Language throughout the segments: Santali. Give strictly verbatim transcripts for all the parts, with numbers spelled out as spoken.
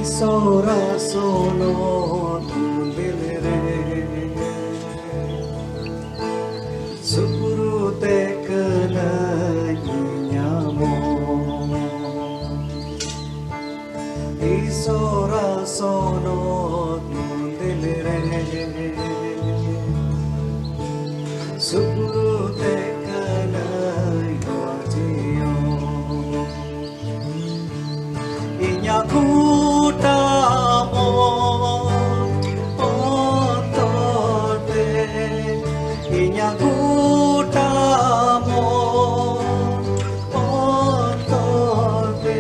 ᱥᱚᱨᱟ ᱥᱚᱱᱚᱛ ᱢᱚᱱᱫᱤᱨ ᱨᱮ ᱥᱩᱯᱨᱩ ᱛᱮ ᱠᱟᱹᱱᱟᱹᱧ ᱧᱟᱢᱚᱜ᱾ ᱤᱥᱚᱨᱟ ᱥᱚᱱᱚᱛ ᱢᱚᱱᱫᱤᱨ ᱨᱮ ᱥᱩᱯᱨᱩ ᱛᱮ ᱠᱟᱹᱱᱟᱹᱧ ᱱᱚᱣᱟ ᱡᱤᱭᱚᱱ᱾ ᱤᱧᱟᱜ ᱜᱚᱴᱟ ᱢᱚᱱ ᱚᱱᱛᱚᱨ ᱛᱮ, ᱤᱧᱟᱜ ᱜᱚᱴᱟ ᱢᱚᱱ ᱚᱱᱛᱚᱨ ᱛᱮ,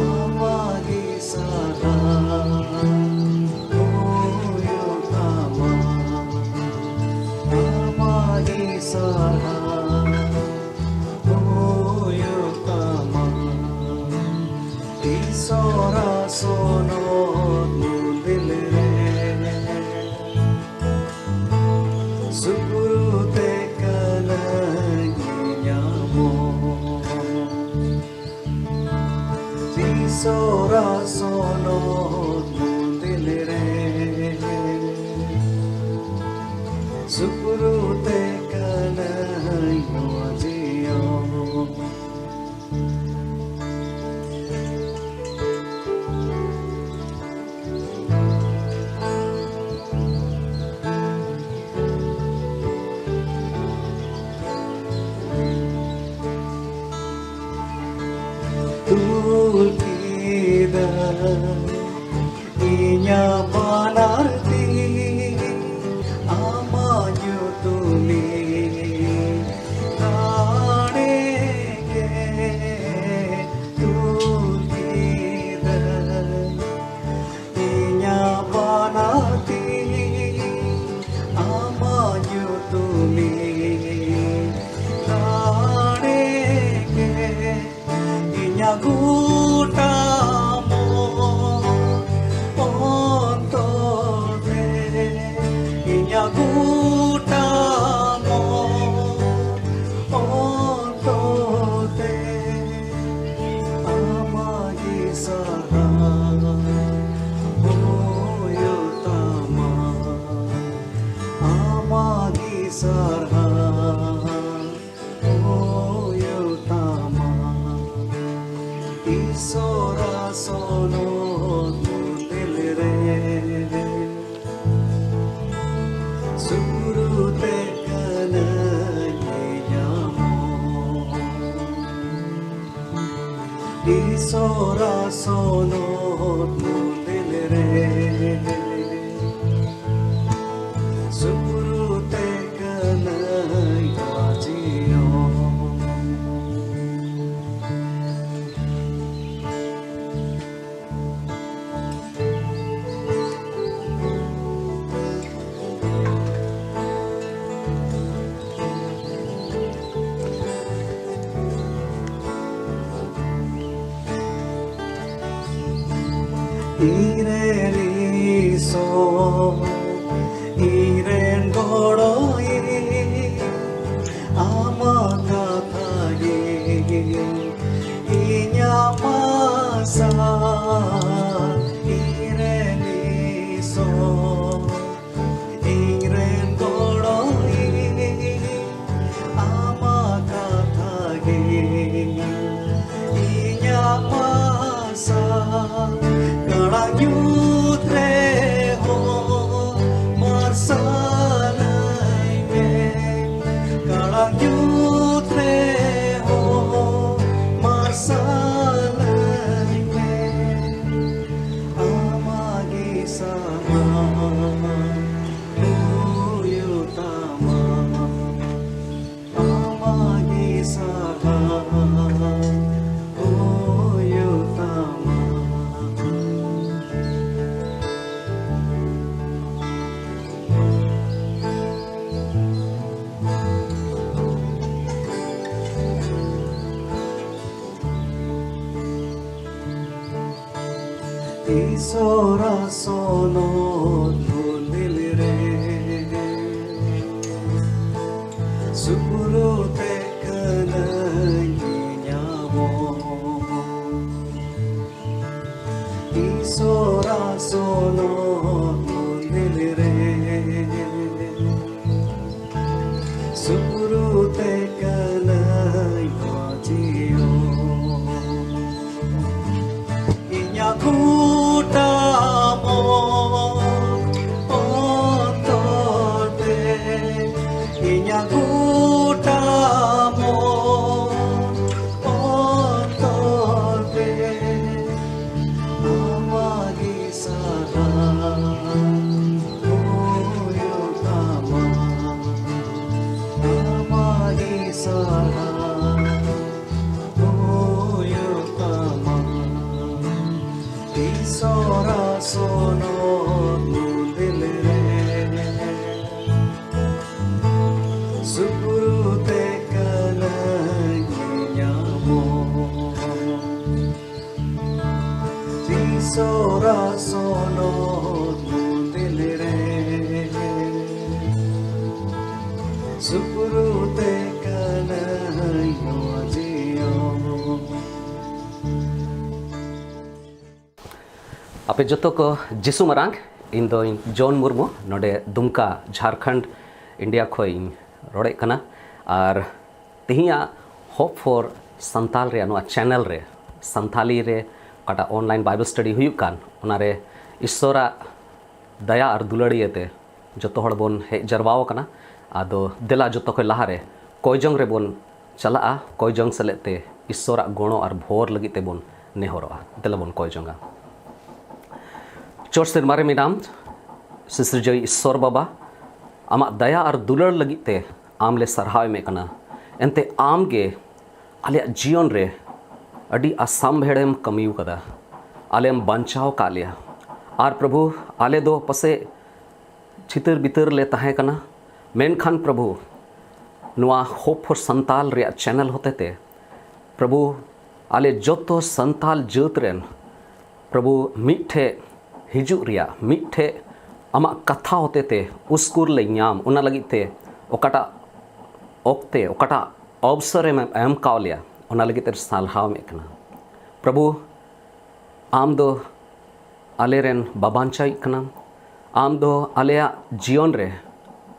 ᱟᱢᱟᱜ ᱜᱮ ᱥᱟᱨᱦᱟᱣ ᱦᱩᱭᱩᱜ ᱛᱟᱢᱟ, ᱟᱢᱟᱜ ᱜᱮ ᱥᱟᱨᱦᱟᱣ ᱦᱩᱭᱩᱜ ᱛᱟᱢᱟ᱾ ᱤᱥᱚᱨᱟ ᱥᱚᱱᱚᱛ ᱢᱚᱱᱫᱤᱨ ᱨᱮ ᱥᱩᱯᱨᱩ ᱛᱮ ᱠᱟᱹᱱᱟᱹᱧ ᱧᱟᱢᱚᱜ᱾ ᱤᱥᱚᱨᱟ ᱥᱚᱱᱚᱛ ᱢᱚᱱᱫᱤᱨ ᱨᱮ ᱥᱩᱯᱨᱩ ᱛᱮ ᱠᱟᱹᱱᱟᱹᱧ ᱱᱚᱣᱟ ᱡᱤᱭᱚᱱ᱾ ᱛᱩᱞ ᱠᱮᱫᱟ ᱤᱧᱟᱜ ᱵᱟᱱᱟᱨ ᱛᱤ ᱟᱢᱟᱜ ᱧᱩᱛᱩᱢᱤᱧ ᱨᱟᱲᱮ ᱜᱮ᱾ ᱛᱩᱞ ᱠᱮᱫᱟ ᱤᱧᱟᱜ ᱵᱟᱱᱟᱨ ᱛᱤ ᱟᱢᱟᱜ ᱧᱩᱛᱩᱢᱤᱧ ᱨᱟᱲᱮ ᱜᱮ᱾ ᱤᱧᱟᱜ ᱜᱚᱴᱟ ᱢᱚᱱ ᱤᱥᱚᱨᱟ ᱥᱚᱱᱚᱛ ᱢᱚᱱᱫᱤᱞ ᱨᱮ ᱥᱩᱯᱩᱨᱩᱛᱮ ᱠᱟᱹᱱᱟᱹᱧ ᱵᱟᱡᱤᱭᱚ᱾ ᱤᱧᱨᱮᱱ ᱤᱥᱚᱨ, ᱤᱧᱨᱮᱱ ᱜᱚᱲᱚᱭᱤᱡ, ᱟᱢᱟᱜ ᱠᱟᱛᱷᱟ ᱜᱮ ᱤᱧᱟᱜ ᱢᱟᱨᱥᱟᱞ᱾ ᱤᱧᱨᱮᱱ ᱤᱥᱚᱨ, ᱤᱧᱨᱮᱱ ᱜᱚᱲᱚᱭᱤᱡ, ᱟᱢᱟᱜ ᱠᱟᱛᱷᱟ ᱜᱮ ᱤᱧᱟᱜ ᱢᱟᱨᱥᱟᱞ᱾ ᱠᱟᱲᱟᱝ ᱧᱩᱛ ᱨᱮᱦᱚᱸ ᱢᱟᱨᱥᱟᱞᱟᱹᱧ ᱢᱮ, ᱠᱟᱲᱟᱝ ᱧᱩᱛ ᱨᱮᱦᱚᱸ ᱢᱟᱨᱥᱟᱞᱟᱹᱧ ᱢᱮ᱾ ᱟᱢᱟᱜ ᱜᱮ ᱥᱟᱨᱦᱟᱣ ᱦᱩᱭᱩᱜ ᱛᱟᱢᱟ, ᱟᱢᱟᱜ ᱜᱮ ᱥᱟᱨᱦᱟᱣ ᱦᱩᱭᱩᱜ ᱛᱟᱢᱟ᱾ ᱤᱥᱚᱨᱟ ᱥᱚᱱᱚᱛ ᱢᱚᱱᱫᱤᱞ ᱨᱮ ᱥᱩᱯᱩᱨᱩᱛᱮ ᱠᱟᱹᱱᱟᱹᱧ ᱤᱧ ᱟᱢ᱾ ᱤᱥᱚᱨᱟ ᱥᱚᱱᱚᱛ ᱢᱚᱱᱫᱤᱞ ᱨᱮ ᱥᱩᱯᱩᱨᱩᱛᱮ ᱠᱟᱹᱱᱟᱹᱧ ᱵᱟᱡᱤᱭᱚ᱾ ᱤᱧᱟᱜ ᱜᱚᱴᱟ ᱢᱚᱱ ᱥᱚᱨᱟ ᱥᱚᱱᱚᱛ ᱢᱚᱱᱫᱤᱞ ᱨᱮ ᱥᱩᱯᱨᱩ ᱛᱮ ᱠᱟᱱᱟᱭ ᱧᱟᱢᱚᱜ᱾ ᱥᱚᱨᱟ ᱥᱚᱱᱚᱛ ᱢᱚᱱᱫᱤᱞ ᱨᱮ ᱥᱩᱯᱨᱩ ᱛᱮ ᱠᱟᱱᱟᱭ ᱱᱚᱣᱟ ᱡᱤᱭᱚᱱ᱾ ᱟᱯᱮ ᱡᱚᱛᱚ ᱠᱚ ᱡᱤᱥᱩ ᱢᱟᱨᱟᱝ᱾ ᱤᱧ ᱫᱚᱧ ᱡᱚᱱ ᱢᱩᱨᱢᱩ, ᱱᱚᱰᱮ ᱫᱩᱢᱠᱟ, ᱡᱷᱟᱨᱠᱷᱚᱸᱰ, ᱤᱱᱰᱤᱭᱟ ᱠᱷᱚᱱ ᱤᱧ ᱨᱚᱲᱮᱫ ᱠᱟᱱᱟ᱾ ᱟᱨ ᱛᱮᱦᱮᱧᱟᱜ Hope for ᱥᱟᱱᱛᱟᱞ ᱨᱮᱭᱟᱜ ᱱᱚᱣᱟ ᱪᱮᱱᱮᱞ ᱨᱮ, ᱥᱟᱱᱛᱟᱞᱤ ᱨᱮ ᱚᱠᱟᱴᱟᱜ online Bible study ᱦᱩᱭᱩᱜ ᱠᱟᱱ, ᱚᱱᱟᱨᱮ ᱤᱥᱥᱚᱨᱟᱜ ᱫᱟᱭᱟ ᱟᱨ ᱫᱩᱞᱟᱹᱲᱤᱭᱟᱹ ᱛᱮ ᱡᱚᱛᱚ ᱦᱚᱲ ᱵᱚᱱ ᱦᱮᱡ ᱡᱟᱨᱣᱟ ᱟᱠᱟᱱᱟ᱾ ᱟᱫᱚ ᱫᱮᱞᱟ ᱡᱚᱛᱚ ᱠᱷᱚᱱ ᱞᱟᱦᱟᱨᱮ ᱠᱚᱭ ᱡᱚᱝ ᱨᱮᱵᱚᱱ ᱪᱟᱞᱟᱜᱼᱟ᱾ ᱠᱚᱭ ᱡᱚᱝ ᱥᱮᱞᱮᱫ ᱛᱮ ᱤᱥᱥᱚᱨᱟᱜ ᱜᱚᱲᱚ ᱟᱨ ᱵᱷᱳᱨ ᱞᱟᱹᱜᱤᱫ ᱛᱮᱵᱚᱱ ᱱᱮᱦᱚᱨᱚᱜᱼᱟ᱾ ᱫᱮᱞᱟ ᱵᱚᱱ ᱠᱚᱭ ᱡᱚᱝᱟ᱾ ᱪᱚᱴ ᱥᱮᱨᱢᱟ ᱨᱮ ᱢᱮᱱᱟᱢ ᱥᱤᱥᱤᱨᱡᱟᱹᱣᱤᱡ ᱤᱥᱥᱚᱨ ᱵᱟᱵᱟ, ᱟᱢᱟᱜ ᱫᱟᱭᱟ ᱟᱨ ᱫᱩᱞᱟᱹᱲ ᱞᱟᱹᱜᱤᱫ ᱛᱮ ᱟᱢ ᱞᱮ ᱥᱟᱨᱦᱟᱣ ᱮᱢᱮᱫ ᱠᱟᱱᱟ᱾ ᱮᱱᱛᱮ ᱟᱢ ᱜᱮ ᱟᱞᱮᱭᱟᱜ ᱡᱤᱭᱚᱱ ᱨᱮ ᱟᱹᱰᱤ ᱟᱥᱟᱢᱵᱷᱮᱲᱮᱢ ᱠᱟᱹᱢᱤ ᱟᱠᱟᱫᱟ᱾ ᱟᱞᱮᱢ ᱵᱟᱧᱪᱟᱣ ᱟᱠᱟᱫ ᱞᱮᱭᱟ᱾ ᱟᱨ ᱯᱨᱚᱵᱷᱩ, ᱟᱞᱮ ᱫᱚ ᱯᱟᱥᱮᱡ ᱪᱷᱤᱛᱟᱹᱨ ᱵᱤᱛᱟᱹᱨ ᱞᱮ ᱛᱟᱦᱮᱸ ᱠᱟᱱᱟ, ᱢᱮᱱᱠᱷᱟᱱ ᱯᱨᱚᱵᱷᱩ, ᱱᱚᱣᱟ Hope for ᱥᱟᱱᱛᱟᱞ ᱨᱮᱭᱟᱜ ᱪᱮᱱᱮᱞ ᱦᱚᱛᱮᱛᱮ ᱯᱨᱚᱵᱷᱩ, ᱟᱞᱮ ᱡᱚᱛᱚ ᱥᱟᱱᱛᱟᱞ ᱡᱟᱹᱛ ᱨᱮᱱ ᱯᱨᱚᱵᱷᱩ ᱢᱤᱫᱴᱷᱮᱡ ᱦᱤᱡᱩᱜ ᱨᱮᱭᱟᱜ, ᱢᱤᱫᱴᱷᱮᱡ ᱟᱢᱟᱜ ᱠᱟᱛᱷᱟ ᱦᱚᱛᱮᱛᱮ ᱩᱥᱠᱩᱨ ᱞᱮ ᱧᱟᱢ, ᱚᱱᱟ ᱞᱟᱹᱜᱤᱫ ᱛᱮ ᱚᱠᱟᱴᱟᱜ ᱚᱠᱛᱮ, ᱚᱠᱟᱴᱟᱜ ᱚᱵᱥᱚᱨ ᱮᱢ ᱮᱢ ᱠᱟᱣ ᱞᱮᱭᱟ, ᱚᱱᱟ ᱞᱟᱹᱜᱤᱫ ᱛᱮ ᱥᱟᱨᱦᱟᱣ ᱮᱢᱮᱫ ᱠᱟᱱᱟ᱾ ᱯᱨᱚᱵᱷᱩ, ᱟᱢ ᱫᱚ ᱟᱞᱮᱨᱮᱱ ᱵᱟᱵᱟᱧᱪᱟᱣᱤᱡ ᱠᱟᱱᱟᱢ᱾ ᱟᱢ ᱫᱚ ᱟᱞᱮᱭᱟᱜ ᱡᱤᱭᱚᱱ ᱨᱮ,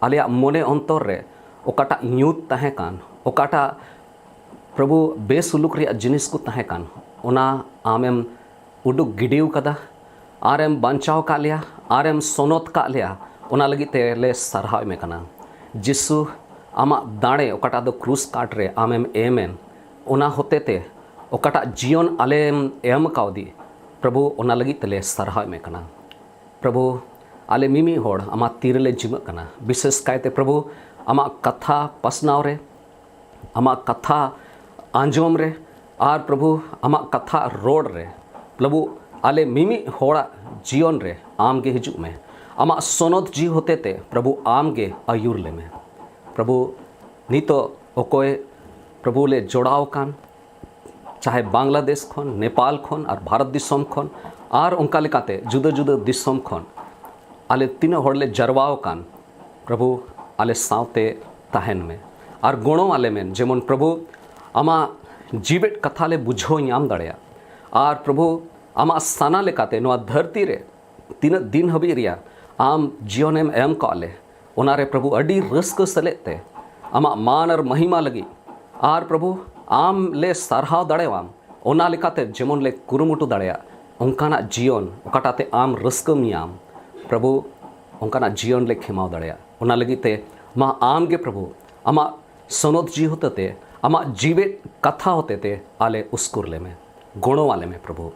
ᱟᱞᱮᱭᱟᱜ ᱢᱚᱱᱮ ᱚᱱᱛᱚᱨ ᱨᱮ ᱚᱠᱟᱴᱟᱜ ᱧᱩᱛ ᱛᱟᱦᱮᱸ ᱠᱟᱱ, ᱚᱠᱟᱴᱟᱜ ᱯᱨᱚᱵᱷᱩ ᱵᱮᱥᱩᱞᱩᱠ ᱨᱮᱭᱟᱜ ᱡᱤᱱᱤᱥ ᱠᱚ ᱛᱟᱦᱮᱸ ᱠᱟᱱ, ᱚᱱᱟ ᱟᱢᱮᱢ ᱩᱰᱩᱠ ᱜᱤᱰᱤᱣ ᱠᱟᱫᱟ, ᱟᱨᱮᱢ ᱵᱟᱧᱪᱟᱣ ᱠᱟᱜ ᱞᱮᱭᱟ, ᱟᱨᱮᱢ ᱥᱚᱱᱚᱛ ᱠᱟᱜ ᱞᱮᱭᱟ, ᱚᱱᱟ ᱞᱟᱹᱜᱤᱫ ᱛᱮ ᱞᱮ ᱥᱟᱨᱦᱟᱣ ᱮᱢᱮ ᱠᱟᱱᱟ᱾ ᱡᱤᱥᱩ, ᱟᱢᱟᱜ ᱫᱟᱲᱮ ᱚᱠᱟᱴᱟᱜ ᱫᱚ ᱠᱨᱩᱥ ᱠᱟᱴ ᱨᱮ ᱟᱢᱮᱢ ᱮᱢᱮᱱ, ᱚᱱᱟ ᱦᱚᱛᱮᱛᱮ ᱚᱠᱟᱴᱟᱜ ᱡᱤᱭᱚᱱ ᱟᱞᱮᱢ ᱮᱢ ᱠᱟᱣᱫᱤ, ᱯᱨᱚᱵᱷᱩ, ᱚᱱᱟ ᱞᱟᱹᱜᱤᱫ ᱛᱮᱞᱮ ᱥᱟᱨᱦᱟᱣ ᱮᱢᱮ ᱠᱟᱱᱟ᱾ ᱯᱨᱚᱵᱷᱩ, ᱟᱞᱮ ᱢᱤᱢᱤᱫ ᱦᱚᱲ ᱟᱢᱟᱜ ᱛᱤ ᱨᱮᱞᱮ ᱡᱤᱢᱟᱹᱜ ᱠᱟᱱᱟ᱾ ᱵᱤᱥᱮᱥ ᱠᱟᱭᱛᱮ ᱯᱨᱚᱵᱷᱩ, ᱟᱢᱟᱜ ᱠᱟᱛᱷᱟ ᱯᱟᱥᱱᱟᱣ ᱨᱮ, ᱟᱢᱟᱜ ᱠᱟᱛᱷᱟ ᱟᱸᱡᱚᱢ ᱨᱮ, ᱟᱨ ᱯᱨᱚᱵᱷᱩ, ᱟᱢᱟᱜ ᱠᱟᱛᱷᱟ ᱨᱚᱲ ᱨᱮ, ᱯᱨᱚᱵᱷᱩ, ᱟᱞᱮ ᱢᱤᱢᱤᱫ ᱦᱚᱲᱟᱜ ᱡᱤᱭᱚᱱ ᱨᱮ ᱟᱢ ᱜᱮ ᱦᱤᱡᱩᱜ ᱢᱮ᱾ ᱟᱢᱟᱜ ᱥᱚᱱᱚᱛ ᱡᱤᱣᱤ ᱦᱚᱛᱮᱛᱮ ᱯᱨᱚᱵᱷᱩ ᱟᱢ ᱜᱮ ᱟᱹᱭᱩᱨ ᱞᱮᱢᱮ᱾ ᱯᱨᱚᱵᱷᱩ, ᱱᱤᱛᱚᱜ ᱚᱠᱚᱭ ᱯᱨᱚᱵᱷᱩ ᱞᱮ ᱡᱚᱲᱟᱣ ᱟᱠᱟᱱ, ᱪᱟᱦᱮ ᱵᱟᱝᱞᱟᱫᱮᱥ ᱠᱷᱚᱱ, ᱱᱮᱯᱟᱞ ᱠᱷᱚᱱ ᱟᱨ ᱵᱷᱟᱨᱚᱛ ᱫᱤᱥᱚᱢ ᱠᱷᱚᱱ ᱟᱨ ᱚᱱᱠᱟ ᱞᱮᱠᱟᱛᱮ ᱡᱩᱫᱟᱹ ᱡᱩᱫᱟᱹ ᱫᱤᱥᱚᱢ ᱠᱷᱚᱱ ᱟᱞᱮ ᱛᱤᱱᱟᱹᱜ ᱦᱚᱲ ᱞᱮ ᱡᱟᱨᱣᱟ ᱟᱠᱟᱱ, ᱯᱨᱚᱵᱷᱩ ᱟᱞᱮ ᱥᱟᱶᱛᱮ ᱛᱟᱦᱮᱱ ᱢᱮ ᱟᱨ ᱜᱚᱲᱚ ᱟᱞᱮ ᱢᱮ, ᱡᱮᱢᱚᱱ ᱯᱨᱚᱵᱷᱩ ᱟᱢᱟᱜ ᱡᱤᱣᱮᱫ ᱠᱟᱛᱷᱟ ᱞᱮ ᱵᱩᱡᱷᱟᱹᱣ ᱧᱟᱢ ᱫᱟᱲᱮᱭᱟᱜ ᱟᱨ ᱯᱨᱚᱵᱷᱩ ᱟᱢᱟᱜ ᱥᱟᱱᱟ ᱞᱮᱠᱟᱛᱮ ᱱᱚᱣᱟ ᱫᱷᱟᱹᱨᱛᱤ ᱨᱮ ᱛᱤᱱᱟᱹᱜ ᱫᱤᱱ ᱦᱟᱹᱵᱤᱡ ᱨᱮᱭᱟᱜ ᱟᱢ ᱡᱤᱭᱚᱱᱮᱢ ᱮᱢ ᱠᱟᱜ ᱞᱮ, ᱚᱱᱟᱨᱮ ᱯᱨᱚᱵᱷᱩ ᱟᱹᱰᱤ ᱨᱟᱹᱥᱠᱟᱹ ᱥᱮᱞᱮᱫ ᱛᱮ ᱟᱢᱟᱜ ᱢᱟᱱ ᱟᱨ ᱢᱚᱦᱤᱢᱟ ᱞᱟᱹᱜᱤᱫ ᱟᱨ ᱯᱨᱚᱵᱷᱩ ᱟᱢ ᱞᱮ ᱥᱟᱨᱦᱟᱣ ᱫᱟᱲᱮᱭᱟᱢ, ᱚᱱᱟ ᱞᱮᱠᱟᱛᱮ ᱡᱮᱢᱚᱱ ᱞᱮ ᱠᱩᱨᱩᱢᱩᱴᱩ ᱫᱟᱲᱮᱭᱟᱜ, ᱚᱱᱠᱟᱱᱟᱜ ᱡᱤᱭᱚᱱ ᱚᱠᱟᱴᱟᱜ ᱛᱮ ᱟᱢ ᱨᱟᱹᱥᱠᱟᱹᱢ ᱧᱟᱢ, ᱯᱨᱚᱵᱷᱩ ᱚᱱᱠᱟᱱᱟᱜ ᱡᱤᱭᱚᱱ ᱞᱮ ᱠᱷᱮᱢᱟᱣ ᱫᱟᱲᱮᱭᱟᱜ᱾ ᱚᱱᱟ ᱞᱟᱹᱜᱤᱫ ᱛᱮ ᱢᱟ ᱟᱢ ᱜᱮ ᱯᱨᱚᱵᱷᱩ ᱟᱢᱟᱜ ᱥᱚᱱᱚᱛ ᱡᱤᱣᱤ ᱦᱚᱛᱮᱛᱮ, ᱟᱢᱟᱜ ᱡᱤᱣᱮᱫ ᱠᱟᱛᱷᱟ ᱦᱚᱛᱮᱛᱮ ᱟᱞᱮ ᱩᱥᱠᱩᱨ ᱞᱮᱢᱮ, ᱜᱚᱲᱚ ᱟᱞᱮ ᱢᱮ ᱯᱨᱚᱵᱷᱩ᱾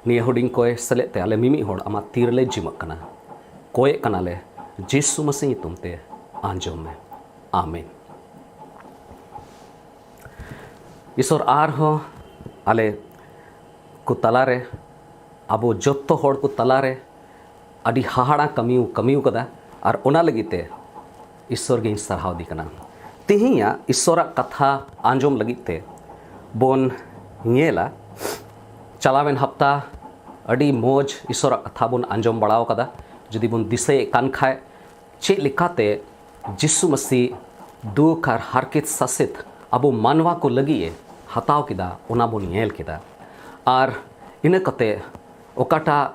ᱱᱤᱭᱟᱹ ᱦᱩᱰᱤᱧ ᱠᱚᱭ ᱥᱮᱞᱮᱫ ᱛᱮ ᱟᱞᱮ ᱢᱤᱢᱤᱫ ᱦᱚᱲ ᱟᱢᱟᱜ ᱛᱤ ᱨᱮᱞᱮ ᱡᱤᱢᱟᱹᱜ ᱠᱟᱱᱟ, ᱠᱚᱭᱮᱜ ᱠᱟᱱᱟᱞᱮ, ᱡᱤᱥᱩ ᱢᱟᱹᱥᱤ ᱧᱩᱛᱩᱢ ᱛᱮ ᱟᱸᱡᱚᱢ ᱢᱮ, ᱟᱢᱮᱱ᱾ ᱤᱥᱚᱨ ᱟᱨᱦᱚᱸ ᱟᱞᱮ ᱠᱚ ᱛᱟᱞᱟᱨᱮ, ᱟᱵᱚ ᱡᱚᱛᱚ ᱦᱚᱲ ᱠᱚ ᱛᱟᱞᱟᱨᱮ ᱟᱹᱰᱤ ᱦᱟᱦᱟᱲᱟ ᱠᱟᱹᱢᱤ ᱠᱟᱹᱢᱤ ᱠᱟᱫᱟ, ᱟᱨ ᱚᱱᱟ ᱞᱟᱹᱜᱤᱫ ᱛᱮ ᱤᱥᱚᱨ ᱜᱮᱧ ᱥᱟᱨᱦᱟᱣ ᱫᱮ ᱠᱟᱱᱟ᱾ ᱛᱮᱦᱮᱧᱟᱜ ᱤᱥᱚᱨᱟᱜ ᱠᱟᱛᱷᱟ ᱟᱸᱡᱚᱢ ᱞᱟᱹᱜᱤᱫ ᱛᱮ ᱵᱚᱱ ᱧᱮᱞᱟ, ᱪᱟᱞᱟᱣᱮᱱ ᱦᱟᱯᱛᱟ ᱟᱹᱰᱤ ᱢᱚᱡᱽ ᱤᱥᱚᱨᱟᱜ ᱠᱟᱛᱷᱟ ᱵᱚᱱ ᱟᱸᱡᱚᱢ ᱵᱟᱲᱟ ᱟᱠᱟᱫᱟ᱾ ᱡᱩᱫᱤ ᱵᱚᱱ ᱫᱤᱥᱟᱹᱭᱮᱫ ᱠᱟᱱ ᱠᱷᱟᱡ, ᱪᱮᱫ ᱞᱮᱠᱟᱛᱮ ᱡᱤᱥᱩ ᱢᱟᱹᱥᱤ ᱫᱩᱠ ᱟᱨ ᱦᱟᱨᱠᱮᱛ ᱥᱟᱥᱮᱛ ᱟᱵᱚ ᱢᱟᱱᱣᱟ ᱠᱚ ᱞᱟᱹᱜᱤᱫ ᱮ ᱦᱟᱛᱟᱣ ᱠᱮᱫᱟ, ᱚᱱᱟ ᱵᱚᱱ ᱧᱮᱞ ᱠᱮᱫᱟ᱾ ᱟᱨ ᱤᱱᱟᱹ ᱠᱟᱛᱮ ᱚᱠᱟᱴᱟᱜ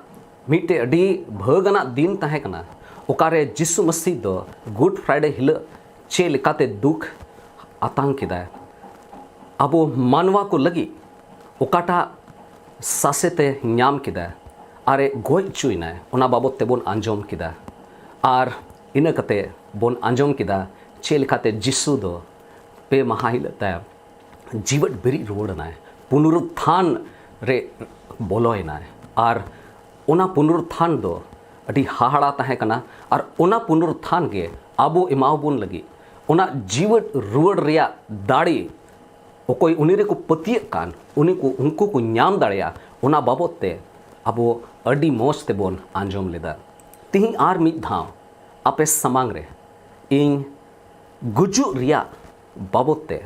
ᱢᱤᱫᱴᱮᱡ ᱟᱹᱰᱤ ᱵᱷᱟᱹᱜᱟᱱᱟᱜ ᱫᱤᱱ ᱛᱟᱦᱮᱸ ᱠᱟᱱᱟ, ᱚᱠᱟᱨᱮ ᱡᱤᱥᱩ ᱢᱟᱹᱥᱤ ᱫᱚ ᱜᱩᱰ ᱯᱷᱨᱟᱭᱰᱮ ᱦᱤᱞᱳᱜ ᱪᱮᱫ ᱞᱮᱠᱟᱛᱮ ᱫᱩᱠ ᱟᱛᱟᱝ ᱠᱮᱫᱟᱭ, ᱟᱵᱚ ᱢᱟᱱᱣᱟ ᱠᱚ ᱞᱟᱹᱜᱤᱫ ᱚᱠᱟᱴᱟᱜ ᱥᱟᱥᱮᱛᱮ ᱧᱟᱢ ᱠᱮᱫᱟ ᱟᱨ ᱮ ᱜᱚᱡ ᱦᱚᱪᱚᱭᱮᱱᱟᱭ, ᱚᱱᱟ ᱵᱟᱵᱚᱛ ᱛᱮᱵᱚᱱ ᱟᱸᱡᱚᱢ ᱠᱮᱫᱟ᱾ ᱟᱨ ᱤᱱᱟᱹ ᱠᱟᱛᱮ ᱵᱚᱱ ᱟᱸᱡᱚᱢ ᱠᱮᱫᱟ ᱪᱮᱫ ᱞᱮᱠᱟᱛᱮ ᱡᱤᱥᱩ ᱫᱚ ᱯᱮ ᱢᱟᱦᱟ ᱦᱤᱞᱳᱜ ᱛᱟᱭᱚᱢ ᱡᱤᱣᱮᱫ ᱵᱮᱨᱮᱫ ᱨᱩᱣᱟᱹᱲ ᱮᱱᱟᱭ, ᱯᱩᱱᱩᱨᱩᱛᱛᱷᱟᱱ ᱨᱮ ᱵᱚᱞᱚᱭᱮᱱᱟᱭ᱾ ᱟᱨ ᱚᱱᱟ ᱯᱩᱱᱩᱨᱩᱛᱛᱷᱟᱱ ᱫᱚ ᱟᱹᱰᱤ ᱦᱟᱦᱟᱲᱟ ᱛᱟᱦᱮᱸ ᱠᱟᱱᱟ᱾ ᱟᱨ ᱚᱱᱟ ᱯᱩᱱᱩᱨᱩᱛᱛᱷᱟᱱ ᱜᱮ ᱟᱵᱚ ᱮᱢᱟᱣᱵᱚᱱ ᱞᱟᱹᱜᱤᱫ ᱚᱱᱟ ᱡᱤᱣᱮᱫ ᱨᱩᱣᱟᱹᱲ ᱨᱮᱭᱟᱜ ᱫᱟᱲᱮ, ᱚᱠᱚᱭ ᱩᱱᱤ ᱨᱮᱠᱚ ᱯᱟᱹᱛᱭᱟᱹᱜ ᱠᱟᱱ, ᱩᱱᱤ ᱠᱚ, ᱩᱱᱠᱩ ᱠᱚ ᱧᱟᱢ ᱫᱟᱲᱮᱭᱟᱜᱼᱟ᱾ ᱚᱱᱟ ᱵᱟᱵᱚᱛ ᱛᱮ ᱟᱵᱚ ᱟᱹᱰᱤ ᱢᱚᱡᱽ ᱛᱮᱵᱚᱱ ᱟᱸᱡᱚᱢ ᱞᱮᱫᱟ᱾ ᱛᱤᱦᱤᱧ ᱟᱨ ᱢᱤᱫ ᱫᱷᱟᱣ ᱟᱯᱮ ᱥᱟᱢᱟᱝ ᱨᱮ ᱤᱧ ᱜᱩᱡᱩᱜ ᱨᱮᱭᱟᱜ ᱵᱟᱵᱚᱛ ᱛᱮ,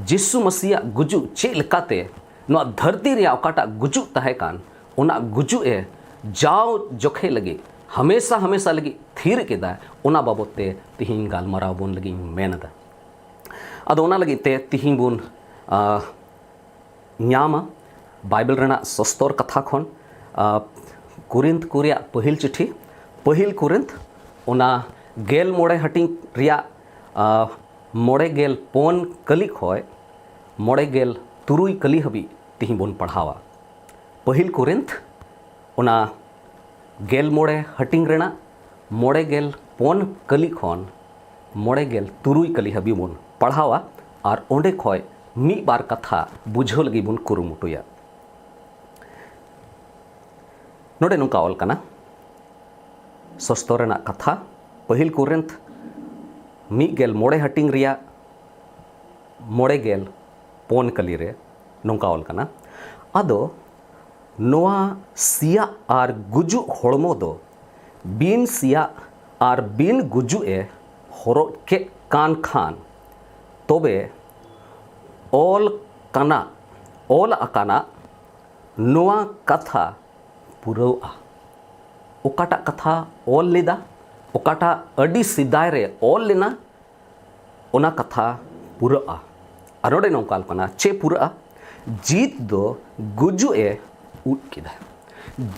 ᱡᱤᱥᱩ ᱢᱟᱹᱥᱤᱭᱟᱜ ᱜᱩᱡᱩᱜ ᱪᱮᱫ ᱞᱮᱠᱟᱛᱮ ᱱᱚᱣᱟ ᱫᱷᱟᱹᱨᱛᱤ ᱨᱮᱭᱟᱜ ᱚᱠᱟᱴᱟᱜ ᱜᱩᱡᱩᱜ ᱛᱟᱦᱮᱸ ᱠᱟᱱ, ᱚᱱᱟ ᱜᱩᱡᱩᱜ ᱮ ᱡᱟᱣ ᱡᱚᱠᱷᱮᱡ ᱞᱟᱹᱜᱤᱫ, ᱦᱟᱢᱮᱥᱟ ᱦᱟᱢᱮᱥᱟ ᱞᱟᱹᱜᱤᱫ ᱛᱷᱤᱨ ᱠᱮᱫᱟ, ᱚᱱᱟ ᱵᱟᱵᱚᱛ ᱛᱮ ᱛᱤᱦᱤᱧ ᱜᱟᱞᱢᱟᱨᱟᱣ ᱵᱚᱱ ᱞᱟᱹᱜᱤᱫ ᱤᱧ ᱢᱮᱱ ᱮᱫᱟ᱾ ᱟᱫᱚ ᱚᱱᱟ ᱞᱟᱹᱜᱤᱫ ᱛᱮ ᱛᱤᱦᱤᱧ ᱵᱚᱱ, ᱟ, ᱧᱟᱢᱟ ᱵᱟᱭᱵᱮᱞ ᱨᱮᱱᱟᱜ ᱥᱚᱥᱛᱚᱨ ᱠᱟᱛᱷᱟ ᱠᱷᱚᱱ, ᱟ, ᱠᱚᱨᱤᱱᱛᱷ ᱠᱚ ᱨᱮᱭᱟᱜ ᱯᱟᱹᱦᱤᱞ ᱪᱤᱴᱷᱤ, ᱯᱟᱹᱦᱤᱞ ᱠᱚᱨᱤᱱᱛᱷ, ᱚᱱᱟ ᱜᱮᱞ ᱢᱚᱬᱮ ᱦᱟᱹᱴᱤᱧ ᱨᱮᱭᱟᱜ, ᱟ, ᱢᱚᱬᱮ ᱜᱮᱞ ᱯᱩᱱ ᱠᱟᱹᱞᱤ ᱠᱷᱚᱱ ᱢᱚᱬᱮ ᱜᱮᱞ ᱛᱩᱨᱩᱭ ᱠᱟᱹᱞᱤ ᱦᱟᱹᱵᱤᱡ ᱛᱤᱦᱤᱧ ᱵᱚᱱ ᱯᱟᱲᱦᱟᱣᱟ᱾ ᱯᱟᱹᱦᱤᱞ ᱠᱚᱨᱤᱱᱛᱷ, ᱚᱱᱟ ᱜᱮᱞ ᱢᱚᱬᱮ ᱦᱟᱹᱴᱤᱧ ᱨᱮᱱᱟᱜ ᱢᱚᱬᱮ ᱜᱮᱞ ᱯᱩᱱ ᱠᱟᱹᱞᱤ ᱠᱷᱚᱱ ᱢᱚᱬᱮ ᱜᱮᱞ ᱛᱩᱨᱩᱭ ᱠᱟᱹᱞᱤ ᱦᱟᱹᱵᱤᱡ ᱵᱚᱱ ᱯᱟᱲᱦᱟᱣᱟ ᱟᱨ ᱚᱸᱰᱮ ᱠᱷᱚᱱ ᱢᱤᱫ ᱵᱟᱨ ᱠᱟᱛᱷᱟ ᱵᱩᱡᱷᱟᱹᱣ ᱞᱟᱹᱜᱤᱫ ᱵᱚᱱ ᱠᱩᱨᱩᱢᱩᱴᱩᱭᱟ᱾ ᱱᱚᱰᱮ ᱱᱚᱝᱠᱟ ᱚᱞ ᱠᱟᱱᱟ, ᱥᱚᱥᱛᱚ ᱨᱮᱱᱟᱜ ᱠᱟᱛᱷᱟ, ᱯᱟᱹᱦᱤᱞ ᱠᱚᱨᱤᱱᱛᱷ ᱢᱤᱫ ᱜᱮᱞ ᱢᱚᱬᱮ ᱦᱟᱹᱴᱤᱧ ᱨᱮᱭᱟᱜ ᱢᱚᱬᱮ ᱜᱮᱞ ᱯᱩᱱ ᱠᱟᱹᱞᱤ ᱨᱮ ᱱᱚᱝᱠᱟ ᱚᱞ ᱠᱟᱱᱟ, ᱟᱫᱚ ᱱᱚᱣᱟ ᱥᱤᱭᱟᱜ ᱟᱨ ᱜᱩᱡᱩᱜ ᱦᱚᱲᱢᱚ ᱫᱚ ᱵᱤᱱ ᱥᱤᱭᱟᱜ ᱟᱨ ᱵᱤᱱ ᱜᱩᱡᱩᱜ ᱮ ᱦᱚᱨᱚᱜ ᱠᱮᱫ ᱠᱟᱱ ᱠᱷᱟᱱ, ᱛᱚᱵᱮ ᱚᱞ ᱠᱟᱱᱟ, ᱚᱞ ᱟᱠᱟᱱᱟ ᱱᱚᱣᱟ ᱠᱟᱛᱷᱟ ᱯᱩᱨᱟᱹᱣᱜᱼᱟ᱾ ᱚᱠᱟᱴᱟᱜ ᱠᱟᱛᱷᱟ ᱚᱞ ᱞᱮᱫᱟ, ᱚᱠᱟᱴᱟᱜ ᱟᱹᱰᱤ ᱥᱮᱫᱟᱭ ᱨᱮ ᱚᱞ ᱞᱮᱱᱟ, ᱚᱱᱟ ᱠᱟᱛᱷᱟ ᱯᱩᱨᱟᱹᱜᱼᱟ᱾ ᱟᱨ ᱱᱚᱰᱮ ᱱᱚᱝᱠᱟ ᱚᱞ ᱠᱟᱱᱟ, ᱪᱮᱫ ᱯᱩᱨᱟᱹᱜᱼᱟ? ᱡᱤᱛ ᱫᱚ ᱜᱩᱡᱩᱜ ᱮ ᱩᱫ ᱠᱮᱫᱟ᱾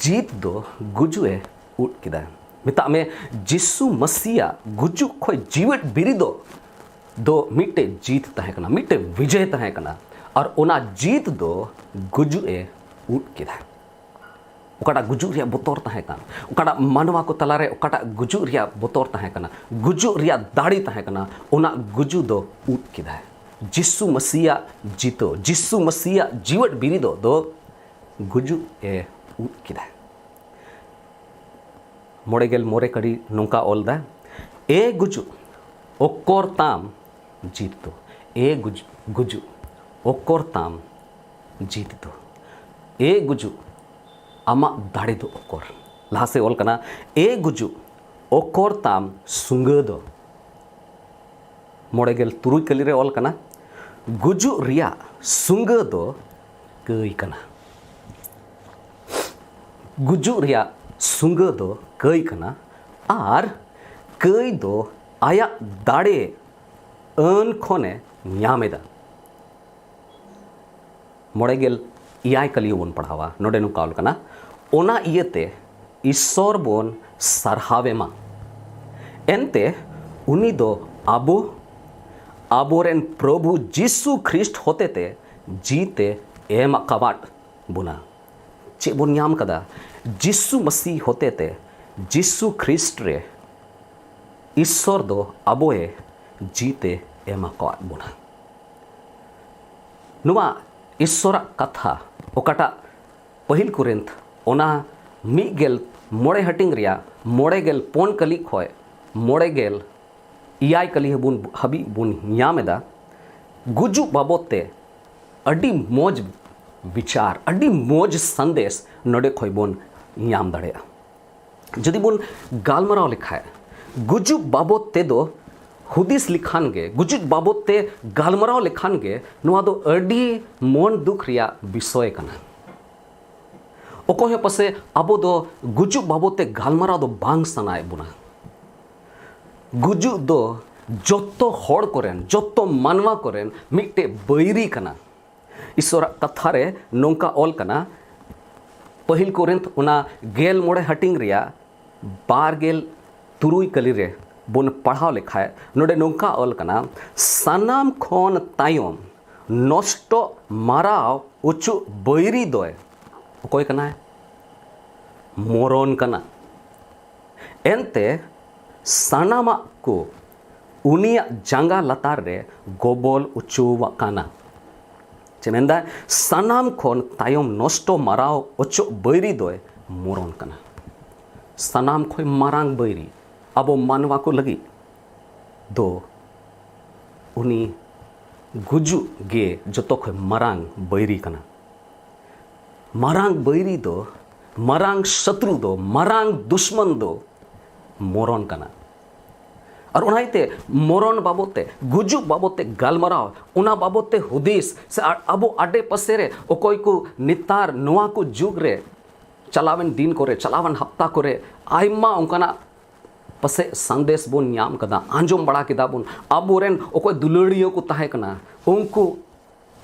ᱡᱤᱛ ᱫᱚ ᱜᱩᱡᱩᱜ ᱮ ᱩᱫ ᱠᱮᱫᱟ᱾ ᱢᱮᱛᱟᱜ ᱢᱮ, ᱡᱤᱥᱩ ᱢᱟᱹᱥᱤᱭᱟᱜ ᱜᱩᱡᱩᱜ ᱠᱷᱚᱱ ᱡᱤᱣᱮᱫ ᱵᱤᱨᱤᱫᱚᱜ ᱫᱚ ᱢᱤᱫᱴᱮᱡ ᱡᱤᱛ ᱛᱟᱦᱮᱸ ᱠᱟᱱᱟ, ᱢᱤᱫᱴᱮᱡ ᱵᱤᱡᱚᱭ ᱛᱟᱦᱮᱸ ᱠᱟᱱᱟ᱾ ᱟᱨ ᱚᱱᱟ ᱡᱤᱛ ᱫᱚ ᱜᱩᱡᱩᱜ ᱮ ᱩᱫ ᱠᱮᱫᱟ᱾ ᱚᱠᱟᱴᱟᱜ ᱜᱩᱡᱩᱜ ᱨᱮᱭᱟᱜ ᱵᱚᱛᱚᱨ ᱛᱟᱦᱮᱸ ᱠᱟᱱ, ᱚᱠᱟᱴᱟᱜ ᱢᱟᱱᱣᱟ ᱠᱚ ᱛᱟᱞᱟᱨᱮ ᱚᱠᱟᱴᱟᱜ ᱜᱩᱡᱩᱜ ᱨᱮᱭᱟᱜ ᱵᱚᱛᱚᱨ ᱛᱟᱦᱮᱸ ᱠᱟᱱᱟ, ᱜᱩᱡᱩᱜ ᱨᱮᱭᱟᱜ ᱫᱟᱲᱮ ᱛᱟᱦᱮᱸ ᱠᱟᱱᱟ, ᱚᱱᱟ ᱜᱩᱡᱩᱜ ᱫᱚ ᱩᱫ ᱠᱮᱫᱟᱭ᱾ ᱡᱤᱥᱩ ᱢᱟᱹᱥᱤᱭᱟᱜ ᱡᱤᱛᱟᱹᱣ, ᱡᱤᱥᱩ ᱢᱟᱹᱥᱤᱭᱟᱜ ᱡᱤᱣᱮᱫ ᱵᱤᱨᱤᱫᱚᱜ ᱫᱚ ᱜᱩᱡᱩᱜ ᱮ ᱩᱫ ᱠᱮᱫᱟᱭ᱾ ᱢᱚᱬᱮ ᱜᱮᱞ ᱢᱚᱬᱮ ᱠᱟᱹᱞᱤ ᱱᱚᱝᱠᱟ ᱚᱞ ᱫᱟ, "ᱮ ᱜᱩᱡᱩᱜ, ᱚᱠᱚᱨ ᱛᱟᱢ ᱡᱤᱛ ᱫᱚ?" ᱮ ᱜᱩᱡ-, ᱜᱩᱡᱩᱜ, ᱚᱠᱚᱨ ᱛᱟᱢ ᱡᱤᱛ ᱫᱚ? ᱮ ᱜᱩᱡᱩᱜ, ᱟᱢᱟᱜ ᱫᱟᱲᱮ ᱫᱚ ᱚᱠᱚᱨ? ᱞᱟᱦᱟ ᱥᱮᱫ ᱚᱞ ᱠᱟᱱᱟ, ᱮ ᱜᱩᱡᱩᱜ, ᱚᱠᱚᱨ ᱛᱟᱢ ᱥᱩᱸᱜᱟᱹ ᱫᱚ? ᱢᱚᱬᱮ ᱜᱮᱞ ᱛᱩᱨᱩᱭ ᱠᱟᱹᱞᱤ ᱨᱮ ᱚᱞ ᱠᱟᱱᱟ, ᱜᱩᱡᱩᱜ ᱨᱮᱭᱟᱜ ᱥᱩᱸᱜᱟᱹ ᱫᱚ ᱠᱟᱹᱭ ᱠᱟᱱᱟ᱾ ᱜᱩᱡᱩᱜ ᱨᱮᱭᱟᱜ ᱥᱩᱸᱜᱟᱹ ᱫᱚ ᱠᱟᱹᱭ ᱠᱟᱱᱟ, ᱟᱨ ᱠᱟᱹᱭ ᱫᱚ ᱟᱭᱟᱜ ᱫᱟᱲᱮ ᱟᱹᱱ ᱠᱷᱚᱱᱮ ᱧᱟᱢ ᱮᱫᱟ᱾ ᱢᱚᱬᱮ ᱜᱮᱞ ᱮᱭᱟᱭ ᱠᱟᱹᱞᱤ ᱵᱚᱱ ᱯᱟᱲᱦᱟᱣᱟ᱾ ᱱᱚᱰᱮ ᱱᱚᱝᱠᱟ ᱚᱞ ᱠᱟᱱᱟ, ᱚᱱᱟ ᱤᱭᱟᱹᱛᱮ ᱤᱥᱥᱚᱨ ᱵᱚᱱ ᱥᱟᱨᱦᱟᱣᱮ ᱢᱟ᱾ ᱮᱱᱛᱮ ᱩᱱᱤ ᱫᱚ ᱟᱵᱚ, ᱟᱵᱚᱨᱮᱱ ᱯᱨᱚᱵᱷᱩ ᱡᱤᱥᱩ ᱠᱷᱨᱤᱥᱴ ᱦᱚᱛᱮᱛᱮ ᱡᱤᱛᱮ ᱮᱢ ᱟᱠᱟᱣᱟᱫ ᱵᱚᱱᱟ᱾ ᱪᱮᱫ ᱵᱚᱱ ᱧᱟᱢ ᱠᱟᱫᱟ? ᱡᱤᱥᱩ ᱢᱟᱹᱥᱤ ᱦᱚᱛᱮᱛᱮ, ᱡᱤᱥᱩ ᱠᱷᱨᱤᱥᱴ ᱨᱮ ᱤᱥᱥᱚᱨ ᱫᱚ ᱟᱵᱚᱭᱮ ᱡᱤᱛᱮ ᱮᱢ ᱟᱠᱟᱣᱟᱫ ᱵᱚᱱᱟ᱾ ᱱᱚᱣᱟ ᱤᱥᱥᱚᱨᱟᱜ ᱠᱟᱛᱷᱟ, ᱚᱠᱟᱴᱟᱜ ᱯᱟᱹᱦᱤᱞ ᱠᱚᱨᱤᱱᱛᱷ, ᱚᱱᱟ ᱢᱤᱫ ᱜᱮᱞ ᱢᱚᱬᱮ ᱦᱟᱹᱴᱤᱧ ᱨᱮᱭᱟᱜ ᱢᱚᱬᱮ ᱜᱮᱞ ᱯᱩᱱ ᱠᱟᱹᱞᱤ ᱠᱷᱚᱱ ᱢᱚᱬᱮ ᱜᱮᱞ ᱮᱭᱟᱭ ᱠᱟᱹᱞᱤ ᱦᱟᱹᱵᱩᱱ-, ᱦᱟᱹᱵᱤᱡ ᱵᱚᱱ ᱧᱟᱢ ᱮᱫᱟ᱾ ᱜᱩᱡᱩᱜ ᱵᱟᱵᱚᱫ ᱛᱮ ᱟᱹᱰᱤ ᱢᱚᱡᱽ ᱵᱤᱪᱟᱨ, ᱟᱹᱰᱤ ᱢᱚᱡᱽ ᱥᱟᱸᱫᱮᱥ ᱱᱚᱰᱮ ᱠᱷᱚᱱ ᱵᱚᱱ ᱧᱟᱢ ᱫᱟᱲᱮᱭᱟᱜᱼᱟ᱾ ᱡᱩᱫᱤ ᱵᱚᱱ ᱜᱟᱞᱢᱟᱨᱟᱣ ᱞᱮᱠᱷᱟᱡ, ᱜᱩᱡᱩᱜ ᱵᱟᱵᱚᱫ ᱛᱮᱫᱚ ᱦᱩᱫᱤᱥ ᱞᱮᱠᱷᱟᱱ ᱜᱮ, ᱜᱩᱡᱩᱜ ᱵᱟᱵᱚᱫ ᱛᱮ ᱜᱟᱞᱢᱟᱨᱟᱣ ᱞᱮᱠᱷᱟᱱ ᱜᱮ, ᱱᱚᱣᱟ ᱫᱚ ᱟᱹᱰᱤ ᱢᱚᱱ ᱫᱩᱠ ᱨᱮᱭᱟᱜ ᱵᱤᱥᱚᱭ ᱠᱟᱱᱟ᱾ ᱚᱠᱚᱭ ᱦᱚᱸ ᱯᱟᱥᱮ ᱟᱵᱚ ᱫᱚ ᱜᱩᱡᱩᱜ ᱵᱟᱵᱚᱫ ᱛᱮ ᱜᱟᱞᱢᱟᱨᱟᱣ ᱫᱚ ᱵᱟᱝ ᱥᱟᱱᱟᱭᱮᱫ ᱵᱚᱱᱟ᱾ ᱜᱩᱡᱩᱜ ᱫᱚ ᱡᱚᱛᱚ ᱦᱚᱲ ᱠᱚᱨᱮᱱ, ᱡᱚᱛᱚ ᱢᱟᱱᱣᱟ ᱠᱚᱨᱮᱱ ᱢᱤᱫᱴᱮᱡ ᱵᱟᱹᱭᱨᱤ ᱠᱟᱱᱟ᱾ ᱤᱥᱚᱨᱟᱜ ᱠᱟᱛᱷᱟ ᱨᱮ ᱱᱚᱝᱠᱟ ᱚᱞ ᱠᱟᱱᱟ, ᱯᱟᱹᱦᱤᱞ ᱠᱚᱨᱤᱱᱛᱷ ᱚᱱᱟ ᱜᱮᱞ ᱢᱚᱬᱮ ᱦᱟᱹᱴᱤᱧ ᱨᱮᱭᱟᱜ ᱵᱟᱨ ᱜᱮᱞ ᱛᱩᱨᱩᱭ ᱠᱟᱹᱞᱤ ᱨᱮ ᱵᱚᱱ ᱯᱟᱲᱦᱟᱣ ᱞᱮᱠᱷᱟᱡ, ᱱᱚᱰᱮ ᱱᱚᱝᱠᱟ ᱚᱞ ᱠᱟᱱᱟ, ᱥᱟᱱᱟᱢ ᱠᱷᱚᱱ ᱛᱟᱭᱚᱢ ᱱᱚᱥᱴᱚᱜ ᱢᱟᱨᱟᱣ ᱚᱪᱚᱜ ᱵᱟᱹᱭᱨᱤ ᱫᱚᱭ ᱚᱠᱚᱭ ᱠᱟᱱᱟᱭ? ᱢᱚᱨᱚᱱ ᱠᱟᱱᱟ᱾ ᱮᱱᱛᱮ ᱥᱟᱱᱟᱢᱟᱜ ᱠᱚ ᱩᱱᱤᱭᱟᱜ ᱡᱟᱸᱜᱟ ᱞᱟᱛᱟᱨ ᱨᱮ ᱜᱚᱵᱚᱞ ᱚᱪᱚᱣᱟᱠᱟᱱᱟ᱾ ᱪᱮᱫ ᱢᱮᱱᱫᱟ? ᱥᱟᱱᱟᱢ ᱠᱷᱚᱱ ᱛᱟᱭᱚᱢ ᱱᱚᱥᱴᱚ ᱢᱟᱨᱟᱣ ᱚᱪᱚᱜ ᱵᱟᱹᱭᱨᱤ ᱫᱚᱭ ᱢᱚᱨᱚᱱ ᱠᱟᱱᱟ᱾ ᱥᱟᱱᱟᱢ ᱠᱷᱚᱱ ᱢᱟᱨᱟᱝ ᱵᱟᱹᱭᱨᱤ ᱟᱵᱚ ᱢᱟᱱᱣᱟ ᱠᱚ ᱞᱟᱹᱜᱤᱫ ᱫᱚ ᱩᱱᱤ ᱜᱩᱡᱩᱜ ᱜᱮ ᱡᱚᱛᱚ ᱠᱷᱚᱱ ᱢᱟᱨᱟᱝ ᱵᱟᱹᱭᱨᱤ ᱠᱟᱱᱟ᱾ ᱢᱟᱨᱟᱝ ᱵᱟᱹᱭᱨᱤ ᱫᱚ ᱢᱟᱨᱟᱝ ᱥᱚᱛᱨᱩ ᱫᱚ, ᱢᱟᱨᱟᱝ ᱫᱩᱥᱢᱟᱱ ᱫᱚ ᱢᱚᱨᱚᱱ ᱠᱟᱱᱟ᱾ ᱟᱨ ᱚᱱᱟ ᱤᱭᱟᱹᱛᱮ ᱢᱚᱨᱚᱱ ᱵᱟᱵᱚᱫ ᱛᱮ, ᱜᱩᱡᱩᱜ ᱵᱟᱵᱚᱫ ᱛᱮ ᱜᱟᱞᱢᱟᱨᱟᱣ, ᱚᱱᱟ ᱵᱟᱵᱚᱫ ᱛᱮ ᱦᱩᱫᱤᱥ ᱥᱮ ᱟ-, ᱟᱵᱚ ᱟᱰᱮ ᱯᱟᱥᱮ ᱨᱮ ᱚᱠᱚᱭ ᱠᱚ ᱱᱮᱛᱟᱨ ᱱᱚᱣᱟ ᱠᱚ ᱡᱩᱜᱽ ᱨᱮ, ᱪᱟᱞᱟᱣᱮᱱ ᱫᱤᱱ ᱠᱚᱨᱮ, ᱪᱟᱞᱟᱣᱮᱱ ᱦᱟᱯᱛᱟ ᱠᱚᱨᱮ ᱟᱭᱢᱟ ᱚᱱᱠᱟᱱᱟᱜ ᱯᱟᱥᱮᱡ ᱥᱟᱸᱫᱮᱥ ᱵᱚᱱ ᱧᱟᱢ ᱠᱟᱫᱟ, ᱟᱸᱡᱚᱢ ᱵᱟᱲᱟ ᱠᱮᱫᱟ ᱵᱚᱱ, ᱟᱵᱚᱨᱮᱱ ᱚᱠᱚᱭ ᱫᱩᱞᱟᱹᱲᱤᱭᱟᱹ ᱠᱚ ᱛᱟᱦᱮᱸ ᱠᱟᱱᱟ, ᱩᱱᱠᱩ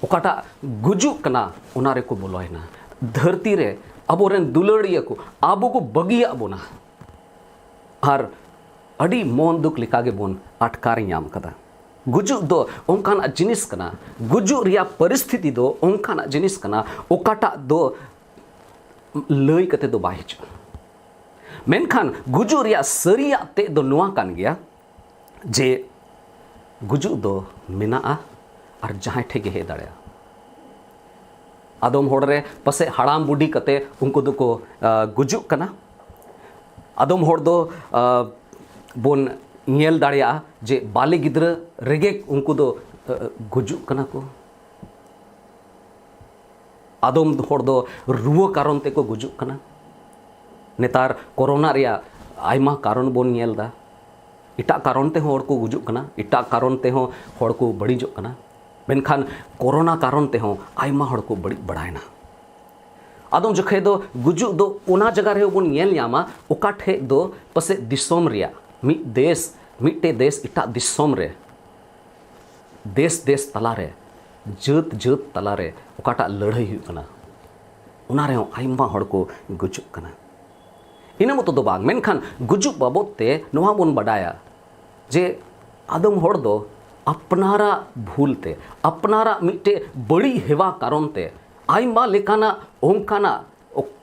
ᱚᱠᱟᱴᱟᱜ ᱜᱩᱡᱩᱜ ᱠᱟᱱᱟ, ᱚᱱᱟ ᱨᱮᱠᱚ ᱵᱚᱞᱚᱭᱮᱱᱟ᱾ ᱫᱷᱟᱹᱨᱛᱤ ᱨᱮ ᱟᱵᱚᱨᱮᱱ ᱫᱩᱞᱟᱹᱲᱤᱭᱟᱹ ᱠᱚ ᱟᱵᱚ ᱠᱚ ᱵᱟᱹᱜᱤᱭᱟᱜ ᱵᱚᱱᱟ᱾ ᱟᱨ ᱟᱹᱰᱤ ᱢᱚᱱ ᱫᱩᱠ ᱞᱮᱠᱟ ᱜᱮᱵᱚᱱ ᱟᱴᱠᱟᱨ ᱧᱟᱢ ᱠᱟᱫᱟ᱾ ᱜᱩᱡᱩᱜ ᱫᱚ ᱚᱱᱠᱟᱱᱟᱜ ᱡᱤᱱᱤᱥ ᱠᱟᱱᱟ, ᱜᱩᱡᱩᱜ ᱨᱮᱭᱟᱜ ᱯᱚᱨᱤᱥᱛᱷᱤᱛᱤ ᱫᱚ ᱚᱱᱠᱟᱱᱟᱜ ᱡᱤᱱᱤᱥ ᱠᱟᱱᱟ, ᱚᱠᱟᱴᱟᱜ ᱫᱚ ᱞᱟᱹᱭ ᱠᱟᱛᱮ ᱫᱚ ᱵᱟᱭ ᱦᱤᱡᱩᱜᱼᱟ᱾ ᱢᱮᱱᱠᱷᱟᱱ ᱜᱩᱡᱩᱜ ᱨᱮᱭᱟᱜ ᱥᱟᱹᱨᱤᱭᱟᱜ ᱛᱮᱫ ᱫᱚ ᱱᱚᱣᱟ ᱠᱟᱱ ᱜᱮᱭᱟ ᱡᱮ ᱜᱩᱡᱩᱜ ᱫᱚ ᱢᱮᱱᱟᱜᱼᱟ ᱟᱨ ᱡᱟᱦᱟᱸᱭ ᱴᱷᱮᱱ ᱜᱮ ᱦᱮᱡ ᱫᱟᱲᱮᱭᱟᱜᱼᱟ᱾ ᱟᱫᱚᱢ ᱦᱚᱲ ᱨᱮ ᱯᱟᱥᱮᱡ ᱦᱟᱲᱟᱢ ᱵᱩᱰᱷᱤ ᱠᱟᱛᱮ ᱩᱱᱠᱩ ᱫᱚᱠᱚ, ᱟ, ᱜᱩᱡᱩᱜ ᱠᱟᱱᱟ᱾ ᱟᱫᱚᱢ ᱦᱚᱲ ᱫᱚ, ᱟ, ᱵᱚᱱ ᱧᱮᱞ ᱫᱟᱲᱮᱭᱟᱜᱼᱟ ᱡᱮ ᱵᱟᱞᱮ ᱜᱤᱫᱽᱨᱟᱹ ᱨᱮᱜᱮ ᱩᱱᱠᱩ ᱫᱚ, ᱟ, ᱜᱩᱡᱩᱜ ᱠᱟᱱᱟ ᱠᱚ᱾ ᱟᱫᱚᱢ ᱦᱚᱲ ᱫᱚ ᱨᱩᱣᱟᱹ ᱠᱟᱨᱚᱱ ᱛᱮᱠᱚ ᱜᱩᱡᱩᱜ ᱠᱟᱱᱟ᱾ ᱱᱮᱛᱟᱨ ᱠᱳᱨᱳᱱᱟ ᱨᱮᱭᱟᱜ ᱟᱭᱢᱟ ᱠᱟᱨᱚᱱ ᱵᱚᱱ ᱧᱮᱞ ᱮᱫᱟ᱾ ᱮᱴᱟᱜ ᱠᱟᱨᱚᱱ ᱛᱮᱦᱚᱸ ᱦᱚᱲ ᱠᱚ ᱜᱩᱡᱩᱜ ᱠᱟᱱᱟ, ᱮᱴᱟᱜ ᱠᱟᱨᱚᱱ ᱛᱮᱦᱚᱸ ᱦᱚᱲ ᱠᱚ ᱵᱟᱹᱲᱤᱡᱚᱜ ᱠᱟᱱᱟ᱾ ᱢᱮᱱᱠᱷᱟᱱ ᱠᱳᱨᱳᱱᱟ ᱠᱟᱨᱚᱱ ᱛᱮᱦᱚᱸ ᱟᱭᱢᱟ ᱦᱚᱲ ᱠᱚ ᱵᱟᱹᱲᱤᱡ ᱵᱟᱲᱟᱭᱮᱱᱟ᱾ ᱟᱫᱚᱢ ᱡᱚᱠᱷᱮᱡ ᱫᱚ ᱜᱩᱡᱩᱜ ᱫᱚ ᱚᱱᱟ ᱡᱟᱭᱜᱟ ᱨᱮᱦᱚᱸ ᱵᱚᱱ ᱧᱮᱞ ᱧᱟᱢᱟ, ᱚᱠᱟ ᱴᱷᱮᱡ ᱫᱚ ᱯᱟᱥᱮᱡ ᱫᱤᱥᱚᱢ ᱨᱮᱭᱟᱜ ᱢᱤᱫ ᱫᱮᱥ, ᱢᱤᱫᱴᱮᱡ ᱫᱮᱥ ᱮᱴᱟᱜ ᱫᱤᱥᱚᱢ ᱨᱮ, ᱫᱮᱥ ᱫᱮᱥ ᱛᱟᱞᱟᱨᱮ, ᱡᱟᱹᱛ ᱡᱟᱹᱛ ᱛᱟᱞᱟᱨᱮ ᱚᱠᱟᱴᱟᱜ ᱞᱟᱹᱲᱦᱟᱹᱭ ᱦᱩᱭᱩᱜ ᱠᱟᱱᱟ, ᱚᱱᱟ ᱨᱮᱦᱚᱸ ᱟᱭᱢᱟ ᱦᱚᱲ ᱠᱚ ᱜᱩᱡᱩᱜ ᱠᱟᱱᱟ᱾ ᱤᱱᱟᱹ ᱢᱚᱛᱚ ᱫᱚ ᱵᱟᱝ, ᱢᱮᱱᱠᱷᱟᱱ ᱜᱩᱡᱩᱜ ᱵᱟᱵᱚᱫ ᱛᱮ ᱱᱚᱣᱟ ᱵᱚᱱ ᱵᱟᱰᱟᱭᱟ ᱡᱮ ᱟᱫᱚᱢ ᱦᱚᱲ ᱫᱚ ᱟᱯᱱᱟᱨᱟᱜ ᱵᱷᱩᱞ ᱛᱮ, ᱟᱯᱱᱟᱨᱟᱜ ᱢᱤᱫᱴᱮᱡ ᱵᱟᱹᱲᱤᱡ ᱦᱮᱣᱟ ᱠᱟᱨᱚᱱ ᱛᱮ, ᱟᱭᱢᱟ ᱞᱮᱠᱟᱱᱟᱜ ᱚᱱᱠᱟᱱᱟᱜ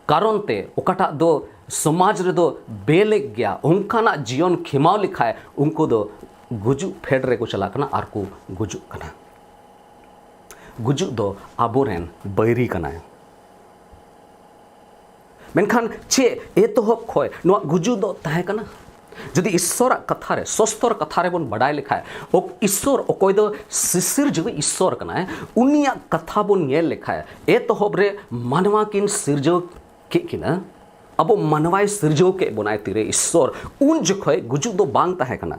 ᱠᱟᱨᱚᱱ ᱛᱮ, ᱚᱠᱟᱴᱟᱜ ᱫᱚ ᱥᱚᱢᱟᱡᱽ ᱨᱮᱫᱚ ᱵᱮᱞᱮᱠ ᱜᱮᱭᱟ, ᱚᱱᱠᱟᱱᱟᱜ ᱡᱤᱭᱚᱱ ᱠᱷᱮᱢᱟᱣ ᱞᱮᱠᱷᱟᱡ ᱩᱱᱠᱩ ᱫᱚ ᱜᱩᱡᱩᱜ ᱯᱷᱮᱰ ᱨᱮᱠᱚ ᱪᱟᱞᱟᱜ ᱠᱟᱱᱟ ᱟᱨ ᱠᱚ ᱜᱩᱡᱩᱜ ᱠᱟᱱᱟ᱾ ᱜᱩᱡᱩᱜ ᱫᱚ ᱟᱵᱚᱨᱮᱱ ᱵᱟᱹᱭᱨᱤ ᱠᱟᱱᱟᱭ᱾ ᱢᱮᱱᱠᱷᱟᱱ ᱪᱮᱫ ᱮᱛᱚᱦᱚᱵ ᱠᱷᱚᱱ ᱱᱚᱣᱟ ᱜᱩᱡᱩᱜ ᱫᱚ ᱛᱟᱦᱮᱸ ᱠᱟᱱᱟ? ᱡᱩᱫᱤ ᱤᱥᱥᱚᱨᱟᱜ ᱠᱟᱛᱷᱟ ᱨᱮ, ᱥᱚᱥᱛᱚᱨ ᱠᱟᱛᱷᱟ ᱨᱮᱵᱚᱱ ᱵᱟᱰᱟᱭ ᱞᱮᱠᱷᱟᱡ, ᱚᱠ-, ᱤᱥᱥᱚᱨ ᱚᱠᱚᱭ ᱫᱚ ᱥᱤᱥᱤᱨᱡᱟᱹᱣᱤᱡ ᱤᱥᱥᱚᱨ ᱠᱟᱱᱟᱭ, ᱩᱱᱤᱭᱟᱜ ᱠᱟᱛᱷᱟ ᱵᱚᱱ ᱧᱮᱞ ᱞᱮᱠᱷᱟᱡ, ᱮᱛᱚᱦᱚᱵ ᱨᱮ ᱢᱟᱱᱣᱟ ᱠᱤᱱ ᱥᱤᱨᱡᱟᱹᱣ ᱠᱮᱫ ᱠᱤᱱᱟ, ᱟᱵᱚ ᱢᱟᱱᱣᱟᱭ ᱥᱤᱨᱡᱟᱹᱣ ᱠᱮᱫ ᱵᱚᱱᱟᱭ ᱛᱤᱨᱮ ᱤᱥᱥᱚᱨ, ᱩᱱ ᱡᱚᱠᱷᱚᱡ ᱜᱩᱡᱩᱜ ᱫᱚ ᱵᱟᱝ ᱛᱟᱦᱮᱸ ᱠᱟᱱᱟ᱾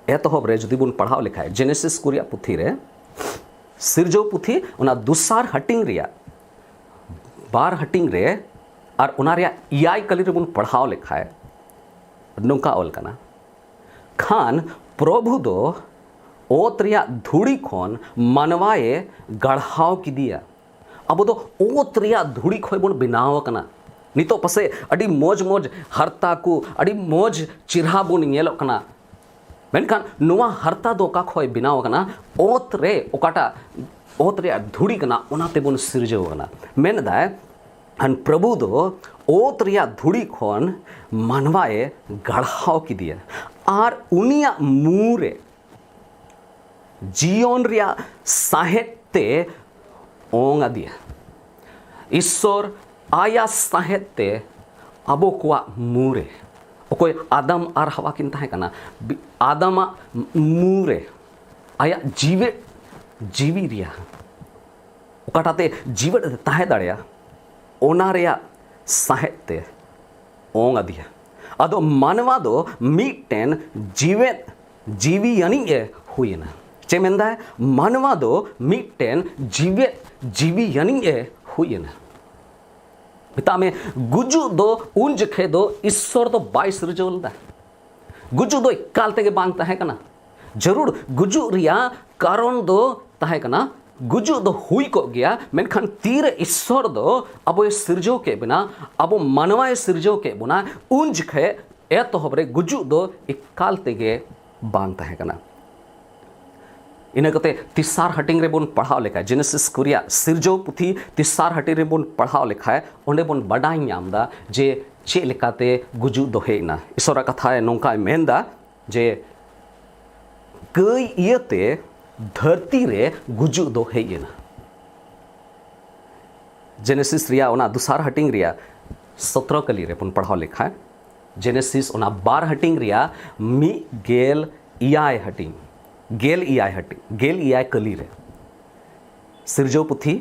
ᱮᱛᱚᱦᱚᱵ ᱨᱮ ᱡᱩᱫᱤ ᱵᱚᱱ ᱯᱟᱲᱦᱟᱣ ᱞᱮᱠᱷᱟᱡ, ᱡᱮᱱᱮᱥᱤᱥ ᱠᱚ ᱨᱮᱭᱟᱜ ᱯᱩᱛᱷᱤ ᱨᱮ, ᱥᱤᱨᱡᱟᱹᱣ ᱯᱩᱛᱷᱤ ᱚᱱᱟ ᱫᱚᱥᱟᱨ ᱦᱟᱹᱴᱤᱧ ᱨᱮᱭᱟᱜ ᱵᱟᱨ ᱦᱟᱹᱴᱤᱧ ᱨᱮ ᱟᱨ ᱚᱱᱟ ᱨᱮᱭᱟᱜ ᱮᱭᱟᱭ ᱠᱟᱹᱞᱤ ᱨᱮᱵᱚᱱ ᱯᱟᱲᱦᱟᱣ ᱞᱮᱠᱷᱟᱡ, ᱱᱚᱝᱠᱟ ᱚᱞ ᱠᱟᱱᱟ, ᱠᱷᱟᱱ ᱯᱨᱚᱵᱷᱩ ᱫᱚ ᱚᱛ ᱨᱮᱭᱟᱜ ᱫᱷᱩᱲᱤ ᱠᱷᱚᱱ ᱢᱟᱱᱣᱟᱭᱮ ᱜᱟᱲᱦᱟᱣ ᱠᱮᱫᱮᱭᱟ᱾ ᱟᱵᱚ ᱫᱚ ᱚᱛ ᱨᱮᱭᱟᱜ ᱫᱷᱩᱲᱤ ᱠᱷᱚᱱ ᱵᱚᱱ ᱵᱮᱱᱟᱣ ᱟᱠᱟᱱᱟ᱾ ᱱᱤᱛᱚᱜ ᱯᱟᱥᱮᱡ ᱟᱹᱰᱤ ᱢᱚᱡᱽ ᱢᱚᱡᱽ ᱦᱟᱨᱛᱟ ᱠᱚ, ᱟᱹᱰᱤ ᱢᱚᱡᱽ ᱪᱮᱨᱦᱟ ᱵᱚᱱ ᱧᱮᱞᱚᱜ ᱠᱟᱱᱟ, ᱢᱮᱱᱠᱷᱟᱱ ᱱᱚᱣᱟ ᱦᱟᱨᱛᱟ ᱫᱚ ᱚᱠᱟ ᱠᱷᱚᱱ ᱵᱮᱱᱟᱣ ᱟᱠᱟᱱᱟ? ᱚᱛ ᱨᱮ ᱚᱠᱟᱴᱟᱜ ᱚᱛ ᱨᱮᱭᱟᱜ ᱫᱷᱩᱲᱤ ᱠᱟᱱᱟ, ᱚᱱᱟ ᱛᱮᱵᱚᱱ ᱥᱤᱨᱡᱟᱹᱣ ᱟᱠᱟᱱᱟ᱾ ᱢᱮᱱ ᱮᱫᱟᱭ, ᱟᱨ ᱯᱨᱚᱵᱷᱩ ᱫᱚ ᱚᱛ ᱨᱮᱭᱟᱜ ᱫᱷᱩᱲᱤ ᱠᱷᱚᱱ ᱢᱟᱱᱣᱟᱭ ᱜᱟᱲᱦᱟᱣ ᱠᱮᱫᱮᱭᱟ ᱟᱨ ᱩᱱᱤᱭᱟᱜ ᱢᱩ ᱨᱮ ᱡᱤᱭᱚᱱ ᱨᱮᱭᱟᱜ ᱥᱟᱦᱮᱫ ᱛᱮ ᱚᱝ ᱟᱫᱮᱭᱟ᱾ ᱤᱥᱥᱚᱨ ᱟᱭᱟᱜ ᱥᱟᱦᱮᱫ ᱛᱮ ᱟᱵᱚ ᱠᱚᱣᱟᱜ ᱢᱩ ᱨᱮ, ᱚᱠᱚᱭ ᱟᱫᱟᱢ ᱟᱨ ᱦᱟᱣᱟ ᱠᱤᱱ ᱛᱟᱦᱮᱸ ᱠᱟᱱᱟ, ᱵᱤ-, ᱟᱫᱟᱢᱟᱜ ᱢᱩ ᱨᱮ ᱟᱭᱟᱜ ᱡᱤᱣᱮᱫ ᱡᱤᱣᱤ ᱨᱮᱭᱟᱜ ᱚᱠᱟᱴᱟᱜ ᱛᱮ ᱡᱤᱣᱮᱫ ᱛᱟᱦᱮᱸ ᱫᱟᱲᱮᱭᱟᱜᱼᱟ, ᱚᱱᱟ ᱨᱮᱭᱟᱜ ᱥᱟᱦᱮᱫ ᱛᱮ ᱚᱝ ᱟᱫᱮᱭᱟ᱾ ᱟᱫᱚ ᱢᱟᱱᱣᱟ ᱫᱚ ᱢᱤᱫᱴᱮᱱ ᱡᱤᱣᱮᱫ ᱡᱤᱣᱤᱭᱟᱱᱤᱡ ᱮ ᱦᱩᱭᱮᱱᱟ᱾ ᱪᱮᱫ ᱢᱮᱱᱫᱟᱭ? ᱢᱟᱱᱣᱟ ᱫᱚ ᱢᱤᱫᱴᱮᱱ ᱡᱤᱣᱮᱫ ᱡᱤᱣᱤᱭᱟᱱᱤᱡ ᱮ ᱦᱩᱭᱮᱱᱟ᱾ ᱢᱮᱛᱟᱜ ᱢᱮ, ᱜᱩᱡᱩᱜ ᱫᱚ ᱩᱱ ᱡᱚᱠᱷᱮᱡ ᱫᱚ ᱤᱥᱥᱚᱨ ᱫᱚ ᱵᱟᱭ ᱥᱤᱨᱡᱟᱹᱣ ᱞᱮᱫᱟ᱾ ᱜᱩᱡᱩᱜ ᱫᱚ ᱮᱠᱟᱞ ᱛᱮᱜᱮ ᱵᱟᱝ ᱛᱟᱦᱮᱸ ᱠᱟᱱᱟ᱾ ᱡᱟᱹᱨᱩᱲ ᱜᱩᱡᱩᱜ ᱨᱮᱭᱟᱜ ᱠᱟᱨᱚᱱ ᱫᱚ ᱛᱟᱦᱮᱸ ᱠᱟᱱᱟ, ᱜᱩᱡᱩᱜ ᱫᱚ ᱦᱩᱭ ᱠᱚᱜ ᱜᱮᱭᱟ, ᱢᱮᱱᱠᱷᱟᱱ ᱛᱤᱨᱮ ᱤᱥᱥᱚᱨ ᱫᱚ ᱟᱵᱚᱭ ᱥᱤᱨᱡᱟᱹᱣ ᱠᱮᱫ ᱵᱚᱱᱟ, ᱟᱵᱚ ᱢᱟᱱᱣᱟᱭ ᱥᱤᱨᱡᱟᱹᱣ ᱠᱮᱫ ᱵᱚᱱᱟ, ᱩᱱ ᱡᱚᱠᱷᱮᱡ ᱮᱛᱚᱦᱚᱵ ᱨᱮ ᱜᱩᱡᱩᱜ ᱫᱚ ᱮᱠᱟᱞ ᱛᱮᱜᱮ ᱵᱟᱝ ᱛᱟᱦᱮᱸ ᱠᱟᱱᱟ᱾ ᱤᱱᱟᱹ ᱠᱟᱛᱮ ᱛᱮᱥᱟᱨ ᱦᱟᱹᱴᱤᱧ ᱨᱮᱵᱚᱱ ᱯᱟᱲᱦᱟᱣ ᱞᱮᱠᱷᱟᱡ, ᱡᱮᱱᱮᱥᱤᱥ ᱠᱚ ᱨᱮᱭᱟᱜ ᱥᱤᱨᱡᱟᱹᱣ ᱯᱩᱛᱷᱤ ᱛᱮᱥᱟᱨ ᱦᱟᱹᱴᱤᱧ ᱨᱮᱵᱚᱱ ᱯᱟᱲᱦᱟᱣ ᱞᱮᱠᱷᱟᱡ, ᱚᱸᱰᱮ ᱵᱚᱱ ᱵᱟᱰᱟᱭ ᱧᱟᱢ ᱮᱫᱟ ᱡᱮ ᱪᱮᱫ ᱞᱮᱠᱟᱛᱮ ᱜᱩᱡᱩᱜ ᱫᱚ ᱦᱮᱡ ᱮᱱᱟ᱾ ᱤᱥᱚᱨᱟᱜ ᱠᱟᱛᱷᱟᱭ ᱱᱚᱝᱠᱟᱭ ᱢᱮᱱ ᱮᱫᱟ ᱡᱮ, ᱠᱟᱹᱭ ᱤᱭᱟᱹᱛᱮ ᱫᱷᱟᱹᱨᱛᱤ ᱨᱮ ᱜᱩᱡᱩᱜ ᱫᱚ ᱦᱮᱡ ᱮᱱᱟ᱾ ᱡᱮᱱᱮᱥᱤᱥ ᱨᱮᱭᱟᱜ ᱚᱱᱟ ᱫᱚᱥᱟᱨ ᱦᱟᱹᱴᱤᱧ ᱨᱮᱭᱟᱜ ᱥᱚᱛᱨᱚ ᱠᱟᱹᱞᱤ ᱨᱮᱵᱚᱱ ᱯᱟᱲᱦᱟᱣ ᱞᱮᱠᱷᱟᱱ, ᱡᱮᱱᱮᱥᱤᱥ ᱚᱱᱟ ᱵᱟᱨ ᱦᱟᱹᱴᱤᱧ ᱨᱮᱭᱟᱜ ᱢᱤᱫ ᱜᱮᱞ ᱮᱭᱟᱭ ᱦᱟᱹᱴᱤᱧ, ᱜᱮᱞ ᱮᱭᱟᱭ ᱦᱟᱹᱴᱤᱧ, ᱜᱮᱞ ᱮᱭᱟᱭ ᱠᱟᱹᱞᱤ ᱨᱮ, ᱥᱤᱨᱡᱟᱹᱣ ᱯᱩᱛᱷᱤ